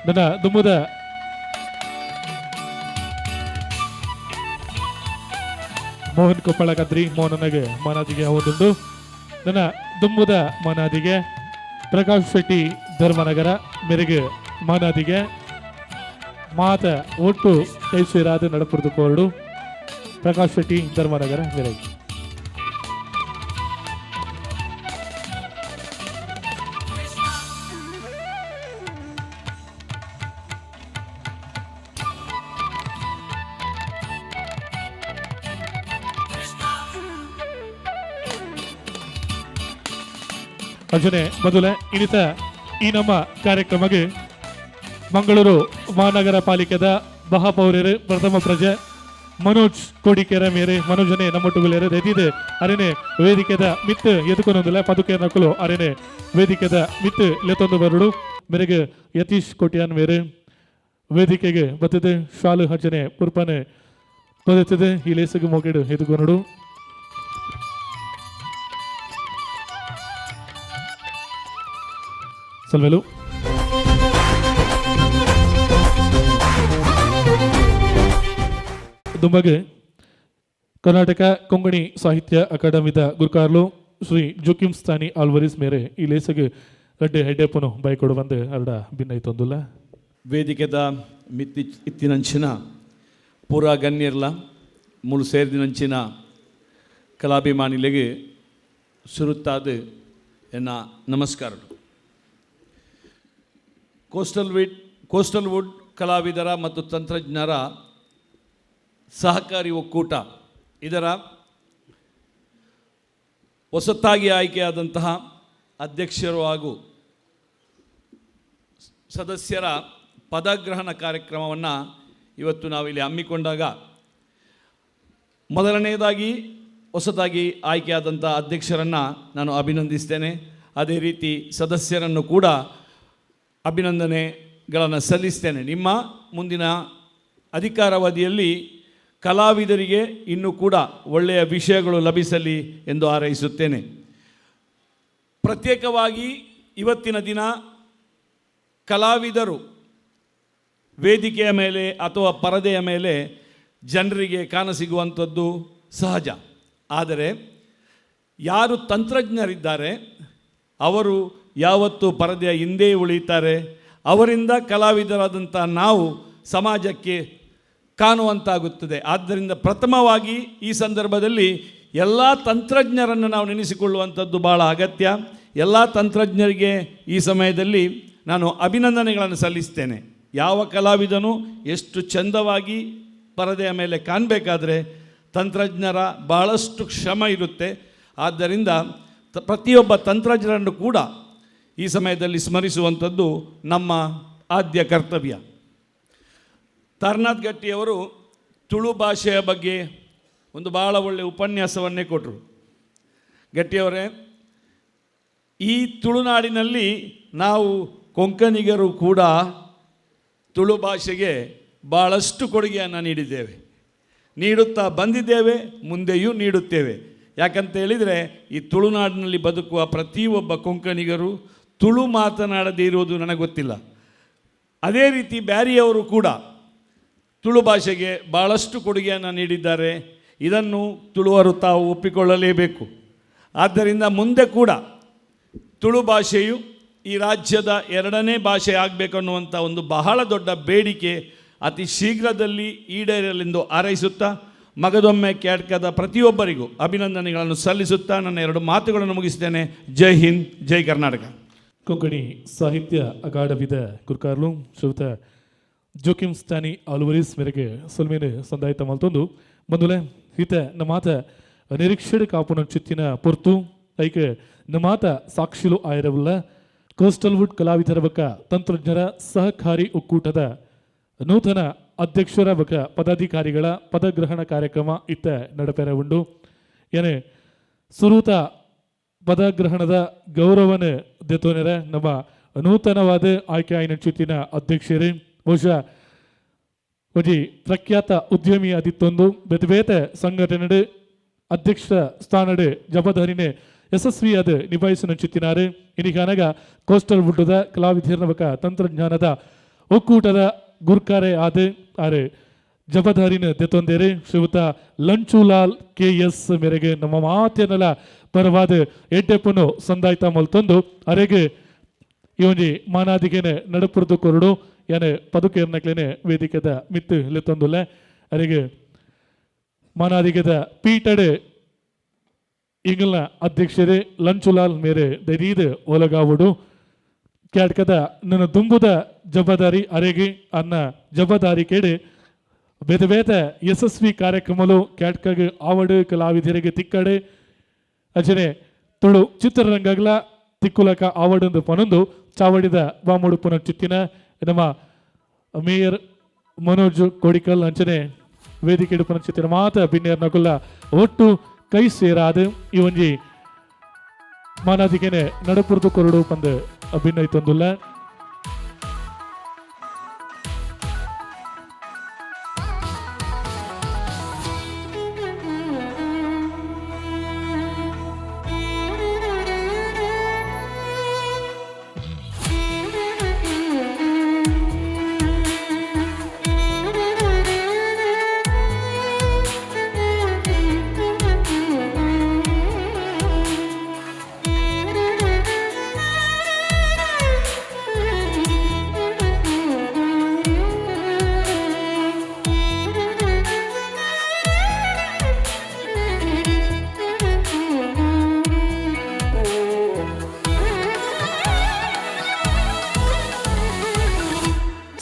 ನನ್ನ ದುಮ್ಮದ Mohan Koppal Kadri ಮೋಹನನಿಗೆ ಮಾನಾದಿಗೆ ಒಂದುಂಡು. ನನ್ನ ದುಂಬುದ ಮಾನಾದಿಗೆ ಪ್ರಕಾಶ್ ಶೆಟ್ಟಿ ಧರ್ಮನಗರ ಮೇರೆಗೆ ಮಾನಾದಿಗೆ ಮಾತ ಒಟ್ಟು ಕೈಸೇರಾದ ನಡಪುರದ ಕೋರಡು ಪ್ರಕಾಶ್ ಶೆಟ್ಟಿ ಧರ್ಮನಗರ ಮೇರೆಗೆ. ಅರ್ಜುನೆ ಮೊದಲ ಇನ್ನಿತ ಈ ನಮ್ಮ ಕಾರ್ಯಕ್ರಮಕ್ಕೆ ಮಂಗಳೂರು ಮಹಾನಗರ ಪಾಲಿಕೆದ ಮಹಾಪೌರ್ಯರು ಪ್ರಥಮ ಪ್ರಜೆ ಮನೋಜ್ ಕೋಡಿಕೆರೆ ಮೇರೆ ಮನೋಜನೆ ನಮ್ಮೊಟ್ಟುಗುಲೇರು ದಯದಿದೆ ಅರೆನೆ ವೇದಿಕೆದ ಮಿತ್ ಎದುಕೊನೊಂದಿಲ್ಲ ಪದುಕೆ ನಕಲು ಅರೆನೆ ವೇದಿಕೆದ ಮಿತ್ ಲೆತ್ತೊಂದು ಬರಡು ಮೇರೆಗೆ ಯತೀಶ್ ಕೋಟ್ಯಾನ್ ಮೇರೆ ವೇದಿಕೆಗೆ ಬತ್ತದೆ ಶಾಲು ಹಜನೆ ಪುರ್ಪನೆ ಪದತ್ತದೆ ಈ ಲೇಸಿಗೆ ಮೊಗೆಡು ಎದುಕೊನಡು. ಸಲ್ವೆಲು ದುಂಬಗೆ ಕರ್ನಾಟಕ ಕೊಂಕಣಿ ಸಾಹಿತ್ಯ ಅಕಾಡೆಮಿದ ಗುರುಕಾರ್ಲು ಶ್ರೀ ಜೋಕಿಂ ಸ್ಥಾನಿ ಆಲ್ವರಿಸ್ ಮೇರೆ ಈ ಲೇಸಗೆ ರಡ್ಡೆ ಹೆಡ್ಡೆಪ್ಪನು ಬೈಕೊಡು ಬಂದು ಅರಡ ಭಿನ್ನೈತೊಂದುಲ್ಲ. ವೇದಿಕೆದ ಮಿತ್ತಿ ಇತ್ತಿನಂಚಿನ ಪೂರಾ ಗಣ್ಯರ್ಲ ಮುಳು ಸೇರಿದಿನಂಚಿನ ಕಲಾಭಿಮಾನಿಲೆಗೆ ಸುರುತ್ತಾದ ಎನ್ನ ನಮಸ್ಕಾರ. ಕೋಸ್ಟಲ್ ವುಡ್ ಕಲಾವಿದರ ಮತ್ತು ತಂತ್ರಜ್ಞರ ಸಹಕಾರಿ ಒಕ್ಕೂಟ ಇದರ ಹೊಸತಾಗಿ ಆಯ್ಕೆಯಾದಂತಹ ಅಧ್ಯಕ್ಷರು ಹಾಗೂ ಸದಸ್ಯರ ಪದಗ್ರಹಣ ಕಾರ್ಯಕ್ರಮವನ್ನು ಇವತ್ತು ನಾವಿಲ್ಲಿ ಹಮ್ಮಿಕೊಂಡಾಗ ಮೊದಲನೆಯದಾಗಿ ಹೊಸದಾಗಿ ಆಯ್ಕೆಯಾದಂಥ ಅಧ್ಯಕ್ಷರನ್ನು ನಾನು ಅಭಿನಂದಿಸ್ತೇನೆ. ಅದೇ ರೀತಿ ಸದಸ್ಯರನ್ನು ಕೂಡ ಅಭಿನಂದನೆಗಳನ್ನು ಸಲ್ಲಿಸ್ತೇನೆ. ನಿಮ್ಮ ಮುಂದಿನ ಅಧಿಕಾರಾವಧಿಯಲ್ಲಿ ಕಲಾವಿದರಿಗೆ ಇನ್ನೂ ಕೂಡ ಒಳ್ಳೆಯ ವಿಷಯಗಳು ಲಭಿಸಲಿ ಎಂದು ಹಾರೈಸುತ್ತೇನೆ. ಪ್ರತ್ಯೇಕವಾಗಿ ಇವತ್ತಿನ ದಿನ ಕಲಾವಿದರು ವೇದಿಕೆಯ ಮೇಲೆ ಅಥವಾ ಪರದೆಯ ಮೇಲೆ ಜನರಿಗೆ ಕಾಣಸಿಗುವಂಥದ್ದು ಸಹಜ. ಆದರೆ ಯಾರು ತಂತ್ರಜ್ಞರಿದ್ದಾರೆ ಅವರು ಯಾವತ್ತೂ ಪರದೆಯ ಹಿಂದೆ ಉಳಿಯುತ್ತಾರೆ. ಅವರಿಂದ ಕಲಾವಿದರಾದಂಥ ನಾವು ಸಮಾಜಕ್ಕೆ ಕಾಣುವಂತಾಗುತ್ತದೆ. ಆದ್ದರಿಂದ ಪ್ರಥಮವಾಗಿ ಈ ಸಂದರ್ಭದಲ್ಲಿ ಎಲ್ಲ ತಂತ್ರಜ್ಞರನ್ನು ನಾವು ನೆನೆಸಿಕೊಳ್ಳುವಂಥದ್ದು ಭಾಳ ಅಗತ್ಯ. ಎಲ್ಲ ತಂತ್ರಜ್ಞರಿಗೆ ಈ ಸಮಯದಲ್ಲಿ ನಾನು ಅಭಿನಂದನೆಗಳನ್ನು ಸಲ್ಲಿಸ್ತೇನೆ. ಯಾವ ಕಲಾವಿದನು ಎಷ್ಟು ಚಂದವಾಗಿ ಪರದೆಯ ಮೇಲೆ ಕಾಣಬೇಕಾದ್ರೆ ತಂತ್ರಜ್ಞರ ಭಾಳಷ್ಟು ಶ್ರಮ ಇರುತ್ತೆ. ಆದ್ದರಿಂದ ಪ್ರತಿಯೊಬ್ಬ ತಂತ್ರಜ್ಞರನ್ನು ಕೂಡ ಈ ಸಮಯದಲ್ಲಿ ಸ್ಮರಿಸುವಂಥದ್ದು ನಮ್ಮ ಆದ್ಯ ಕರ್ತವ್ಯ. ತಾರನಾಥ್ ಗಟ್ಟಿಯವರು ತುಳು ಭಾಷೆಯ ಬಗ್ಗೆ ಒಂದು ಭಾಳ ಒಳ್ಳೆಯ ಉಪನ್ಯಾಸವನ್ನೇ ಕೊಟ್ಟರು. ಗಟ್ಟಿಯವರೇ, ಈ ತುಳುನಾಡಿನಲ್ಲಿ ನಾವು ಕೊಂಕಣಿಗರು ಕೂಡ ತುಳು ಭಾಷೆಗೆ ಭಾಳಷ್ಟು ಕೊಡುಗೆಯನ್ನು ನೀಡಿದ್ದೇವೆ, ನೀಡುತ್ತಾ ಬಂದಿದ್ದೇವೆ, ಮುಂದೆಯೂ ನೀಡುತ್ತೇವೆ. ಯಾಕಂತ ಹೇಳಿದರೆ ಈ ತುಳುನಾಡಿನಲ್ಲಿ ಬದುಕುವ ಪ್ರತಿಯೊಬ್ಬ ಕೊಂಕಣಿಗರು ತುಳು ಮಾತನಾಡದೇ ಇರುವುದು ನನಗೆ ಗೊತ್ತಿಲ್ಲ. ಅದೇ ರೀತಿ ಬ್ಯಾರಿಯವರು ಕೂಡ ತುಳು ಭಾಷೆಗೆ ಭಾಳಷ್ಟು ಕೊಡುಗೆಯನ್ನು ನೀಡಿದ್ದಾರೆ. ಇದನ್ನು ತುಳುವರು ತಾವು ಒಪ್ಪಿಕೊಳ್ಳಲೇಬೇಕು. ಆದ್ದರಿಂದ ಮುಂದೆ ಕೂಡ ತುಳು ಭಾಷೆಯು ಈ ರಾಜ್ಯದ ಎರಡನೇ ಭಾಷೆ ಆಗಬೇಕನ್ನುವಂಥ ಒಂದು ಬಹಳ ದೊಡ್ಡ ಬೇಡಿಕೆ ಅತಿ ಶೀಘ್ರದಲ್ಲಿ ಈಡೇರಲೆಂದು ಹಾರೈಸುತ್ತಾ ಮಗದೊಮ್ಮೆ ಕ್ಯಾಟ್ಕದ ಪ್ರತಿಯೊಬ್ಬರಿಗೂ ಅಭಿನಂದನೆಗಳನ್ನು ಸಲ್ಲಿಸುತ್ತಾ ನನ್ನ ಎರಡು ಮಾತುಗಳನ್ನು ಮುಗಿಸ್ತೇನೆ. ಜೈ ಹಿಂದ್, ಜೈ ಕರ್ನಾಟಕ. ಕೊಂಕಣಿ ಸಾಹಿತ್ಯ ಅಕಾಡೆಮಿದ ಗುರ್ಕಾರ್ಲು ಶ್ರೀಯುತ ಜೋಕಿಂ ಸ್ಟಾನಿ ಆಲ್ವರಿಸ್ ಮೇರೆಗೆ ಸೊಲ್ಮೇನೆ ಸಂದಾಯಿತ ಮಲ್ತೊಂದು ಬಂದುಲೆ ಈತ ನಮಾತ ನಿರೀಕ್ಷೆ ಕಾಪುನ ಚಿತ್ತಿನ ಪೊರ್ತು ಐಕೆ ನಮಾತ ಸಾಕ್ಷಿಲು ಆಯಿರವುಲ್ಲ ಕೋಸ್ಟಲ್ ವುಡ್ ಕಲಾವಿದರ ಬಕ ತಂತ್ರಜ್ಞರ ಸಹಕಾರಿ ಒಕ್ಕೂಟದ ನೂತನ ಅಧ್ಯಕ್ಷರ ಬಕ ಪದಾಧಿಕಾರಿಗಳ ಪದಗ್ರಹಣ ಕಾರ್ಯಕ್ರಮ ಇತ್ತ ನಡಪೆರ ಉಂಡು. ಏನೇ ಸುರೂತ ಪದಗ್ರಹಣದ ಗೌರವನ ದೆತೋನೆರ ನಮ್ಮ ನೂತನವಾದ ಆಯ್ಕೆ ಆಯ್ನ ಚಿತ್ತಿನ ಅಧ್ಯಕ್ಷರೇ ಬಹುಶಃ ಒಂಜಿ ಪ್ರಖ್ಯಾತ ಉದ್ಯಮಿ ಆದಿತ್ತೊಂದು ಬೇತೆ ಬೇತೆ ಸಂಘಟನೆ ಅಧ್ಯಕ್ಷ ಸ್ಥಾನಡ್ ಜವಾಬ್ದಾರಿನೇ ಯಶಸ್ವಿಯಾದ ನಿಭಾಯಿಸನ ಚಿತ್ತಿನಾರು. ಇನ್ನೀಗ ಕೋಸ್ಟಲ್ ವುಡ್ಡದ ಕಲಾವಿದರ ಬಕ ತಂತ್ರಜ್ಞಾನದ ಒಕ್ಕೂಟದ ಗುರ್ಕಾರೆ ಆದ ಆರು ಜಬದಾರಿನ ದೆತ್ತೊಂದೇರು ಶ್ರೀಯುತ ಲಂಚುಲಾಲ್ ಕೆ ಎಸ್ ಮೇರೆಗೆ ನಮ್ಮ ಮಾತೇನಲ ಪರವಾದ ಎಡ್ಡೆಪ್ಪನು ಸಂದಾಯ್ತ ಮಲ್ತೊಂದು ಅರೆಗೆ ಈ ಒಂಜಿ ಮಾನಾದಿಗೆನೆ ನಡಪುರದು ಕೊರಡು ಯಾನೆ ಪದುಕೇರ್ನಕ್ಲೇನೆ ವೇದಿಕೆದ ಮಿತ್ತು ಲೆತ್ತೊಂದುಲ್ಲೆ ಅರೆಗೆ ಮಾನಾದಿಗೆದ ಪೀಟಡೆ ಇಂಗಲ್ನ ಅಧ್ಯಕ್ಷರೇ ಲಂಚುಲಾಲ್ ಮೇರೆ ದರೀದ್ ಒಲಗಾವುಡು ಕ್ಯಾಟ್ಕದ ನನ್ನ ದುಂಬುದ ಜವಾಬ್ದಾರಿ ಅರೆಗೆ ಅನ್ನ ಜವಾಬ್ದಾರಿ ಕೇಡೆ ಬೇತೆ ಬೇತೆ ಯಶಸ್ವಿ ಕಾರ್ಯಕ್ರಮಲು ಕ್ಯಾಟ್ಕಗ್ ಆವಡು ಕಲಾವಿದರಿಗೆ ತಿಕ್ಕಡೆ ಅಜನೆ ತುಳು ಚಿತ್ರರಂಗಗಳ ತಿಕ್ಕುಲಕ ಆವಡಂದು ಪನೊಂದು ಚಾವಡಿದ ಬಾಮುಡು ಪುನಃ ನಮ್ಮ ಮೇಯರ್ ಮನೋಜ್ ಕೋಡಿಕಲ್ ಅಂಚನೆ ವೇದಿಕೆ ಪುನಃ ಮಾತ ಬಿನ್ನೇರ್ ನಕುಲ್ಲ ಒಟ್ಟು ಕೈ ಸೇರಾದ ಈ ಒಂಜಿ ಮಾನಾದಿಗೆನೆ ನಡಪುರ್ದು ಕೊರಡು ಪಂದು ಅಭಿನಯಿತೊಂದುಲ್ಲ.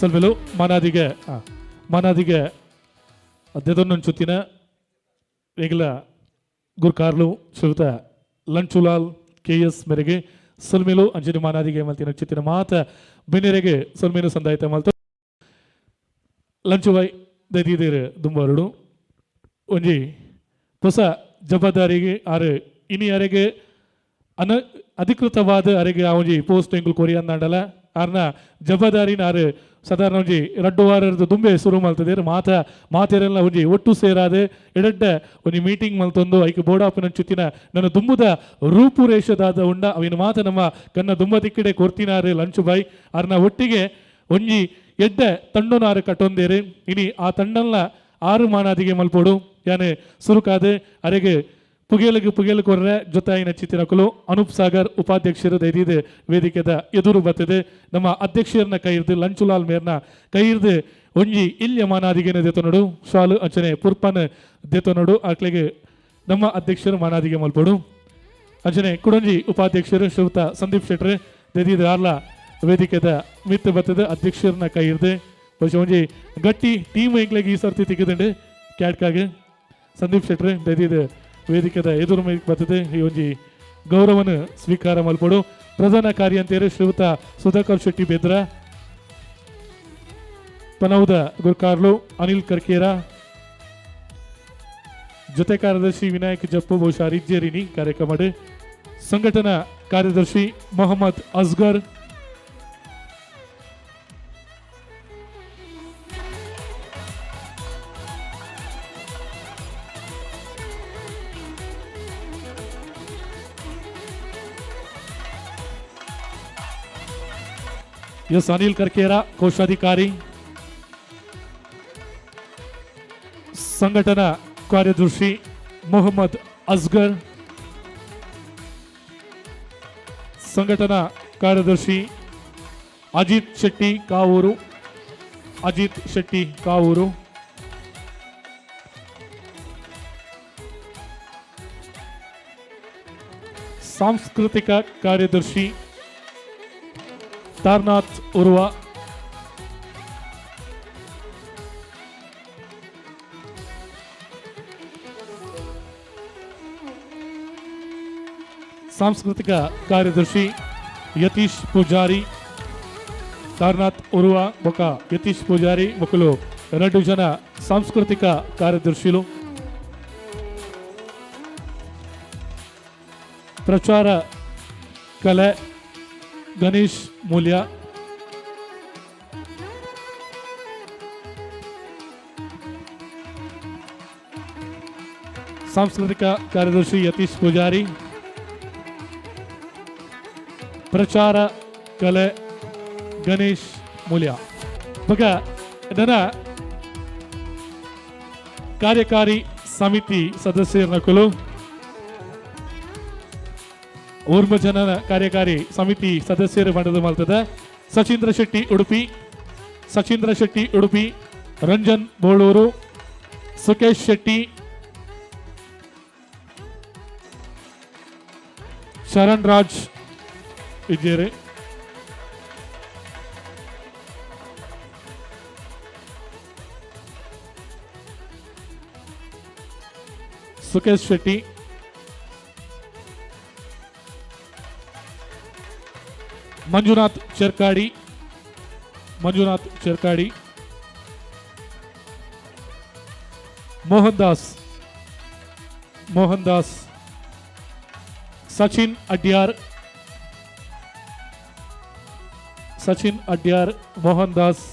ಸಲ್ವೆಲು ಮಾನಾದಿಗೆ ಮಾನಾದಿಗೆ ದೆದೊನ್ನೊಂಚುತ್ತಿನ ರೆಗ್ಲ ಗುರ್ಕಾರ್ಲು ಶ್ರೀಯುತ ಲಂಚುಲಾಲ್ ಕೆ ಎಸ್ ಮೇರೆಗೆ ಸೊಲ್ಮೇಲು ಅಂಜನಿ ಮಾನಾದಿಗೆ ಮಲ್ತಿನ ಚಿತ್ತಿನ ಮಾತ ಬೆನ್ನೆರೆಗೆ ಸೊಲ್ಮೇಲು ಸಂದಾಯ್ತ ಮಲ್ತ ಲಂಚುಬಾಯ್ ದೈದೀದಿರು ದುಂಬಾರುಡು ಒಂಜಿ ಹೊಸ ಜವಾಬ್ದಾರಿಗೆ ಆರು ಇನಿ ಅರೆಗೆ ಅನ ಅಧಿಕೃತವಾದ ಅರೆಗೆ ಆ ಒಂಜಿ ಪೋಸ್ಟ್ ಎಂಕುಲು ಕೊರಿಯಂದಾಂಡಲ ಆರ್ನ ಜವಾಬ್ದಾರಿನ ಆರು ಸಾಧಾರಣ ಒಂಜಿ ರಡ್ಡು ವಾರದ ದುಂಬೆ ಶುರು ಮಲ್ತದೇರು ಮಾತ ಮಾತೆರೆಲ್ಲ ಒಂಜಿ ಒಟ್ಟು ಸೇರಾದೆ ಎಡಡ್ಡ ಒಂಜಿ ಮೀಟಿಂಗ್ ಮಲ್ತೊಂದು ಐಕ್ ಬೋಡಾಪಿನ ಚುತ್ತಿನ ನನ್ನ ದುಂಬುದ ರೂಪುರೇಷದಾದ ಉಂಡ ಅವಿನ ಮಾತ ನಮ್ಮ ಕನ್ನ ದುಂಬ ತಿಕ್ಕಿಡೆ ಕೊರ್ತಿನಾರು ಲಂಚು ಬಾಯ್ ಆರ್ನ ಒಟ್ಟಿಗೆ ಒಂಜಿ ಎಡ್ಡೆ ತಂಡನಾರು ಕಟ್ಟೊಂದೇರು ಇನಿ ಆ ತಂಡಲ್ನ ಆರು ಮಾನಾದಿಗೆ ಮಲ್ಪೋಡು ಯಾನೆ ಸುರುಕಾದೆ ಅರೆಗೆ ಪುಗೇಲಿಗೆ ಪುಗೇಲು ಕೊರ್ರೆ ಜೊತಾಯಿನ ಚಿತ್ತಿನಕುಲು ಅನೂಪ್ ಸಾಗರ್ ಉಪಾಧ್ಯಕ್ಷರು ದೈದಿದೆ ವೇದಿಕೆದ ಎದುರು ಬತ್ತದೆ ನಮ್ಮ ಅಧ್ಯಕ್ಷರನ್ನ ಕೈ ಹಿಡ್ದು ಲಂಚುಲಾಲ್ ಮೇರ್ನ ಕೈ ಹಿಡ್ದು ಒಂಜಿ ಇಲ್ಯ ಮಾನಾದಿಗೆನ ದೆತೊನಡು ಶಾಲು ಅಂಚನೆ ಪುರ್ಪನ್ ದೆತೊನಡು ಆಕ್ಲೆಗೆ ನಮ್ಮ ಅಧ್ಯಕ್ಷರು ಮಾನಾದಿಗೆ ಮಲ್ಪಡು ಅಂಚನೆ ಕುಡಂಜಿ ಉಪಾಧ್ಯಕ್ಷರು ಶ್ರೀಯುತ ಸಂದೀಪ್ ಶೆಟ್ರು ದೈದಿದ ಆರ್ಲ ವೇದಿಕೆದ ಮಿತ್ತು ಬತ್ತದ ಅಧ್ಯಕ್ಷರನ್ನ ಕೈ ಹಿಡ್ದು ಬಹುಶಃ ಒಂಜಿ ಗಟ್ಟಿ ಟೀಮ್ ಎಂಕ್ಲೆಗೆ ಈ ಸರ್ತಿ ತಿಕ್ಕದಂಡು ಕ್ಯಾಟ್ಕಾಗೆ ಸಂದೀಪ್ ಶೆಟ್ರು ದೈದಿದ ವೇದಿಕೆದ ಎದುರು ಬರ್ತದೆ ಈ ಒಂಜಿ ಗೌರವನ ಸ್ವೀಕಾರ ಮಲ್ಪಡು ಪ್ರಧಾನ ಕಾರ್ಯಂತೆಯರು ಶ್ರೀಯುತ ಸುಧಾಕರ್ ಶೆಟ್ಟಿ ಬೆದ್ರ ಪನೌದ ಗುರ್ಕಾರ್ಲು ಅನಿಲ್ ಕರ್ಕೇರ ಜೊತೆ ಕಾರ್ಯದರ್ಶಿ ವಿನಾಯಕ್ ಜಪ್ಪು ಬಹುಶಃ ರಿಜ್ಜೇರಿನಿ ಕಾರ್ಯಕ್ರಮ ಸಂಘಟನಾ ಕಾರ್ಯದರ್ಶಿ ಮೊಹಮ್ಮದ್ ಅಸ್ಗರ್ ಎಸ್ ಅನಿಲ್ ಕರ್ಕೇರ ಕೋಶಾಧಿಕಾರಿ ಸಂಘಟನಾ ಕಾರ್ಯದರ್ಶಿ ಮೊಹಮ್ಮದ್ ಅಸ್ಗರ್ ಸಂಘಟನಾ ಕಾರ್ಯದರ್ಶಿ ಅಜಿತ್ ಶೆಟ್ಟಿ ಕಾವೂರು ಅಜಿತ್ ಶೆಟ್ಟಿ ಕಾವೂರು ಸಾಂಸ್ಕೃತಿಕ ಕಾರ್ಯದರ್ಶಿ ತಾರ್ನಾಥ್ ಉರ್ವ ಸಾಂಸ್ಕೃತಿಕ ಕಾರ್ಯದರ್ಶಿ ಯತೀಶ್ ಪೂಜಾರಿ ತಾರ್ನಾಥ್ ಉರುವ ಬೊಕ ಯತೀಶ್ ಪೂಜಾರಿ ಮೊಕಲು ಎರಡು ಜನ ಸಾಂಸ್ಕೃತಿಕ ಕಾರ್ಯದರ್ಶಿಲು ಪ್ರಚಾರ ಕಲೆ ಗಣೇಶ್ ಮೂಲ್ಯ ಸಾಂಸ್ಕೃತಿಕ ಕಾರ್ಯದರ್ಶಿ ಯತೀಶ್ ಪೂಜಾರಿ ಪ್ರಚಾರ ಕಲೆ ಗಣೇಶ್ ಮೂಲ್ಯ ಬಗ ನನ್ನ ಕಾರ್ಯಕಾರಿ ಸಮಿತಿ ಸದಸ್ಯರನಕುಲು ಊರ್ಮ ಜನನ ಕಾರ್ಯಕಾರಿ ಸಮಿತಿ ಸದಸ್ಯರು ಮಂಡದ ಮಲ್ತದ ಸಚೀಂದ್ರ ಶೆಟ್ಟಿ ಉಡುಪಿ, ಸಚೀಂದ್ರ ಶೆಟ್ಟಿ ಉಡುಪಿ, ರಂಜನ್ ಬೋಳೂರು, ಸುಕೇಶ್ ಶೆಟ್ಟಿ, ಶರಣ್ ರಾಜ್ ಇದ್ದೇರೆ. ಸುಕೇಶ್ ಶೆಟ್ಟಿ, ಮಂಜುನಾಥ್ ಚೆರ್ಕಾಡಿ, ಮಂಜುನಾಥ್ ಚೆರ್ಕಾಡಿ, ಮೋಹನ್ ದಾಸ್, ಮೋಹನ್ ದಾಸ್, ಸಚಿನ್ ಅಡ್ಯಾರ್, ಸಚಿನ್ ಅಡ್ಯಾರ್, ಮೋಹನ್ ದಾಸ್,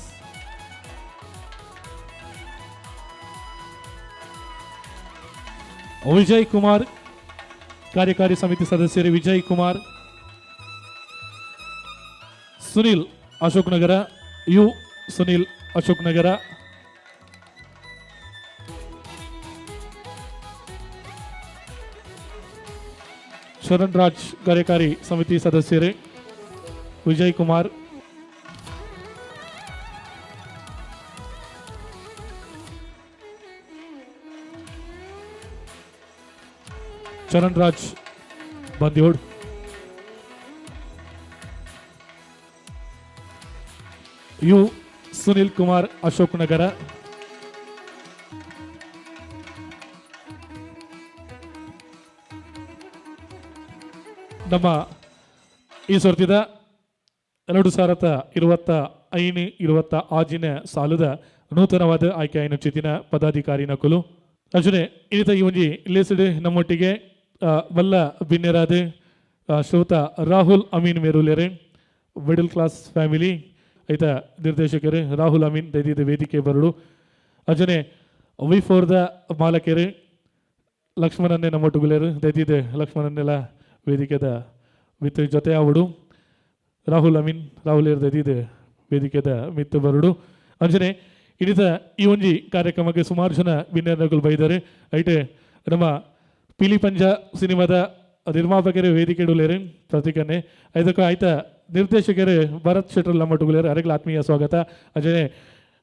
ವಿಜಯ್ ಕುಮಾರ್, ಕಾರ್ಯಕಾರಿ ಸಮಿತಿ ಸದಸ್ಯರು Vijay Kumar, Sunil Ashok Nagar, you Sunil Ashok Nagar, Sharan Raj ಕಾರ್ಯಕಾರಿ ಸಮಿತಿ ಸದಸ್ಯರು Vijay Kumar, Charan Raj ಬಂದಿಯೋಡ್, you Sunil Kumar Ashok Nagar, ನಮ್ಮ ಈ ಸರ್ತಿದ 2025 26ನೇ ಸಾಲದ ನೂತನವಾದ ಆಯ್ಕೆ ಚಿತಿನ ಪದಾಧಿಕಾರಿ ನಕಲು ಅರ್ಜುನೆ ಇನ್ನಿತ ಈ ಒಂಜಿ ಲೇಸಿಡ್ ನಮ್ಮೊಟ್ಟಿಗೆ ವಲ್ಲ ಬಿನ್ನೆರಾದ ಶ್ರೋತ ರಾಹುಲ್ ಅಮೀನ್ ಮೇರುಲೇರೆ, ಮಿಡಲ್ ಕ್ಲಾಸ್ ಫ್ಯಾಮಿಲಿ ಐತ ನಿರ್ದೇಶಕರು ರಾಹುಲ್ ಅಮೀನ್ ದೈದಿದ ವೇದಿಕೆ ಬರಡು. ಅರ್ಜುನೆ ವಿ ಫೋರ್ದ ಮಾಲಕರು ಲಕ್ಷ್ಮಣನ್ನೇ ನಮ್ಮೊಟ್ಟುಗುಲೇರು, ದೈದಿದ ಲಕ್ಷ್ಮಣನ್ನೆಲ್ಲ ವೇದಿಕೆದ ಮಿತ್ರ ಜೊತೆ ಆವಡು. ರಾಹುಲ್ ಅಮೀನ್ ರಾಹುಲ್ ದೈದಿದ ವೇದಿಕೆದ ಮಿತ್ತು ಬರಡು. ಅಂಜನೆ ಇನ್ನಿತ ಈ ಒಂಜಿ ಕಾರ್ಯಕ್ರಮಕ್ಕೆ ಸುಮಾರು ಜನ ವಿನ್ಯಾಸಗಳು ಬೈದಾರೆ. ಐಟೆ ನಮ್ಮ ಪಿಲಿ ಪಂಜ ಸಿನಿಮಾದ ನಿರ್ಮಾಪಕರು ವೇದಿಕೆ ಇಡುಲೇರು ಪ್ರತೀಕನ್ನೇ ಇದಕ್ಕೆ ಆಯ್ತ ನಿರ್ದೇಶಕರು ಭರತ್ ಶೆಟ್ಟರ್ ಲಮ್ಮಟುಗುಲೇರು ಅರೆಗಳ ಆತ್ಮೀಯ ಸ್ವಾಗತ. ಅಂಜನೆ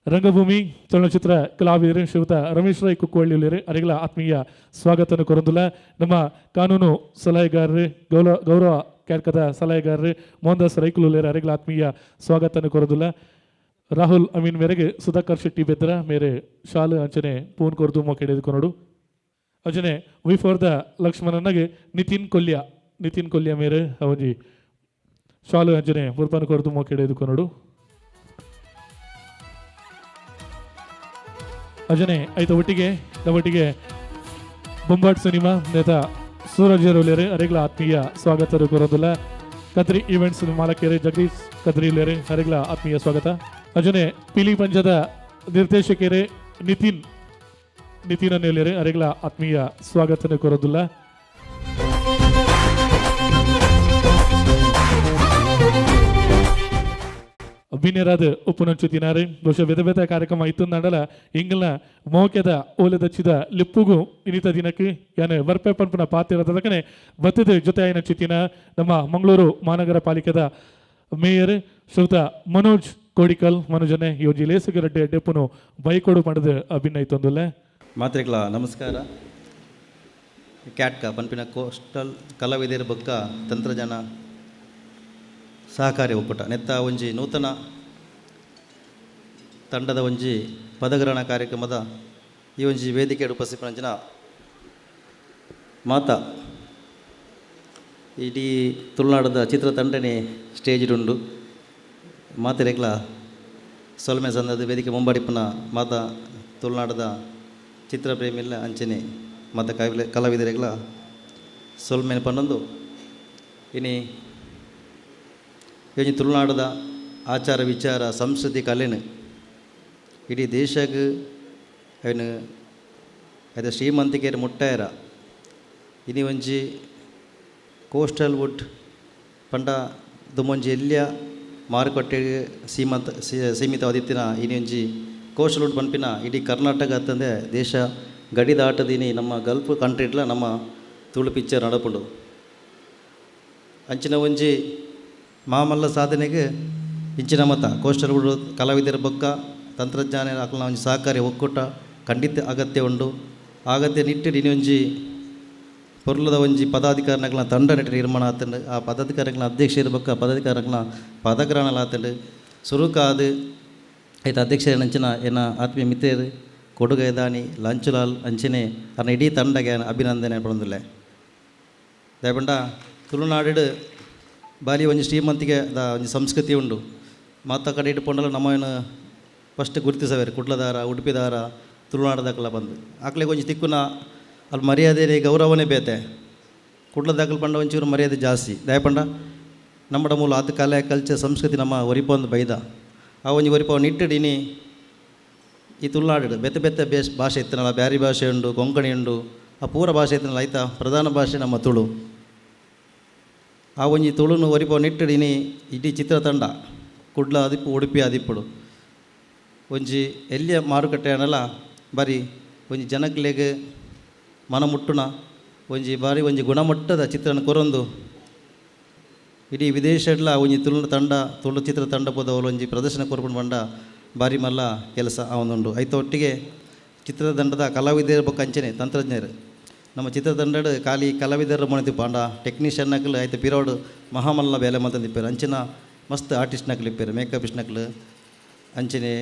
ರಂಗಭೂಮಿ ಚಲನಚಿತ್ರ ಕಲಾವಿದರು ಶ್ರೀಯುತ ರಮೇಶ್ ರೈ ಕುಕ್ಕುವಳ್ಳಿ ಅರೆಗಳ ಆತ್ಮೀಯ ಸ್ವಾಗತವನ್ನು ಕೊರಂದುಲ್ಲ. ನಮ್ಮ ಕಾನೂನು ಸಲಹೆಗಾರರು ಗೌರವ ಕ್ಯಾರ್ಕದ ಸಲಹೆಗಾರರು ಮೋಹನ್ ದಾಸ್ ರೈಕುಲುಲೇರು ಅರೆಗಳ ಆತ್ಮೀಯ ಸ್ವಾಗತವನ್ನು ಕೊರಂದುಲ್ಲ. ರಾಹುಲ್ ಅಮೀನ್ ಮೇರೆಗೆ ಸುಧಾಕರ್ ಶೆಟ್ಟಿ ಬೆದ್ರ ಮೇರೆ ಶಾಲು ಅಂಚನೆ ಪೂನ್ ಕೊರ್ದು ಮೊಕೆಡೆದುಕೊನೋಡು. ಅಂಚನೆ ವಿ ಫೋರ್ the ಲಕ್ಷ್ಮಣನಿಗೆ ನಿತಿನ್ ಕೊಲ್ಯ, ನಿತಿನ್ ಕೊಲ್ಯ ಮೇರೆ ಅವಜಿ ಶಾಲು ಅಂಚನೆ ಪುರ್ಪನ್ ಕೊರ್ದು ಮೊಕೆಡೆದುಕೊನೋಡು. ಅಜನೆ ಐತ ಒಟ್ಟಿಗೆ ನಮ್ಮೊಟ್ಟಿಗೆ ಬೊಂಬಾಟ್ ಸಿನಿಮಾ ನೇತ ಸೂರಜ್ ಲೇರೆ ಅರೆಗಳ ಆತ್ಮೀಯ ಸ್ವಾಗತ ಕೊರೋದಿಲ್ಲ. ಕದ್ರಿ ಈವೆಂಟ್ಸ್ ಮಾಲಕರು ಜಗದೀಶ್ ಕದ್ರಿ ಲೇರೆ ಅರೆಗಳ ಆತ್ಮೀಯ ಸ್ವಾಗತ. ಅಜನೆ ಪಿಲಿ ಪಂಜದ ನಿರ್ದೇಶಕರೇ ನಿತಿನ್ ನಿತಿನ್ ಲೇರೆ ಅರೆಗಳ ಆತ್ಮೀಯ ಸ್ವಾಗತ ಕೊರೋದಿಲ್ಲ. ಬಿನ್ನೆರಾದ ಉಪ್ಪುನಂಚು ತಿನಾರೆ ಬಹುಶಃ ಬೇತೆ ಬೇತೆ ಕಾರ್ಯಕ್ರಮ ಇತ್ತಂದಾಂಡಲ ಇಂಗಲ್ನ ಮೋಕೆದ ಓಲೆದಚ್ಚಿದ ಲಿಪ್ಪುಗು ಇನ್ನಿತ ದಿನಕ್ಕೆ ಯಾನೆ ವರ್ಪೆ ಪನ್ಪುನ ಪಾತಿರದಕನೆ ಬತ್ತದ ಜೊತೆ ಆಯ್ನ ಚಿತ್ತಿನ ನಮ್ಮ ಮಂಗಳೂರು ಮಹಾನಗರ ಪಾಲಿಕೆದ ಮೇಯರ್ ಶ್ರೀಯುತ ಮನೋಜ್ ಕೋಡಿಕಲ್ ಮನೋಜನೆ ಈ ಒಂಜಿ ಲೇಸುಗರಡ್ಡೆ ಡೆಪ್ಪುನು ಬೈಕೋಡು ಪಂಡದು ಅಭಿನಯಿತೊಂದುಲ್ಲೆ. ಮಾತ್ರೆಗಳ ನಮಸ್ಕಾರ. ಕ್ಯಾಟ್ಕ ಪನ್ಪಿನ ಕೋಸ್ಟಲ್ ಕಲಾವಿದರ ಬೊಕ್ಕ ತಂತ್ರಜ್ಞಾನ ಸಹಕಾರಿ ಒಕ್ಕೂಟ ನೆತ್ತ ಒಂಜಿ ನೂತನ ತಂಡದ ಒಂಜಿ ಪದಗ್ರಹಣ ಕಾರ್ಯಕ್ರಮದ ಈ ಒಂಜಿ ವೇದಿಕೆ ಉಪಸ್ಥಿಪನಂಚಿನ ಮಾತಾ ಇಡೀ ತುಳುನಾಡದ ಚಿತ್ರತಂಡನೆ ಸ್ಟೇಜ್ ಉಂಡು ಮಾತೆರೆಗ್ಲ ಸೊಲ್ಮೆ ಸಂದದ ವೇದಿಕೆ ಮುಂಬಡಿಪುನ ಮಾತಾ ತುಳುನಾಡದ ಚಿತ್ರಪ್ರೇಮಿಲ್ಲ ಅಂಚನೆ ಮಾತ ಕಲಾವಿದರೆಗ್ಲ ಸೊಲ್ಮೆ ಪನ್ನೊಂದು ಇನಿ ಒಂಜಿ ತುಳುನಾಡದ ಆಚಾರ ವಿಚಾರ ಸಂಸ್ಕೃತಿ ಕಲೆನು ಇಡೀ ದೇಶಗ್ ಐನು ಐತ ಶ್ರೀಮಂತಿಕೆರ್ ಮುಟ್ಟಾಯರ ಇನಿ ಒಂಜಿ ಕೋಸ್ಟಲ್ ವುಡ್ ಪಂಡ ದುಮೊಂಜಿ ಎಲ್ಯ ಮಾರುಕಟ್ಟೆಗ್ ಸೀಮಿತವಾದಿತ್ತಿನ ಇನಿ ಒಂಜಿ ಕೋಸ್ಟಲ್ ವುಡ್ ಪನ್ಪಿನ ಇಡೀ ಕರ್ನಾಟಕ ಅತ್ತಂದೆ ದೇಶ ಗಡಿ ದಾಟದಿನಿ ನಮ್ಮ ಗಲ್ಫ್ ಕಂಟ್ರಿಡ್ಲ ನಮ್ಮ ತುಳು ಪಿಕ್ಚರ್ ನಡಪುಂಡು. ಅಂಚಿನ ಒಂಜಿ ಮಾಮಲ್ಲ ಸಾಧನೆಗೆ ಇಂಚಿನ ಮತ ಕೋಸ್ಟಲ್ ವುಡ್ ಕಲಾವಿದರ ಬೊಕ್ಕ ತಂತ್ರಜ್ಞಾನ ಅಕಲ್ನ ಒಂಜಿ ಸಹಕಾರಿ ಒಕ್ಕೂಟ ಖಂಡಿತ ಅಗತ್ಯ ಉಂಡು. ಅಗತ್ಯ ನಿಟ್ಟಿಡ್ ಇನಿ ಒಂಜಿ ಪೊರ್ಲುದ ಒಂಜಿ ಪದಾಧಿಕಾರಿನಕಲ್ನ ತಂಡ ನೆಟ್ ನಿರ್ಮಾಣ ಆತುಂಡು. ಆ ಪದಾಧಿಕಾರಿಗಳ ಅಧ್ಯಕ್ಷರು ಬೊಕ್ಕ ಪದಾಧಿಕಾರಿಗಳ ಪದಗ್ರಹಣ ಆತುಂಡು. ಸುರುಕಾದ್ ಐತ ಅಧ್ಯಕ್ಷೆರೆನಂಚಿನ ಎನ್ನ ಆತ್ಮೀಯ ಮಿತ್ರರು ಕೊಡುಗೈದಾನಿ ಲಾಂಚುಲಾಲ್ ಅಂಚನೆ ಅರ್ನ ಇಡೀ ತಂಡಗೆ ಅಭಿನಂದನೆ ಪಡೊಂದುಲ್ಲೆ. ದಾಯೆಪಂಡ ತುಳುನಾಡು ಬಾರಿ ಒಂಜಿ ಶ್ರೀಮಂತಿಗೆ ದ ಒಂಜಿ ಸಂಸ್ಕೃತಿ ಉಂಡು. ಮಾತ ಕಡೆ ಇಟ್ಕೊಂಡಲ್ಲ ನಮ್ಮನ ಫಸ್ಟ್ ಗುರುತಿಸವೇರು ಕುಡ್ಲದಾರ, ಉಡುಪಿದಾರ, ತುಳುನಾಡದಕಲ ಬಂದು ಆಕ್ಲೆಗ್ ಒಂಜಿ ತಿಕ್ಕುನ ಅಲ್ಲಿ ಮರ್ಯಾದೆ ಗೌರವನೇ ಬೇತೆ. ಕುಡ್ಲದಾಕಲ್ ಪಂಡ ಒಂಚೂರು ಮರ್ಯಾದೆ ಜಾಸ್ತಿ. ದಾಯೆಪಂಡ ನಮ್ಮಡ ಮೂಲ ಆತ್ ಕಲೆ ಕಲ್ಚರ್ ಸಂಸ್ಕೃತಿ ನಮ್ಮ ಒರಿಪೊಂದು ಬೈದ. ಆ ಒಂಜಿ ಒರಿಪ ನಿಟ್ಟುಡು ಇನಿ ಈ ತುಳುನಾಡು ಬೇತೆ ಬೇತೆ ಬೇಸ್ ಭಾಷೆ ಇತ್ತನಲ್ಲ, ಬ್ಯಾರಿ ಭಾಷೆ ಉಂಡು, ಕೊಂಕಣಿ ಉಂಡು, ಆ ಪೂರ ಭಾಷೆ ಇತ್ತನಲ್ಲ, ಐತ ಪ್ರಧಾನ ಭಾಷೆ ನಮ್ಮ ತುಳು. ಆ ಒಂಜಿ ತುಳುನು ಒರಿಪ ನಿಟ್ಟುಡು ಇನಿ ಇಡೀ ಚಿತ್ರತಂಡ ಕುಡ್ಲ ಆದಿಪ್ಪು, ಉಡುಪಿ ಆದಿಪ್ಪುಡು ಒಂಜಿ ಎಲ್ಲಿಯ ಮಾರುಕಟ್ಟೆ ಆಂಡಲ ಬಾರಿ ಒಂಜಿ ಜನಕ್ಲೆಗ್ ಮನ ಮುಟ್ಟುನ ಒಂಜಿ ಬಾರಿ ಒಂಜಿ ಗುಣಮಟ್ಟದ ಚಿತ್ರನ ಕೊರೊಂದು ಇಡೀ ವಿದೇಶಡ್ಲ ಒಂಜಿ ತುಳು ತಂಡ ತುಳು ಚಿತ್ರ ತಂಡ ಪೋದವಲು ಒಂಜಿ ಪ್ರದರ್ಶನ ಕೊರ್ಪುಂಡು ಪಂಡ ಬಾರಿ ಮಲ್ಲ ಕೆಲಸ ಆವೊಂದುಂಡು. ಐತ ಒಟ್ಟಿಗೆ ಚಿತ್ರತಂಡದ ಕಲಾವಿದರ ಬೊಕ್ಕ ಅಂಚನೆ ತಂತ್ರಜ್ಞರು ನಮ್ಮ ಚಿತ್ರತಂಡಡ್ ಖಾಲಿ ಕಲಾವಿದರ ಮೊಣತಿಪ್ಪ ಪಂಡ ಟೆಕ್ನಿಷಿಯನ್ ನಕಲು ಐತ ಪಿರೋಡು ಮಹಾಮಲ್ಲ ಬೇಲೆ ಮಲ್ತೊಂದಿಪ್ಪೆರ್. ಅಂಚಿನ ಮಸ್ತ್ ಆರ್ಟಿಸ್ಟ್ ನಕಲು ಇಪ್ಪೆರ್, ಮೇಕಪಿಸ್ಟ್ ನಕಲು ಅಂಚನೆ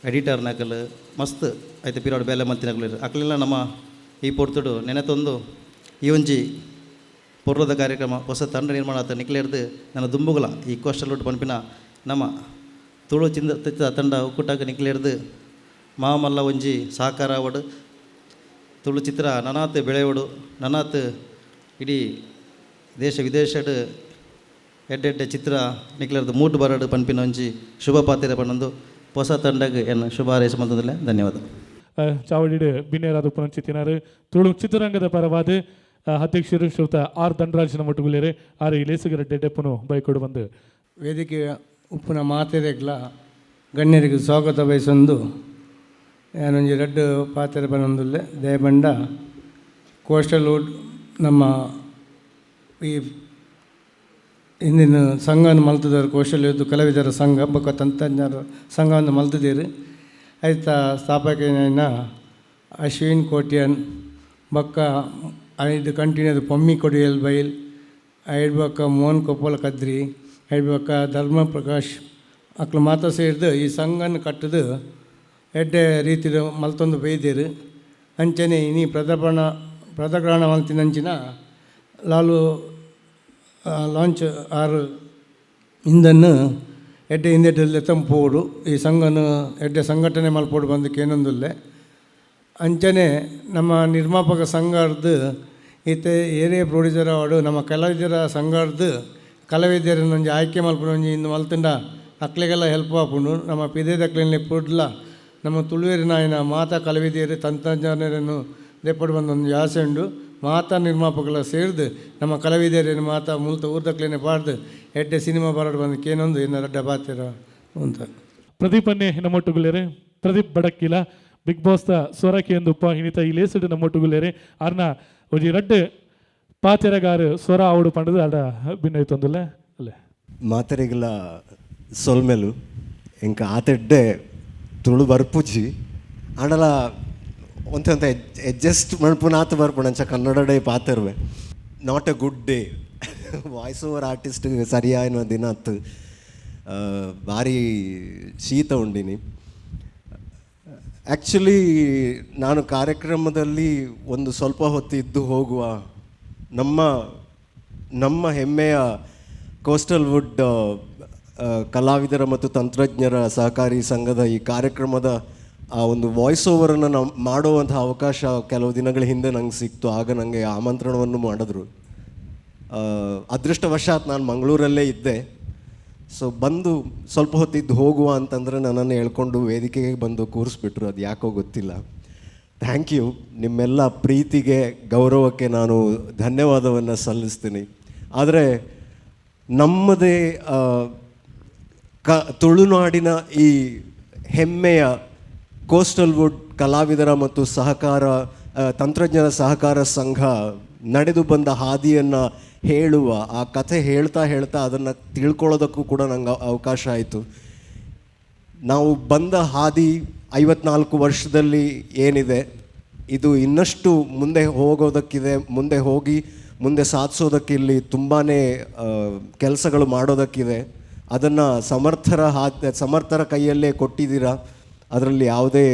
ಎಡಿಟರ್ ನಕಲು ಮಸ್ತ್ ಐತ ಪಿರೋಡು ಬೇಲೆ ಮಲ್ತಿನಕುಲು. ಅಕ್ಲೆಲ್ಲ ನಮ್ಮ ಈ ಪೊರ್ತುಡು ನೆನೆತೊಂದು ಈ ಒಂಜಿ ಪೊರ್ಲದ ಕಾರ್ಯಕ್ರಮ ಹೊಸ ತಂಡ ನಿರ್ಮಾಣ ಆತ ನಿಕ್ಲೆರ್ದ್ ನನ್ನ ದುಂಬುಗುಲ ಈ ಕೋಸ್ಟಲ್ ವುಡ್ ಪನ್ಪಿನ ನಮ್ಮ ತುಳು ಚಿತ್ರ ತಂಡ ಒಕ್ಕೂಟಗ್ ನಿಕ್ಲೆರ್ದ್ ಮಾಮಲ್ಲ ಒಂಜಿ ಸಹಕಾರ ಆವಡ್, ತುಳು ಚಿತ್ರ ನನಾತ್ ಬೆಳೆಯೋಡು, ನನಾತ್ ಇಡೀ ದೇಶ ವಿದೇಶಡ್ ಎಡ್ಡೆ ಎಡ್ಡೆ ಚಿತ್ರ ನಿಕ್ಲೆರ್ದ್ ಮೂಡ್ ಬರಡ್ ಪನ್ಪಿನ ಒಂಜಿ ಶುಭ ಪಾತೆರ ಪನೊಂದು ಹೊಸ ತಂಡಗ್ ಎನ್ನ ಶುಭ ಹಾರೈಸ ಮಲ್ತೊಂದುಲ್ಲೆ. ಧನ್ಯವಾದ. ಚಾವಡಿಡ್ ಬಿನ್ನೆರಾದ ಪುನಂಚಿತ್ತಿನಾರು ತುಳು ಚಿತ್ರರಂಗದ ಪರವಾದ ಅಧ್ಯಕ್ಷರು ಶ್ರೀಯುತ ಆರ್ ಧನರಾಜನ ಮೊಟ್ಟುಗುಲೇರು ಆರ್ ಈ ಲೇಸುಗರ ಡೆಡ್ಡೆಪ್ಪನು ಬೈಕೊಡು ಬಂದು ವೇದಿಕೆಯ ಉಪ್ಪುನ ಮಾತೆರೆಗ್ಲ ಗಣ್ಯರಿಗೆ ಸ್ವಾಗತ ಬಯಸೊಂದು ಯಾನೊಂಜಿ ರಡ್ಡ್ ಪಾತೆರ ಪನೊಂದುಲ್ಲೆ. ದಯಬಂಡ ಕೋಸ್ಟಲ್ ವುಡ್ ನಮ್ಮ ಈ ಹಿಂದಿನ ಸಂಘನ ಮಲ್ತುದರ್ ಕೋಸ್ಟಲ್ ವುಡ್ ಕಲಾವಿದರ ಸಂಘ ಬೊಕ್ಕ ತಂತ್ರಜ್ಞರ ಸಂಘವನ್ನು ಮಲ್ತುದೆರ್. ಐತ ಸ್ಥಾಪಕನಾಯಿನ ಅಶ್ವಿನ್ ಕೋಟ್ಯಾನ್ ಬೊಕ್ಕ ಐದು ಕಂಟಿನ್ಯೂ ಪಮ್ಮಿ ಕೊಡಿಯಲ್ ಬೈಲ್, ಐಡ್ ಬೊಕ್ಕ ಮೋಹನ್ ಕೊಪ್ಪಲ ಕದ್ರಿ, ಐಡ್ ಬೊಕ್ಕ ಧರ್ಮ ಪ್ರಕಾಶ್ ಅಕ್ಲು ಮಾತ ಸೇರ್ದು ಈ ಸಂಘನ ಕಟ್ಟುದು ಎಡ್ಡೆ ರೀತಿಡ್ ಮಲ್ತೊಂದು ಬೈದೆರ್. ಅಂಚನೆ ಇನಿ ಪ್ರದಗ್ರಹಣ ಮಲ್ತಿನಂಚಿನ ಲಾಲು ಲಾಂಚ್ ಆರ್ ಇಂದನ್ನು ಎಡ್ಡೆ ಹಿಂದೆಡ್ ಲೆತ್ತಂಪೋಡು ಈ ಸಂಘನ ಎಡ್ಡೆ ಸಂಘಟನೆ ಮಲ್ಪೋಡು ಬಂದು ಕೇನೊಂದುಲ್ಲೆ. ಅಂಚನೆ ನಮ್ಮ ನಿರ್ಮಾಪಕ ಸಂಘರ್ದು ಇತ್ತೆ ಏರಿಯಾ ಪ್ರೊಡ್ಯೂಸರ್ ಆವಡ್ ನಮ್ಮ ಕಲಾವಿದರ ಸಂಘರ್ದು ಕಲಾವಿದರನ್ನ ಒಂಜಿ ಆಯ್ಕೆ ಮಲ್ಪುನ ಒಂಜಿ ಇಂದು ಮಲ್ತುಂಡ ಅಕ್ಲೆಗೆಲ್ಲ ಹೆಲ್ಪ್ ಆಪುಂಡು. ನಮ್ಮ ಪಿದಯ್ದಕ್ಲೆನ ಪುಡ್ಲ ನಮ್ಮ ತುಳುವೆರ್ನಾಯಿನ ಮಾತ ಕಲಾವಿದೆರ್ ತಂತ್ರಜ್ಞರನ್ನು ದೆಪ್ಪಡು ಬಂದು ಒಂಜಿ ಆಸೆ ಉಂಡು. ಮಾತ ನಿರ್ಮಾಪಕಲ ಸೇರ್ದು ನಮ್ಮ ಕಲಾವಿದೆರೆನ್ ಮಾತ ಮುಲ್ತ ಊರ್ದಕ್ಲೆನೆ ಪಾಡ್ದು ಎಡ್ಡೆ ಸಿನಿಮಾ ಬರಡ್ ಬಂದು ಕೇನೊಂದು ಎನ್ನ ರಡ್ಡ ಪಾತೆರ ಉಂತ. ಪ್ರದೀಪ್ ಅನ್ನೇ ನಮ್ಮೊಟ್ಟುಗುಲೇರೆ ಪ್ರದೀಪ್ ಬಡಕ್ಕಿಲ ಬಿಗ್ ಬಾಸ್ ದ ಸ್ವರಕ್ಕೆ ಎಂದುಪ್ಪ ಹಿನಿತ ಈ ಲೇಸುಡು ನಮ್ಮೊಟ್ಟುಗುಲೇರೆ ಅರ್ನ ಒಂಜಿ ರಡ್ಡ್ ಪಾತೆರಗಾರು ಸ್ವರ ಆವಡು ಪಂಡದು ಅಡ ಭಿನ್ನೈತೊಂದುಲ್ಲೆ ಅಲ್ಲೇ. ಮಾತೆರೆಗ್ಲ ಸೊಲ್ಮೆಲು ಎಂಕ ಆತೆಡ್ಡೆ ತುಳು ಬರ್ಪುಜಿ ಆಂಡಲ ಒಂತೆ ಒಂತೆ ಅಡ್ಜಸ್ಟ್ ಮಲ್ಪುನಾತ್ ಬರ್ಪುಂಡು ಅಂಚ ಕನ್ನಡಡೆ ಪಾತೆರ್ವೆ. Not a good day, voice over artist ಸರಿಯಾಯಿನ ದಿನ ಅತ್ತು. ಭಾರಿ ಶೀತ ಉಂಡಿನಿ. ಆ್ಯಕ್ಚುಲಿ ನಾನು ಕಾರ್ಯಕ್ರಮದಲ್ಲಿ ಒಂದು ಸ್ವಲ್ಪ ಹೊತ್ತು ಇದ್ದು ಹೋಗುವ ನಮ್ಮ ನಮ್ಮ ಹೆಮ್ಮೆಯ ಕೋಸ್ಟಲ್ ವುಡ್ ಕಲಾವಿದರ ಮತ್ತು ತಂತ್ರಜ್ಞರ ಸಹಕಾರಿ ಸಂಘದ ಈ ಕಾರ್ಯಕ್ರಮದ ಆ ಒಂದು ವಾಯ್ಸ್ ಓವರನ್ನು ನಾವು ಮಾಡುವಂಥ ಅವಕಾಶ ಕೆಲವು ದಿನಗಳ ಹಿಂದೆ ನಂಗೆ ಸಿಕ್ತು. ಆಗ ನನಗೆ ಆಮಂತ್ರಣವನ್ನು ಮಾಡಿದ್ರು. ಅದೃಷ್ಟವಶಾತ್ ನಾನು ಮಂಗಳೂರಲ್ಲೇ ಇದ್ದೆ. ಸೊ ಬಂದು ಸ್ವಲ್ಪ ಹೊತ್ತಿದ್ದು ಹೋಗುವ ಅಂತಂದರೆ ನನ್ನನ್ನು ಹೇಳ್ಕೊಂಡು ವೇದಿಕೆಗೆ ಬಂದು ಕೂರಿಸ್ಬಿಟ್ರು. ಅದು ಯಾಕೋ ಗೊತ್ತಿಲ್ಲ. Thank you. ನಿಮ್ಮೆಲ್ಲ ಪ್ರೀತಿಗೆ ಗೌರವಕ್ಕೆ ನಾನು ಧನ್ಯವಾದವನ್ನು ಸಲ್ಲಿಸ್ತೀನಿ. ಆದರೆ ನಮ್ಮದೇ ತುಳುನಾಡಿನ ಈ ಹೆಮ್ಮೆಯ ಕೋಸ್ಟಲ್ ವುಡ್ ಕಲಾವಿದರ ಮತ್ತು ಸಹಕಾರ ತಂತ್ರಜ್ಞರ ಸಹಕಾರ ಸಂಘ ನಡೆದು ಬಂದ ಹಾದಿಯನ್ನು ಹೇಳುವ ಆ ಕಥೆ ಹೇಳ್ತಾ ಹೇಳ್ತಾ ಅದನ್ನು ತಿಳ್ಕೊಳ್ಳೋದಕ್ಕೂ ಕೂಡ ನಂಗೆ ಅವಕಾಶ ಆಯಿತು. ನಾವು ಬಂದ ಹಾದಿ 54 ವರ್ಷದಲ್ಲಿ ಏನಿದೆ, ಇದು ಇನ್ನಷ್ಟು ಮುಂದೆ ಹೋಗೋದಕ್ಕಿದೆ. ಮುಂದೆ ಹೋಗಿ ಮುಂದೆ ಸಾಧಿಸೋದಕ್ಕೆ ಇಲ್ಲಿ ತುಂಬಾ ಕೆಲಸಗಳು ಮಾಡೋದಕ್ಕಿದೆ. ಅದನ್ನು ಸಮರ್ಥರ ಕೈಯಲ್ಲೇ ಕೊಟ್ಟಿದ್ದೀರಾ, ಅದರಲ್ಲಿ ಯಾವುದೇ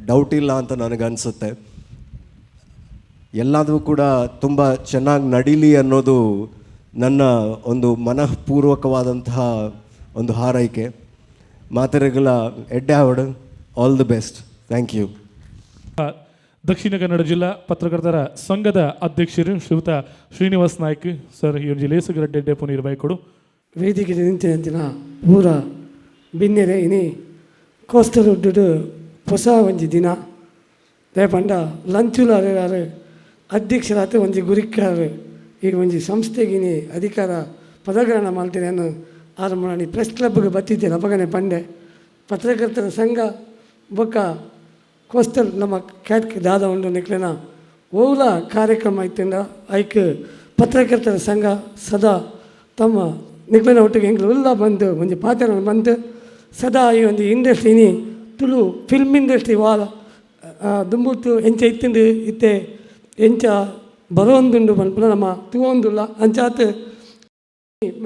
ಡೌಟ್ ಇಲ್ಲ ಅಂತ ನನಗನ್ಸುತ್ತೆ. ಎಲ್ಲದೂ ಕೂಡ ತುಂಬ ಚೆನ್ನಾಗಿ ನಡೀಲಿ ಅನ್ನೋದು ನನ್ನ ಒಂದು ಮನಃಪೂರ್ವಕವಾದಂತಹ ಒಂದು ಹಾರೈಕೆ. ಮಾತೆರೆಗ್ಲ ಎಡ್ಡೆ ಆವಡ್. All the best. Thank you. Dakshina Kannada ಜಿಲ್ಲಾ ಪತ್ರಕರ್ತರ ಸಂಘದ ಅಧ್ಯಕ್ಷರು ಶ್ರೀಯುತ ಶ್ರೀನಿವಾಸ್ ನಾಯ್ಕ್ ಸರ್, ಈ ಒಂದು ಲೇಸುಗರಡ್ಡೆ ಪುನೀರ್ ಬೈಕೊಡು. ವೇದಿಕೆ ನಿಂತಿನ ಪೂರ ಬಿನ್ನೆರೆ, ಇನಿ ಕೋಸ್ಟಲ್ ವುಡ್ಡು ಹೊಸ ಒಂಜಿ ದಿನ. ದಯಪಂಡ ಲಂಚುಲಾರು ಅಧ್ಯಕ್ಷರಾತ ಒಂಜಿ ಗುರಿಕಾರ್ ಈಗ ಒಂಜಿ ಸಂಸ್ಥೆಗಿನಿ ಅಧಿಕಾರ ಪದಗ್ರಹಣ ಮಾಡ್ತೇನೆ. ಆರು ಮಣಿ ಪ್ರೆಸ್ ಕ್ಲಬ್ಗೆ ಬತ್ತಿದ್ದೇನೆ. ಅಪಗನೆ ಪಂಡೆ, ಪತ್ರಕರ್ತರ ಸಂಘ ಬೊಕ್ಕ ಕೋಸ್ಟಲ್ ನಮ್ಮ ಕ್ಯಾಟ್ ದಾದ ಉಂಡು ನಿಕ್ಲೆನ ಓಲ ಕಾರ್ಯಕ್ರಮ ಇತ್ತಿಂದ ಐಕ್ ಪತ್ರಕರ್ತರ ಸಂಘ ಸದಾ ತಮ್ಮ ನಿಕ್ಲೆನ ಒಟ್ಟಿಗೆ ಎಂಕ್ಲು ಉಲ್ಲ ಬಂದು ಒಂಜಿ ಪಾತ್ರ ಬಂದು ಸದಾ ಈ ಒಂದು ಇಂಡಸ್ಟ್ರಿ, ಇನಿ ತುಳು ಫಿಲ್ಮ್ ಇಂಡಸ್ಟ್ರಿ ವಾಲ ದುಂಬುತ್ತು ಎಂಚ ಇತ್ತಿಂಡು, ಇತ್ತೆ ಎಂಚ ಬರೋಂದುಂಡು ಪನ್ಪುನ ನಮ್ಮ ತೂವೊಂದುಲ್ಲ. ಅಂಚಾತ್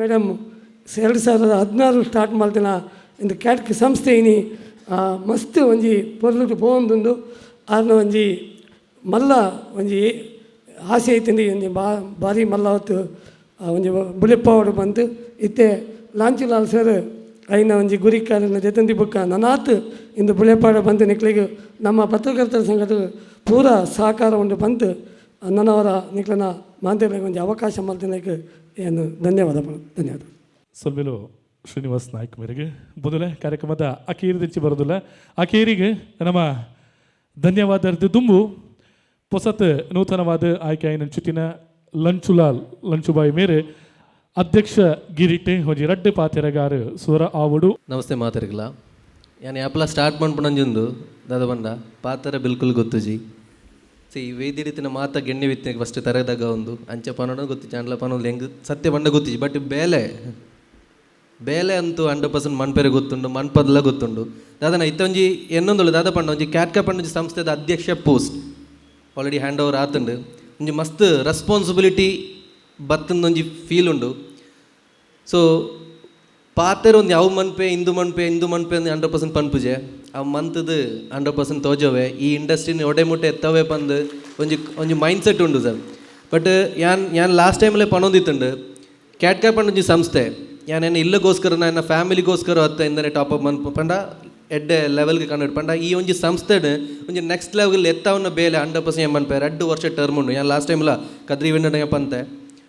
ಮೇಡಮ್ 2016 ಸ್ಟಾರ್ಟ್ ಮಲ್ತಿನ ಇಂದು ಕ್ಯಾಟ್ಕ್ ಸಂಸ್ಥೆ ಇನಿ ಮಸ್ತ್ ಒಂಜಿ ಪೊರ್ಲುಟು ಪೋವೊಂದುಂಡು. ಆರ್ನ ಒಂಜಿ ಮಲ್ಲ ಒಂಜಿ ಆಸೆ ಐತಿಂದು, ಒಂಜಿ ಬಾರಿ ಮಲ್ಲ ಹೊತ್ತು ಒಂಜಿ ಬುಲೆಪ್ಪಾವಡು ಬಂತು. ಇತ್ತೆ ಲಾಂಚುಲಾಲ್ ಸರ್ ಐನ ಒಂಜಿ ಗುರಿಕಾರನ ಜತಂದಿ ಬುಕ್ಕ ನನಾತ್ ಇಂದು ಬುಳೆಪಾಡ ಬಂತು. ನಿಕ್ಲೆಗ್ ನಮ್ಮ ಪತ್ರಕರ್ತರ ಸಂಘದ ಪೂರ ಸಹಕಾರ ಉಂಡು ಬಂತು. ನನ್ನವರ ನಿಕ್ಲನ ಮಾಂತ್ರಿಗಳಿಗೆ ಒಂಜಿ ಅವಕಾಶ ಮಲ್ತಿನಕ್ಕೆ ಏನು ಧನ್ಯವಾದ, ಧನ್ಯವಾದ. ಸೊಲ್ಮೆಲು ಶ್ರೀನಿವಾಸ್ ನಾಯ್ಕ್ ಮೇರೆಗೆ. ಮೊದಲೇ ಕಾರ್ಯಕ್ರಮದ ಅಕೇರಿ ದಂಚಿ ಬರೋದಿಲ್ಲ. ಅಕೇರಿಗೆ ನಮ್ಮ ಧನ್ಯವಾದ ದುಂಬು ಪೊಸತ್ ನೂತನವಾದ ಆಯ್ಕೆ ನಂಚುತಿನ ಲಂಚುಲಾಲ್ ಲಂಚುಬಾಯಿ ಮೇರೆ ಅಧ್ಯಕ್ಷ ಗಿರಿಟ್ ಒಂಜಿ ರಡ್ಡು ಪಾತೆರಗಾರು ಸುರ ಆವಡು. ನಮಸ್ತೆ ಮಾತಾರಿಗಲ. ಯಾನ್ ಯಾಪಲ ಸ್ಟಾರ್ಟ್ ಮನ್ಪುನಂಜುಂದು ದಾದ ಬಂಡ ಪಾತರ ಬಿಲ್ಕುಲ್ ಗೊತ್ತುಜಿ. ಸಿ ವೇದಿಡಿತಿನ ಮಾತ ಗೆಣ್ಣೆ ವಿತ್ತೆ ಫಸ್ಟ್ ತರದಾಗ ಒಂದು ಅಂಚ ಪನೋಡ ಗೊತ್ತಿಜಿ, ಅಂಡ್ಲ ಪನೋದು ಹೆಂಗ್ ಸತ್ಯ ಬಂಡ ಗೊತ್ತಿಜಿ. ಬಟ್ ಬೇಲೆ ಬೇಲೆ ಅಂತೂ 100% ಮನ್ಪೆರೆ ಗೊತ್ತುಂಡು, ಮನ್ಪದಲ ಗೊತ್ತುಂಡು. ದಾದನ ಇತ್ತೊಂಜಿ ಎನ್ನೊಂದುಳ್ಳು ದಾದ ಪಂಡ ಒಂಜಿ ಕ್ಯಾಟ್ಕ ಪಂಡೊಂಜಿ ಸಂಸ್ಥೆದ ಅಧ್ಯಕ್ಷ ಪೋಸ್ಟ್ ಆಲ್ರೆಡಿ ಹ್ಯಾಂಡ್ ಓವರ್ ಆತುಂಡು. ಒಂಜಿ ಮಸ್ತ್ ರೆಸ್ಪಾನ್ಸಿಬಿಲಿಟಿ ಬತ್ತಂದೊಂಜಿ ಫೀಲ್ ಉಂಡು. ಸೊ ಪಾತೆರ ಒಂದು ಯಾವ ಮನ್ಪೆ ಇಂದು ಮನ್ಪೆ ಇಂದು ಮನ್ಪೆ ಅಂದು 100% ಪನ್ಪುಜೆ. ಆ ಮಂತದ 100% ತೋಜವೆ ಈ ಇಂಡಸ್ಟ್ರಿನ ಒಡೆ ಮುಟ್ಟೆ ಎತ್ತವೆ ಪಂದು ಒಂಜಿ ಒಂಜಿ ಮೈಂಡ್ ಸೆಟ್ ಉಂಡು ಸರ್. ಬಟ್ ಯಾನ್ ಯಾನ್ ಲಾಸ್ಟ್ ಟೈಮಲ್ಲೇ ಪನೊಂದಿತ್ತುಂಡು, ಕ್ಯಾಟ್ಕಾ ಪಂಡೊಂಜಿ ಸಂಸ್ಥೆ ಯಾನ್ ಎನ್ನ ಇಲ್ಲಗೋಸ್ಕರ ನನ್ನ ಫ್ಯಾಮಿಲಿಗೋಸ್ಕರ ಅತ್ತ ಇಂದನೆ ಟಾಪ್ ಅಪ್ ಮನ್ಪು ಪಂಡ ಎಡ್ಡೆ ಲೆವೆಲ್ಗೆ ಕನ್ನಡ ಪಂಡ ಈ ಒಂಜಿ ಸಂಸ್ಥೆಡ್ ಒಂಜಿ ನೆಕ್ಸ್ಟ್ ಲೆವೆಲ್ ಎತ್ತಾವನ್ನ ಬೇಲೆ 100% ಮನ್ಪೆ. 2 ವರ್ಷ ಟರ್ಮ್ ಉಂಡು. ಯಾನ್ ಲಾಸ್ಟ್ ಟೈಮ್ಲ ಕದ್ರಿ ವಿನ್ನಡ ಪಂತೆ,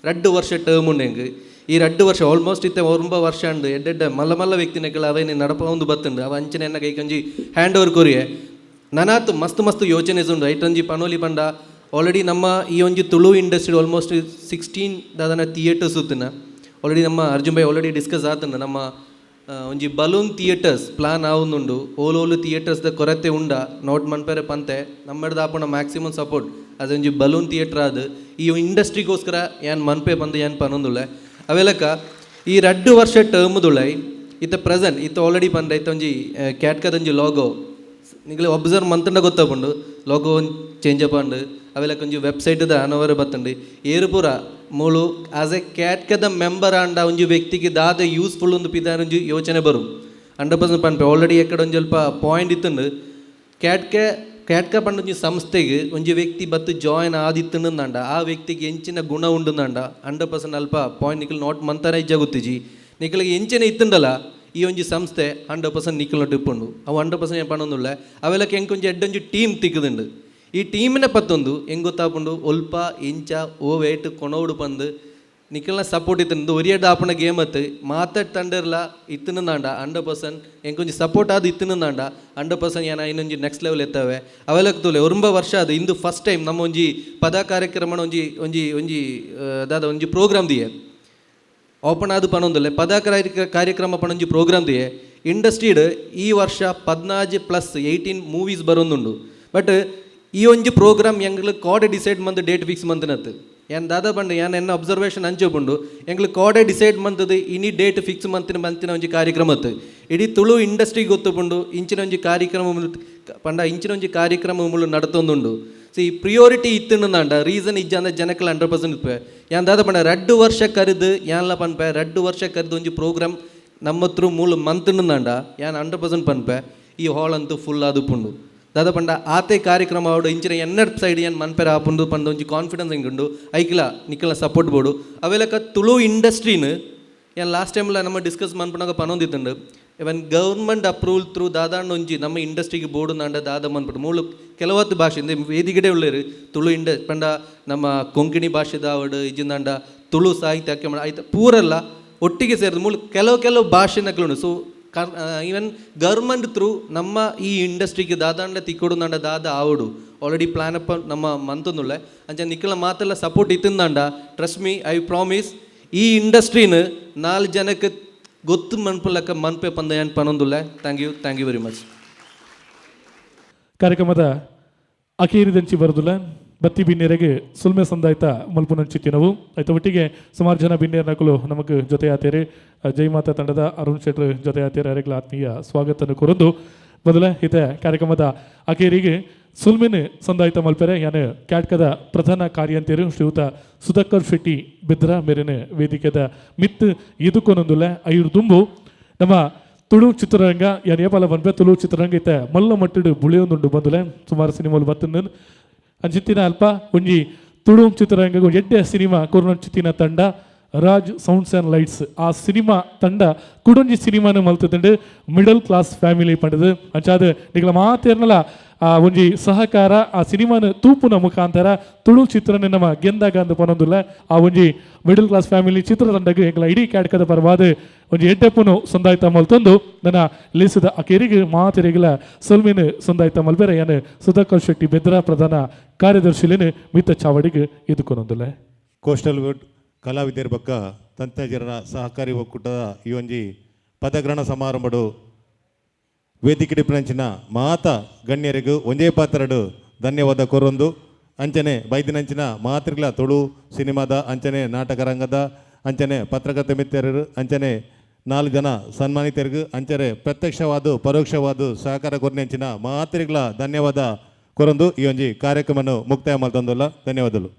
2 ವರ್ಷ ಟರ್ಮ್ ಉಂಡು ಎಂಗ್. ಈ 2 ವರ್ಷ ಆಲ್ಮೋಸ್ಟ್ ಇತ್ತೆ 9 ವರ್ಷ ಉಂಡು. ಎಡ್ಡೆಡ್ಡೆ ಮಲ್ಲ ಮಲ್ಲ ವ್ಯಕ್ತಿನಕಲ್ ಅವೇನು ನಡಪ ಒಂದು ಬತ್ತುಂಡು. ಅವ ಅಂಚನೆ ಎನ್ನ ಕೈಕೊಂಜಿ ಹ್ಯಾಂಡ್ ಓವರ್ ಕೊರಿಯೆ. ನನಾತ್ ಮಸ್ತ್ ಮಸ್ತ್ ಯೋಚನೆ ಉಂಡು. ಐಟೊಂಜಿ ಪನೋಲಿ ಪಂಡ ಆಲ್ರೆಡಿ ನಮ್ಮ ಈ ಒಂಜಿ ತುಳು ಇಂಡಸ್ಟ್ರಿ ಆಲ್ಮೋಸ್ಟ್ 16 ದಾದನ ಥಿಯೇಟರ್ಸ್ ಉತ್ತುನ. ಆಲ್ರೆಡಿ ನಮ್ಮ ಅರ್ಜುನ್ ಭಾಯ್ ಆಲ್ರೆಡಿ ಡಿಸ್ಕಸ್ ಆತುಂಡು. ನಮ್ಮ ಒಂಜಿ ಬಲೂನ್ ಥಿಯೇಟರ್ಸ್ ಪ್ಲಾನ್ ಆವೊಂದುಂಡು. ಓಲ್ ಓಲು ಥಿಯೇಟರ್ಸ್ದ ಕೊರತೆ ಉಂಡ ನೋಟ್ ಮನ್ಪೆರೆ ಪಂತೆ. ನಮ್ಮೆಡ್ದು ಆಪುನ ಮ್ಯಾಕ್ಸಿಮಮ್ ಸಪೋರ್ಟ್ ಅದೊಂಜಿ ಬಲೂನ್ ಥಿಯೇಟರ್ ಆದ್ ಈ ಇಂಡಸ್ಟ್ರಿಗೋಸ್ಕರ ಯಾನ್ ಮನ್ಪೆ ಬಂದು ಯಾನ್ ಪನೊಂದುಳ್ಳೆ. ಅವೆಲಕ ಈ 2 ವರ್ಷ ಟರ್ಮ್ದುಳೈ ಇತ್ತ ಪ್ರೆಸೆಂಟ್ ಇತ್ತ ಆಲ್ರೆಡಿ ಪಂಡ ಇತ್ತ ಒಂಜಿ ಕ್ಯಾಟ್ಕದೊಂಜಿ ಲೋಗೋ ನಿಗಲೆ ಒಬ್ಸರ್ವ್ ಮಂತಂಡ ಗೊತ್ತಾಪುಂಡು. ಲೋಗೋ ಚೇಂಜ್ ಅಪ್ ಅವೆಲಕ ಒಂಜಿ ವೆಬ್ಸೈಟ್ದ ಅನವರ ಬತ್ತುಂಡು. ಏರು ಪೂರ ಮೂಲು ಆಸ್ ಎ ಕ್ಯಾಟ್ಕದ ಮೆಂಬರ್ ಆಂಡ ಒಂಜಿ ವ್ಯಕ್ತಿಗೆ ದಾದ ಯೂಸ್ಫುಲ್ ಒಂದು ಪಿದಾರ ಒಂಜಿ ಯೋಚನೆ ಬರು. 100% ಪನ್ಪೆ. ಆಲ್ರೆಡಿ ಎಕ್ಕಡ ಒಂಜಿ ಸ್ವಲ್ಪ ಪಾಯಿಂಟ್ ಇತ್ತುಂಡು. ಕ್ಯಾಟ್ಕೆ ಕ್ಯಾಟ್ಕ ಪಂಡ ಒಂಜಿ ಸಂಸ್ಥೆಗೆ ಒಂಜಿ ವ್ಯಕ್ತಿ ಬತ್ತು ಜಾಯಿನ್ ಆದಿತ್ತುಂಡಂಡ ಆ ವ್ಯಕ್ತಿಗೆ ಎಂಚಿನ ಗುಣ ಉಂಡುಂಡ 100% ಅಲ್ಪ ಪಾಯಿಂಟ್ ನಿಕಲ್ ನೋಟ್ ಮಂತಾರ ಇಜ್ಜ ಗೊತ್ತಿಜಿ. ನಿಕಲಿಗೆ ಎಂಚಿನ ಇತ್ತುಂಡಲ ಈ ಒಂಜಿ ಸಂಸ್ಥೆ 100% ನಿಕಲ್ ನೋಟ್ ಇಪ್ಪುಂಡು. ಅವು 100% ಪನೊಂದುಳ್ಳೆ. ಅವೆಲ್ಲಕ್ಕೆ ಎಂಕೊಂಜಿ ಎಡ್ಡೊಂಜಿ ಟೀಮ್ ತಿಕ್ಕುದುಂಡು. ಈ ಟೀಮಿನ ಪತ್ತೊಂದು ಹೆಂಗ್ ಗೊತ್ತಾಪುಂಡು, ಒಲ್ಪ ಇಂಚ ಓ ವೇಟ್ ಕೊನೋಡು ಪಂದು ನಿಕಲ್ನ ಸಪೋರ್ಟ್ ಇತ್ತುಂಡು. ಒರಿಯಡ್ ಆಪುನ ಗೇಮ್ ಅತ್ತು ಮಾತಾಡ್ ತಂಡರ್ಲ ಇತ್ತುಂದಾಂಡ 100% ಎಂಕೊಂಜಿ ಸಪೋರ್ಟ್ ಆದ್ ಇತ್ತುಂದಾಂಡ 100% ಏನ ಇನ್ನೊಂಜಿ ನೆಕ್ಸ್ಟ್ ಲೆವೆಲ್ ಎತ್ತವೆ. ಅವೆಲ್ಲಕ್ಕೆ ತೂಲೆ ಒರುಂಬ ವರ್ಷ ಅದು ಇಂದು ಫಸ್ಟ್ ಟೈಮ್ ನಮ್ಮ ಒಂಜಿ ಪದ ಕಾರ್ಯಕ್ರಮ ಒಂಜಿ ಒಂಜಿ ಒಂಜಿ ದಾದ ಒಂಜಿ ಪ್ರೋಗ್ರಾಮ್ ದಿಯೆ ಓಪನ್ ಆದ್ ಪನೊಂದುಲ್ಲೆ. ಪದ ಕಾರ್ಯಕ್ರಮ ಪನೊಂಜಿ ಪ್ರೋಗ್ರಾಮ್ ದಿಯೆ. ಇಂಡಸ್ಟ್ರಿಡ್ ಈ ವರ್ಷ 14 ಪ್ಲಸ್ 18 ಮೂವೀಸ್ ಬರೋದುಂಡು. ಬಟ್ ಈ ಒಂಜಿ ಪ್ರೋಗ್ರಾಮ್ ಎಂಗ್ಲು ಕೋಡೆ ಡಿಸೈಡ್ ಮಂತ್ ಡೇಟ್ ಫಿಕ್ಸ್ ಮಂತ್ನತ್ತು. ಏನ್ ದಾದಾ ಬಂಡು ಯಾನ್ ಎನ್ನ ಅಬ್ಸರ್ವೇಷನ್ ಅಂಚೋಪುಂಡು, ಎಂಗ್ಲು ಕೋಡೆ ಡಿಸೈಡ್ ಮಂತದ್ದು ಇನಿ ಡೇಟ್ ಫಿಕ್ಸ್ ಮಂತಿನ ಮಂತಿನ ಒಂಜಿ ಕಾರ್ಯಕ್ರಮ ಅತ್ತು. ಇಡೀ ತುಳು ಇಂಡಸ್ಟ್ರಿ ಗೊತ್ತುಪುಂಡು ಇಂಚಿನ ಒಂಜಿ ಕಾರ್ಯಕ್ರಮ ಪಂಡ ಇಂಚಿನ ಒಂಜಿ ಕಾರ್ಯಕ್ರಮ ಮುಳು ನಡತೊಂದುಂಡು. ಸೊ ಈ ಪ್ರಿಯೋರಿಟಿ ಇತ್ತುಂಡ ರೀಸನ್ ಇಜ್ಜಂದ ಜನಕ್ಲ 100% ಇಪ್ಪೆ. ಯಾನ್ ದಾದ ಪಂಡ 2 ವರ್ಷ ಕರೆದು ಯಾನ್ಲ ಪನ್ಪೆ, 2 ವರ್ಷ ಕರೆದು ಒಂಜಿ ಪ್ರೋಗ್ರಾಮ್ ನಮ್ಮ ಹತ್ರ ಮೂಲ ಮಂತುಂಡಾಂಡ ಯಾನ್ 100% ಪನ್ಪೆ ಈ ಹಾಲ್ ಅಂತೂ ಫುಲ್ ಆದುಪುಂಡು. ದಾದ ಪಂಡ ಆತೆ ಕಾರ್ಯಕ್ರಮ ಆವಡು ಇಂಚಿನ ಎನ್ನಡ್ ಸೈಡ್ ಏನು ಮನ್ಪೆರ ಆಪುಂಡು ಪಂಡ ಒಂಜಿ ಕಾನ್ಫಿಡೆನ್ಸ್ ಎಂಗುಂಡು. ಐಕ್ಲ ನಿಕ್ಕಲ ಸಪೋರ್ಟ್ ಬೋಡು. ಅವೆಲಕ ತುಳು ಇಂಡಸ್ಟ್ರಿನ ಏನ್ ಲಾಸ್ಟ್ ಟೈಮ್ಲ ನಮ್ಮ ಡಿಸ್ಕಸ್ ಮನ್ಪುನಾಗ ಪನೊಂದಿತ್ತುಂಡು. ಇವನ್ ಗೌರ್ಮೆಂಟ್ ಅಪ್ರೂವಲ್ ಥ್ರೂ ದಾದಾಂಡ ಒಂಜಿ ನಮ್ಮ ಇಂಡಸ್ಟ್ರಿಗೆ ಬೋರ್ಡು ನಾಂಡ ದಾದ ಮನ್ಪುಂಡು. ಮೂಲು ಕೆಲವತ್ತು ಭಾಷೆ ಇಂದ ವೇದಿಕೆಡೆ ಉಳ್ಳೇರು ತುಳು ಇಂಡ ಪಂಡ ನಮ್ಮ ಕೊಂಕಣಿ ಭಾಷೆದಾವಡು ಇಜ್ಜಿಂದಾಂಡ ತುಳು ಸಾಹಿತ್ಯ ಆಯ್ತು ಪೂರಲ್ಲ ಒಟ್ಟಿಗೆ ಸೇರಿದ ಮೂಲು ಕೆಲವು ಕೆಲವು ಭಾಷೆ ನಕಲುಂಡು. ಸೊ ಈವನ್ ಗೌರ್ಮೆಂಟ್ ಥ್ರೂ ನಮ್ಮ ಈ ಇಂಡಸ್ಟ್ರಿಗೆ ದಾದಾಂಡ ತಿಕ್ಕೊಡು ನಾಂಡ ದಾದ ಆವಡು ಆಲ್ರೆಡಿ ಪ್ಲಾನ್ ಅಪ್ ನಮ್ಮ ಮಂತೊಂದುಳ್ಳೆ. ಅಂಚ ನಿಕ್ಕಲ ಮಾತೆಲ್ಲ ಸಪೋರ್ಟ್ ಇತ್ತಿಂದಾಂಡ ಟ್ರಸ್ಟ್ ಮೀ I promise ಈ ಇಂಡಸ್ಟ್ರಿನ 4 ಜನಕ್ಕೆ ಗೊತ್ತು ಮನ್ಪುಲಕ್ಕ ಮನ್ಪೆ ಪಂದ ಏನ್ ಪನೊಂದುಳ್ಳೆ. Thank you, thank you very much. ಕಾರ್ಯಕ್ರಮದ ಅಕೇರಿದಂಚಿ ಬರೋದಿಲ್ಲ ಬತ್ತಿ ಬಿನ್ನೆರೆಗೆ ಸುಲ್ಮೆ ಸಂದಾಯ್ತ ಮಲ್ಪುನಂಚಿತ್ತಿನವು ಆಯ್ತು. ಒಟ್ಟಿಗೆ ಸುಮಾರು ಜನ ಬಿನ್ನೇರ್ ನಕಲು ನಮಗೆ ಜೊತೆ ಆತೇರಿ ಜೈಮಾತಾ ತಂಡದ ಅರುಣ್ ಶೆಟ್ರ್ ಜೊತೆ ಆತೇರಿ ಅರೆಗಳ ಆತ್ಮೀಯ ಸ್ವಾಗತವನ್ನು ಕೊರೊಂದು ಮೊದಲ ಹಿತ ಕಾರ್ಯಕ್ರಮದ ಅಕೇರಿಗೆ ಸುಲ್ಮೆನ್ ಸಂದಾಯ್ತ ಮಲ್ಪೆರೆ ಯಾನು ಕ್ಯಾಟ್ಕದ ಪ್ರಧಾನ ಕಾರ್ಯಂತೇರು ಶ್ರೀಯುತ ಸುಧಾಕರ್ ಶೆಟ್ಟಿ ಬಿದ್ರ ಮೇರಿನ ವೇದಿಕೆದ ಮಿತ್ ಎದುಕೊನೊಂದುಲ್ಲ. ಐರು ದುಂಬು ನಮ್ಮ ತುಳು ಚಿತ್ರರಂಗ ಯಾನ್ ಏಪಾಲ ಪನ್ಪೆ ತುಳು ಚಿತ್ರರಂಗ ಇತ್ತೆ ಮಲ್ಲ ಮಟ್ಟಡು ಬುಳಿಯೊಂದುಂಡು ಬಂದುಲೆ ಸುಮಾರು ಸಿನಿಮಾಲು ಬತ್ತಂದು ಅಂಚಿತ್ತಿನ ಅಲ್ಪ ಒಂಜಿ ತುಳು ಚಿತ್ರರಂಗ ಒಂಜಿ ಎಡ್ಡೆ ಸಿನಿಮಾ ಕೊರುನಂಚಿತ್ತಿನ ತಂಡ ರಾಜ್ ಸೌಂಡ್ಸ್ ಆ್ಯಂಡ್ ಲೈಟ್ಸ್ ಆ ಸಿನಿಮಾ ತಂಡ ಕುಡೊಂಜಿ ಸಿನಿಮಾನ ಮಲ್ತದಂಡು ಮಿಡಲ್ ಕ್ಲಾಸ್ ಫ್ಯಾಮಿಲಿ ಪಂಡದು. ಅಂಚಾದ ನಿಗಳ ಮಾತೇರ್ನಲ ಆ ಒಂಜಿ ಸಹಕಾರ ಆ ಸಿನಿಮಾನ ತೂಪುನ ಮುಖಾಂತರ ತುಳು ಚಿತ್ರನ ನಮ್ಮ ಗೆಂದಾಗ ಅಂದ್ ಪನೊಂದುಲ್ಲ. ಆ ಒಂಜಿ ಮಿಡಲ್ ಕ್ಲಾಸ್ ಫ್ಯಾಮಿಲಿ ಚಿತ್ರತಂಡಗ್ ಎಂಕಲ ಇಡೀ ಕ್ಯಾಡ್ಕದ ಪರವಾದ ಒಂಜಿ ಎಡ್ಡೆಪ್ಪುನು ಸಂದಾಯ್ತ ಮಲ್ತೊಂದು ನನ್ನ ಲೇಸದ ಅಕೇರಿಗೆ ಮಾತೆರಿಗಿಲ ಸೊಲ್ಮಿನ ಸಂದಾಯ್ತ ಮಲ್ಬೆರೆ ಯಾನ್ ಸುಧಾಕರ್ ಶೆಟ್ಟಿ ಬೆದ್ರ ಪ್ರಧಾನ ಕಾರ್ಯದರ್ಶಿಲೇನು ಮಿತ್ತ ಚಾವಡಿಗೆ ಎದುಕೊನೊಂದುಲ್ಲ. ಕೋಸ್ಟಲ್ ವುಡ್ ಕಲಾವಿದರ ಬಕ್ಕ ತಂತ್ರಜ್ಞರ ಸಹಕಾರಿ ಒಕ್ಕೂಟದ ಈ ಒಂಜಿ ಪದಗ್ರಹಣ ಸಮಾರಂಭಡು ವೇದಿಕೆ ಡಿಪ್ಪನಂಚಿನ ಮಾತ ಗಣ್ಯರಿಗೂ ಒಂಜೇ ಪಾತ್ರಡು ಧನ್ಯವಾದ ಕೊರೊಂದು. ಅಂಚನೆ ಬೈದಿನಂಚಿನ ಮಾತೃಗಳ ತುಳು ಸಿನಿಮಾದ ಅಂಚನೆ ನಾಟಕ ರಂಗದ ಅಂಚನೆ ಪತ್ರಕರ್ತ ಮಿತ್ರರು ಅಂಚನೆ 4 ಜನ ಸನ್ಮಾನಿತರಿಗೂ ಅಂಚನೆ ಪ್ರತ್ಯಕ್ಷವಾದ ಪರೋಕ್ಷವಾದ ಸಹಕಾರ ಕೊರನೆಂಚಿನ ಮಾತೃಗಳ ಧನ್ಯವಾದ ಕೊರೊಂದು ಈ ಒಂಜಿ ಕಾರ್ಯಕ್ರಮವನ್ನು ಮುಕ್ತಾಯ ಮಾಡ್ತಂದಲ್ಲ. ಧನ್ಯವಾದಗಳು.